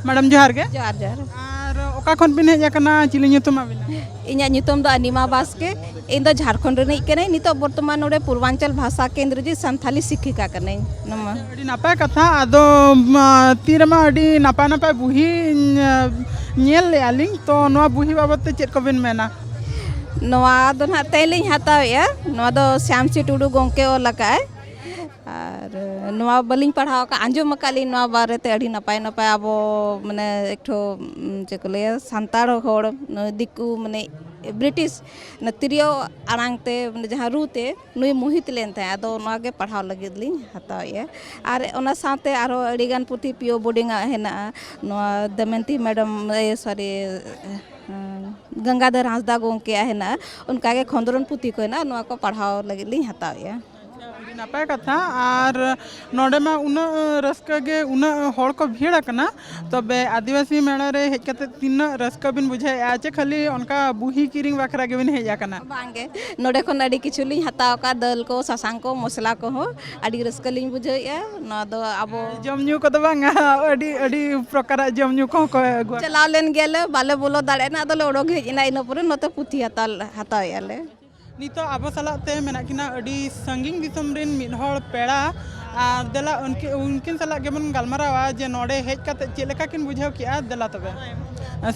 ᱢᱮᱰᱟᱢ, ᱡᱚᱦᱟᱨ ᱜᱮ᱾ ᱡᱚᱦᱟᱨ, ᱡᱚᱦᱟᱨ᱾ ᱟᱨ ᱚᱠᱟ ᱠᱷᱚᱱ ᱵᱤᱱ ᱦᱮᱡ ᱟᱠᱟᱱᱟ, ᱪᱤᱞᱤ ᱧᱩᱛᱩᱢ ᱟᱵᱤᱱᱟ? ᱤᱧᱟᱹᱜ ᱧᱩᱛᱩᱢ ᱫᱚ ᱟᱱᱤᱢᱟ ᱵᱟᱥᱠᱮ᱾ ᱤᱧ ᱫᱚ ᱡᱷᱟᱲᱠᱷᱚᱸᱰ ᱨᱤᱱᱤᱡ ᱠᱟᱹᱱᱟᱹᱧ᱾ ᱱᱤᱛᱚᱜ ᱵᱚᱨᱛᱚᱢᱟᱱ ᱱᱚᱰᱮ ᱯᱩᱨᱵᱟᱧᱪᱚᱞ ᱵᱷᱟᱥᱟ ᱠᱮᱱᱫᱨᱚ ᱨᱮ ᱥᱟᱱᱛᱷᱟᱞᱤ ᱥᱤᱠᱠᱷᱤᱠᱟ ᱠᱟᱹᱱᱟᱹᱧ᱾ ᱱᱚᱣᱟ᱾ ᱟᱹᱰᱤ ᱱᱟᱯᱟᱭ ᱠᱟᱛᱷᱟ᱾ ᱟᱫᱚ, ᱢᱟ, ᱛᱤ ᱨᱮᱢᱟ ᱟᱹᱰᱤ ᱱᱟᱯᱟᱭ ᱱᱟᱯᱟᱭ ᱵᱩᱦᱤ, ᱧ-, ᱧᱮᱞ ᱞᱮᱜᱼᱟ ᱞᱤᱧ, ᱛᱚ ᱱᱚᱣᱟ ᱵᱩᱦᱤ ᱵᱟᱵᱚᱫ ᱛᱮ ᱪᱮᱫ ᱠᱚᱵᱤᱱ ᱢᱮᱱᱟ? ᱱᱚᱣᱟ ᱫᱚ ᱱᱟᱦᱟᱜ ᱛᱮᱦᱮᱧ ᱞᱤᱧ ᱦᱟᱛᱟᱣᱮᱜᱼᱟ᱾ ᱱᱚᱣᱟ ᱫᱚ ᱥᱭᱟᱢᱥᱤ ᱴᱩᱰᱩ ᱜᱚᱢᱠᱮ ᱚᱞ ᱟᱠᱟᱫᱼᱟᱭ᱾ ᱟᱨ ᱱᱚᱣᱟ ᱵᱟᱹᱞᱤᱧ ᱯᱟᱲᱦᱟᱣ ᱟᱠᱟᱫ, ᱟᱸᱡᱚᱢ ᱟᱠᱟᱫ ᱞᱤᱧ ᱱᱚᱣᱟ ᱵᱟᱨᱮᱛᱮ ᱟᱹᱰᱤ ᱱᱟᱯᱟᱭ ᱱᱟᱯᱟᱭ ᱟᱵᱚ ᱢᱟᱱᱮ ᱮᱠᱴᱷᱚ ᱪᱮᱫ ᱠᱚ ᱞᱟᱹᱭᱟ, ᱥᱟᱱᱛᱟᱲ ᱦᱚᱲ ᱫᱤᱠᱩ ᱢᱟᱱᱮ ᱵᱨᱤᱴᱤᱥ ᱛᱤᱨᱭᱳ ᱟᱲᱟᱝ ᱛᱮ ᱢᱟᱱᱮ ᱡᱟᱦᱟᱸ ᱨᱩ ᱛᱮ ᱱᱩᱭ ᱢᱳᱦᱤᱛ ᱞᱮᱱ ᱛᱟᱦᱮᱸᱫ᱾ ᱟᱫᱚ ᱱᱚᱣᱟ ᱜᱮ ᱯᱟᱲᱦᱟᱣ ᱞᱟᱹᱜᱤᱫ ᱞᱤᱧ ᱦᱟᱛᱟᱣᱮᱫᱼᱟ᱾ ᱟᱨ ᱚᱱᱟ ᱥᱟᱶᱛᱮ ᱟᱨᱦᱚᱸ ᱟᱹᱰᱤᱜᱟᱱ ᱯᱩᱛᱷᱤ ᱯᱤᱭᱳ ᱵᱳᱨᱰᱤᱝ ᱟᱜ ᱦᱮᱱᱟᱜᱼᱟ, ᱱᱚᱣᱟ ᱫᱚᱢᱚᱭᱚᱱᱛᱤ ᱢᱮᱰᱟᱢ, ᱥᱚᱨᱤ, ᱜᱚᱝᱜᱟᱫᱷᱚᱨ ᱦᱟᱸᱥᱫᱟ ᱜᱚᱢᱠᱮᱭᱟᱜ ᱦᱮᱱᱟᱜᱼᱟ, ᱚᱱᱠᱟᱜᱮ ᱠᱷᱚᱸᱫᱽᱨᱚᱱ ᱯᱩᱛᱷᱤ ᱠᱚ ᱦᱮᱱᱟᱜᱼᱟ, ᱱᱚᱣᱟ ᱠᱚ ᱯᱟᱲᱦᱟᱣ ᱞᱟᱹᱜᱤᱫ ᱞᱤᱧ ᱦᱟᱛᱟᱣᱮᱫᱼᱟ᱾ ᱟᱹᱰᱤ ᱱᱟᱯᱟᱭ ᱠᱟᱛᱷᱟ᱾ ᱟᱨ ᱱᱚᱰᱮ ᱢᱟ ᱩᱱᱟᱹᱜ ᱨᱟᱹᱥᱠᱟᱹ ᱜᱮ, ᱩᱱᱟᱹᱜ ᱦᱚᱲ ᱠᱚ ᱵᱷᱤᱲ ᱟᱠᱟᱱᱟ, ᱛᱚᱵᱮ ᱟᱹᱫᱤᱵᱟᱹᱥᱤ ᱢᱮᱞᱟ ᱨᱮ ᱦᱮᱡ ᱠᱟᱛᱮ ᱛᱤᱱᱟᱹᱜ ᱨᱟᱹᱥᱠᱟᱹ ᱵᱤᱱ ᱵᱩᱡᱷᱟᱹᱣᱮᱫᱼᱟ? ᱪᱮ ᱠᱷᱟᱹᱞᱤ ᱚᱱᱠᱟ ᱵᱩᱦᱤ ᱠᱤᱨᱤᱧ ᱵᱟᱠᱷᱨᱟ ᱜᱮᱵᱤᱱ ᱦᱮᱡ ᱟᱠᱟᱱᱟ? ᱵᱟᱝᱜᱮ, ᱱᱚᱰᱮ ᱠᱷᱚᱱ ᱟᱹᱰᱤ ᱠᱤᱪᱷᱩ ᱞᱤᱧ ᱦᱟᱛᱟᱣ ᱟᱠᱟᱫ, ᱫᱟᱹᱞ ᱠᱚ, ᱥᱟᱥᱟᱝ ᱠᱚ, ᱢᱚᱥᱞᱟ ᱠᱚᱦᱚᱸ᱾ ᱟᱹᱰᱤ ᱨᱟᱹᱥᱠᱟᱹ ᱞᱤᱧ ᱵᱩᱡᱷᱟᱹᱣᱮᱫᱼᱟ᱾ ᱱᱚᱣᱟ ᱫᱚ ᱟᱵᱚ ᱡᱚᱢ ᱧᱩ ᱠᱚᱫᱚ ᱵᱟᱝᱟ? ᱟᱹᱰᱤ ᱟᱹᱰᱤ ᱯᱨᱚᱠᱟᱨᱟᱜ ᱡᱚᱢ ᱧᱩ ᱠᱚᱦᱚᱸ ᱠᱚ ᱟᱹᱜᱩ ᱟᱠᱟᱫᱟ᱾ ᱪᱟᱞᱟᱣ ᱞᱮᱱ ᱜᱮᱭᱟᱞᱮ, ᱵᱟᱞᱮ ᱵᱚᱞᱚ ᱫᱟᱲᱮᱭᱟᱜᱼᱟ, ᱟᱫᱚᱞᱮ ᱚᱰᱚᱠ ᱦᱮᱡ ᱮᱱᱟ, ᱤᱱᱟᱹ ᱯᱚᱨᱮ ᱱᱚᱛᱮ ᱯᱩᱛᱷᱤ ᱦᱟᱛᱟᱣ ᱦᱟᱛᱟᱣᱮᱫᱼᱟ ᱞᱮ᱾ ᱱᱤᱛᱚᱜ ᱟᱵᱚ ᱥᱟᱞᱟᱜ ᱛᱮ ᱢᱮᱱᱟᱜ ᱠᱤᱱᱟ ᱟᱹᱰᱤ ᱥᱟᱺᱜᱤᱧ ᱫᱤᱥᱚᱢ ᱨᱮᱱ ᱢᱤᱫ ᱦᱚᱲ ᱯᱮᱲᱟ᱾ ᱟᱨ ᱫᱮᱞᱟ ᱩᱱᱠᱤ- ᱩᱱᱠᱤᱱ ᱥᱟᱞᱟᱜ ᱜᱮᱵᱚᱱ ᱜᱟᱞᱢᱟᱨᱟᱣᱟ ᱡᱮ ᱱᱚᱰᱮ ᱦᱮᱡ ᱠᱟᱛᱮ ᱪᱮᱫ ᱞᱮᱠᱟ ᱠᱤᱱ ᱵᱩᱡᱷᱟᱹᱣ ᱠᱮᱜᱼᱟ᱾ ᱫᱮᱞᱟ ᱛᱚᱵᱮ᱾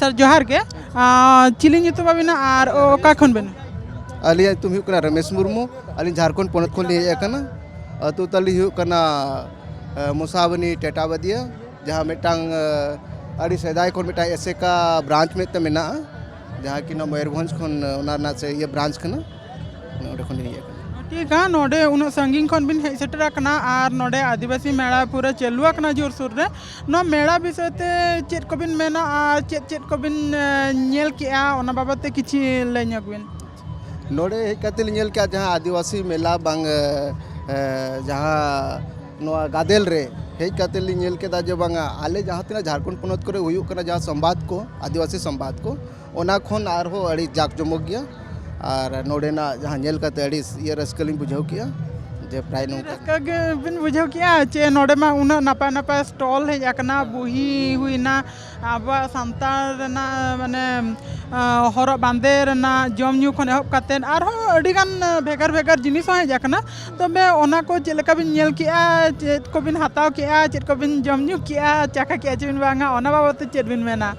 ᱥᱟᱨ, ᱡᱚᱦᱟᱨ ᱜᱮ᱾ ᱟᱨ ᱪᱤᱞᱤ ᱧᱩᱛᱩᱢ ᱟᱵᱤᱱᱟ ᱟᱨ ᱚᱠᱟ ᱠᱷᱚᱱ ᱵᱮᱱ? ᱟᱹᱞᱤᱧᱟᱜ ᱧᱩᱛᱩᱢ ᱦᱩᱭᱩᱜ ᱠᱟᱱᱟ ᱨᱚᱢᱮᱥ ᱢᱩᱨᱢᱩ᱾ ᱟᱹᱞᱤᱧ ᱡᱷᱟᱲᱠᱷᱚᱸᱰ ᱯᱚᱱᱚᱛ ᱠᱷᱚᱱ ᱞᱤᱧ ᱦᱮᱡ ᱟᱠᱟᱱᱟ᱾ ᱟᱹᱛᱩ ᱛᱟᱹᱞᱤᱧ ᱦᱩᱭᱩᱜ ᱠᱟᱱᱟ ᱮ, ᱢᱚᱥᱟᱵᱚᱱᱤ ᱴᱮᱴᱟᱵᱟᱫᱤᱭᱟ, ᱡᱟᱦᱟᱸ ᱢᱤᱫᱴᱟᱝ ᱮ, ᱟᱹᱰᱤ ᱥᱮᱫᱟᱭ ᱠᱷᱚᱱ ᱢᱤᱫᱴᱟᱝ ᱮᱥᱮᱠᱟ ᱵᱨᱟᱧᱪ ᱢᱤᱫᱴᱟᱝ ᱢᱮᱱᱟᱜᱼᱟ, ᱡᱟᱦᱟᱸ ᱠᱤ ᱱᱚᱣᱟ ᱢᱚᱭᱩᱨᱵᱷᱚᱸᱡᱽ ᱠᱷᱚᱱ ᱮ, ᱚᱱᱟ ᱨᱮᱱᱟᱜ ᱥᱮ ᱤᱭᱟᱹ ᱵᱨᱟᱧᱪ ᱠᱟᱱᱟ᱾ ᱚᱸᱰᱮ ᱠᱷᱚᱱ ᱞᱤᱧ ᱦᱮᱡ ᱟᱠᱟᱱᱟ᱾ ᱴᱷᱤᱠ ᱜᱮᱭᱟ, ᱱᱚᱰᱮ ᱩᱱᱟᱹᱜ ᱥᱟᱺᱜᱤᱧ ᱠᱷᱚᱱ ᱵᱤᱱ ᱦᱮᱡ ᱥᱮᱴᱮᱨ ᱟᱠᱟᱱᱟ ᱟᱨ ᱱᱚᱰᱮ ᱟᱹᱫᱤᱵᱟᱹᱥᱤ ᱢᱮᱞᱟ ᱯᱩᱨᱟᱹ ᱪᱟᱹᱞᱩ ᱟᱠᱟᱱᱟ ᱡᱳᱨᱥᱳᱨ ᱨᱮ᱾ ᱱᱚᱣᱟ ᱢᱮᱞᱟ ᱵᱤᱥᱚᱭ ᱛᱮ ᱪᱮᱫ ᱠᱚᱵᱤᱱ ᱢᱮᱱᱟ ᱟᱨ ᱪᱮᱫ ᱪᱮᱫ ᱠᱚᱵᱤᱱ ᱮ, ᱧᱮᱞ ᱠᱮᱜᱼᱟ, ᱚᱱᱟ ᱵᱟᱵᱚᱫ ᱛᱮ ᱠᱤᱪᱷᱤ ᱞᱟᱹᱭ ᱧᱚᱜ ᱵᱤᱱ᱾ ᱱᱚᱰᱮ ᱦᱮᱡ ᱠᱟᱛᱮ ᱞᱤᱧ ᱧᱮᱞ ᱠᱮᱜᱼᱟ ᱡᱟᱦᱟᱸ ᱟᱹᱫᱤᱵᱟᱹᱥᱤ ᱢᱮᱞᱟ ᱵᱟᱝ ᱮ, ᱮ, ᱡᱟᱦᱟᱸ ᱱᱚᱣᱟ ᱜᱟᱫᱮᱞ ᱨᱮ ᱦᱮᱡ ᱠᱟᱛᱮ ᱞᱤᱧ ᱧᱮᱞ ᱠᱮᱫᱟ ᱡᱮ ᱵᱟᱝᱟ ᱟᱞᱮ ᱡᱟᱦᱟᱸ ᱛᱤᱱᱟᱹᱜ ᱡᱷᱟᱲᱠᱷᱚᱸᱰ ᱯᱚᱱᱚᱛ ᱠᱚᱨᱮ ᱦᱩᱭᱩᱜ ᱠᱟᱱᱟ ᱡᱟᱦᱟᱸ ᱥᱚᱢᱵᱟᱫ ᱠᱚ, ᱟᱹᱫᱤᱵᱟᱹᱥᱤ ᱥᱚᱢᱵᱟᱫ ᱠᱚ, ᱚᱱᱟ ᱠᱷᱚᱱ ᱟᱨᱦᱚᱸ ᱟᱹᱰᱤ ᱡᱟᱠ ᱡᱚᱢᱚᱠ ᱜᱮᱭᱟ᱾ ᱟᱨ ᱱᱚᱰᱮᱱᱟᱜ ᱡᱟᱦᱟᱸ ᱧᱮᱞ ᱠᱟᱛᱮ ᱟᱹᱰᱤ ᱤᱭᱟᱹ ᱨᱟᱹᱥᱠᱟᱹ ᱞᱤᱧ ᱵᱩᱡᱷᱟᱹᱣ ᱠᱮᱜᱼᱟ ᱡᱮ ᱯᱨᱟᱭ ᱱᱚᱝᱠᱟ᱾ ᱨᱟᱹᱥᱠᱟᱹ ᱜᱮ ᱵᱤᱱ ᱵᱩᱡᱷᱟᱹᱣ ᱠᱮᱜᱼᱟ ᱪᱮ ᱱᱚᱰᱮ ᱢᱟ ᱩᱱᱟᱹᱜ ᱱᱟᱯᱟᱭ ᱱᱟᱯᱟᱭ ᱥᱴᱚᱞ ᱦᱮᱡ ᱟᱠᱟᱱᱟ, ᱵᱩᱦᱤ ᱦᱩᱭᱱᱟ, ᱟᱵᱚᱣᱟᱜ ᱥᱟᱱᱛᱟᱲ ᱨᱮᱱᱟᱜ ᱢᱟᱱᱮ ᱟᱸ, ᱦᱚᱨᱚᱜ ᱵᱟᱸᱫᱮ ᱨᱮᱱᱟᱜ, ᱡᱚᱢ ᱧᱩ ᱠᱷᱚᱱ ᱮᱦᱚᱵ ᱠᱟᱛᱮᱫ ᱟᱨᱦᱚᱸ ᱟᱹᱰᱤᱜᱟᱱ ᱵᱷᱮᱜᱟᱨ ᱵᱷᱮᱜᱟᱨ ᱡᱤᱱᱤᱥ ᱦᱚᱸ ᱦᱮᱡ ᱟᱠᱟᱱᱟ᱾ ᱛᱚᱵᱮ ᱚᱱᱟ ᱠᱚ ᱪᱮᱫ ᱞᱮᱠᱟ ᱵᱤᱱ ᱧᱮᱞ ᱠᱮᱜᱼᱟ, ᱪᱮᱫ ᱠᱚᱵᱤᱱ ᱦᱟᱛᱟᱣ ᱠᱮᱜᱼᱟ, ᱪᱮᱫ ᱠᱚᱵᱤᱱ ᱡᱚᱢ ᱧᱩ ᱠᱮᱜᱼᱟ, ᱪᱟᱠᱷᱟ ᱠᱮᱜᱼᱟ ᱪᱮᱵᱤᱱ ᱵᱟᱝᱟ, ᱚᱱᱟ ᱵᱟᱵᱚᱫ ᱛᱮ ᱪᱮᱫ ᱵᱤᱱ ᱢᱮᱱᱟ?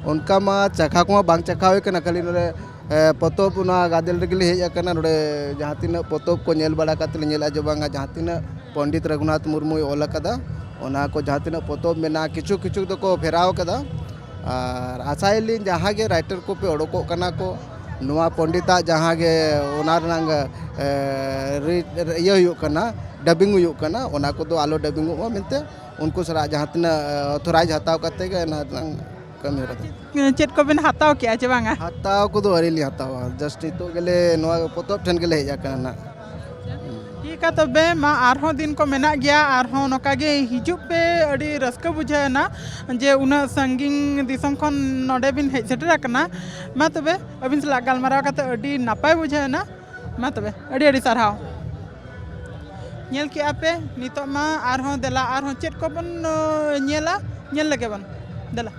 ᱚᱱᱠᱟ ᱢᱟ ᱪᱟᱠᱷᱟ ᱠᱚᱢᱟ ᱵᱟᱝ ᱪᱟᱠᱷᱟ ᱦᱩᱭ ᱠᱟᱱᱟ, ᱠᱷᱟᱹᱞᱤ ᱱᱚᱰᱮ ᱮ, ᱯᱚᱛᱚᱵ ᱚᱱᱟ ᱜᱟᱫᱮᱞ ᱨᱮᱜᱮ ᱞᱤᱧ ᱦᱮᱡ ᱟᱠᱟᱱᱟ᱾ ᱱᱚᱰᱮ ᱡᱟᱦᱟᱸ ᱛᱤᱱᱟᱹᱜ ᱯᱚᱛᱚᱵ ᱠᱚ ᱧᱮᱞ ᱵᱟᱲᱟ ᱠᱟᱛᱮ ᱞᱤᱧ ᱧᱮᱞᱟ ᱡᱮ ᱵᱟᱝᱟ, ᱡᱟᱦᱟᱸ ᱛᱤᱱᱟᱹᱜ ᱯᱚᱱᱰᱤᱛ ᱨᱚᱜᱷᱩᱱᱟᱛᱷ ᱢᱩᱨᱢᱩᱭ ᱚᱞ ᱟᱠᱟᱫᱟ, ᱚᱱᱟ ᱠᱚ ᱡᱟᱦᱟᱸ ᱛᱤᱱᱟᱹᱜ ᱯᱚᱛᱚᱵ ᱢᱮᱱᱟᱜᱼᱟ, ᱠᱤᱪᱷᱩ ᱠᱤᱪᱷᱩ ᱫᱚᱠᱚ ᱯᱷᱮᱨᱟᱣ ᱟᱠᱟᱫᱟ᱾ ᱟᱨ ᱟᱥᱟᱭᱟᱞᱤᱧ ᱡᱟᱦᱟᱸ ᱜᱮ writer ᱠᱚᱯᱮ ᱚᱰᱚᱠᱚᱜ ᱠᱟᱱᱟ ᱠᱚ, ᱱᱚᱣᱟ ᱯᱚᱱᱰᱤᱛᱟᱜ ᱡᱟᱦᱟᱸ ᱜᱮ ᱚᱱᱟ ᱨᱮᱱᱟᱝ, ᱮ, ᱨᱤ-, ᱤᱭᱟᱹ ᱦᱩᱭᱩᱜ ᱠᱟᱱᱟ, dubbing ᱦᱩᱭᱩᱜ ᱠᱟᱱᱟ, ᱚᱱᱟ ᱠᱚᱫᱚ ᱟᱞᱚ dubbingᱚᱜ ᱢᱟ ᱢᱮᱱᱛᱮ ᱩᱱᱠᱩ ᱥᱟᱞᱟᱜ ᱡᱟᱦᱟᱸ ᱛᱤᱱᱟᱹᱜ, ᱮ, authorize ᱦᱟᱛᱟᱣ ᱠᱟᱛᱮ ᱜᱮ ᱚᱱᱟ ᱨᱮᱱᱟᱝ ᱠᱟᱹᱢᱤ ᱦᱚᱨᱟ ᱫᱚ᱾ ᱪᱮᱫ ᱠᱚᱵᱮᱱ ᱦᱟᱛᱟᱣ ᱠᱮᱜᱼᱟ ᱪᱮ ᱵᱟᱝᱟ? ᱦᱟᱛᱟᱣ ᱠᱚᱫᱚ ᱟᱹᱣᱨᱤ ᱞᱤᱧ ᱦᱟᱛᱟᱣᱟ, just ᱱᱤᱛᱚᱜ ᱜᱮᱞᱮ ᱱᱚᱣᱟ ᱯᱚᱛᱚᱵ ᱴᱷᱮᱱ ᱜᱮᱞᱮ ᱦᱮᱡ ᱟᱠᱟᱱᱟ ᱱᱟᱜ᱾ ᱴᱷᱤᱠᱟ ᱛᱚᱵᱮ, ᱢᱟ ᱟᱨᱦᱚᱸ ᱫᱤᱱ ᱠᱚ ᱢᱮᱱᱟᱜ ᱜᱮᱭᱟ, ᱟᱨᱦᱚᱸ ᱱᱚᱝᱠᱟ ᱜᱮ ᱦᱤᱡᱩᱜ ᱯᱮ, ᱟᱹᱰᱤ ᱨᱟᱹᱥᱠᱟᱹ ᱵᱩᱡᱷᱟᱹᱣ ᱮᱱᱟ ᱡᱮ ᱩᱱᱟᱹᱜ ᱥᱟᱺᱜᱤᱧ ᱫᱤᱥᱚᱢ ᱠᱷᱚᱱ ᱱᱚᱰᱮ ᱵᱤᱱ ᱦᱮᱡ ᱥᱮᱴᱮᱨ ᱟᱠᱟᱱᱟ᱾ ᱢᱟ ᱛᱚᱵᱮ, ᱟᱹᱵᱤᱱ ᱥᱟᱞᱟᱜ ᱜᱟᱞᱢᱟᱨᱟᱣ ᱠᱟᱛᱮ ᱟᱹᱰᱤ ᱱᱟᱯᱟᱭ ᱵᱩᱡᱷᱟᱹᱣ ᱮᱱᱟ᱾ ᱢᱟ ᱛᱚᱵᱮ, ᱟᱹᱰᱤ ᱟᱹᱰᱤ ᱥᱟᱨᱦᱟᱣ᱾ ᱧᱮᱞ ᱠᱮᱜᱼᱟ ᱯᱮ, ᱱᱤᱛᱚᱜ ᱢᱟ ᱟᱨᱦᱚᱸ ᱫᱮᱞᱟ, ᱟᱨᱦᱚᱸ ᱪᱮᱫ ᱠᱚᱵᱚᱱ, ᱚ, ᱧᱮᱞᱟ, ᱧᱮᱞ ᱞᱮᱜᱮ ᱵᱚᱱ, ᱫᱮᱞᱟ᱾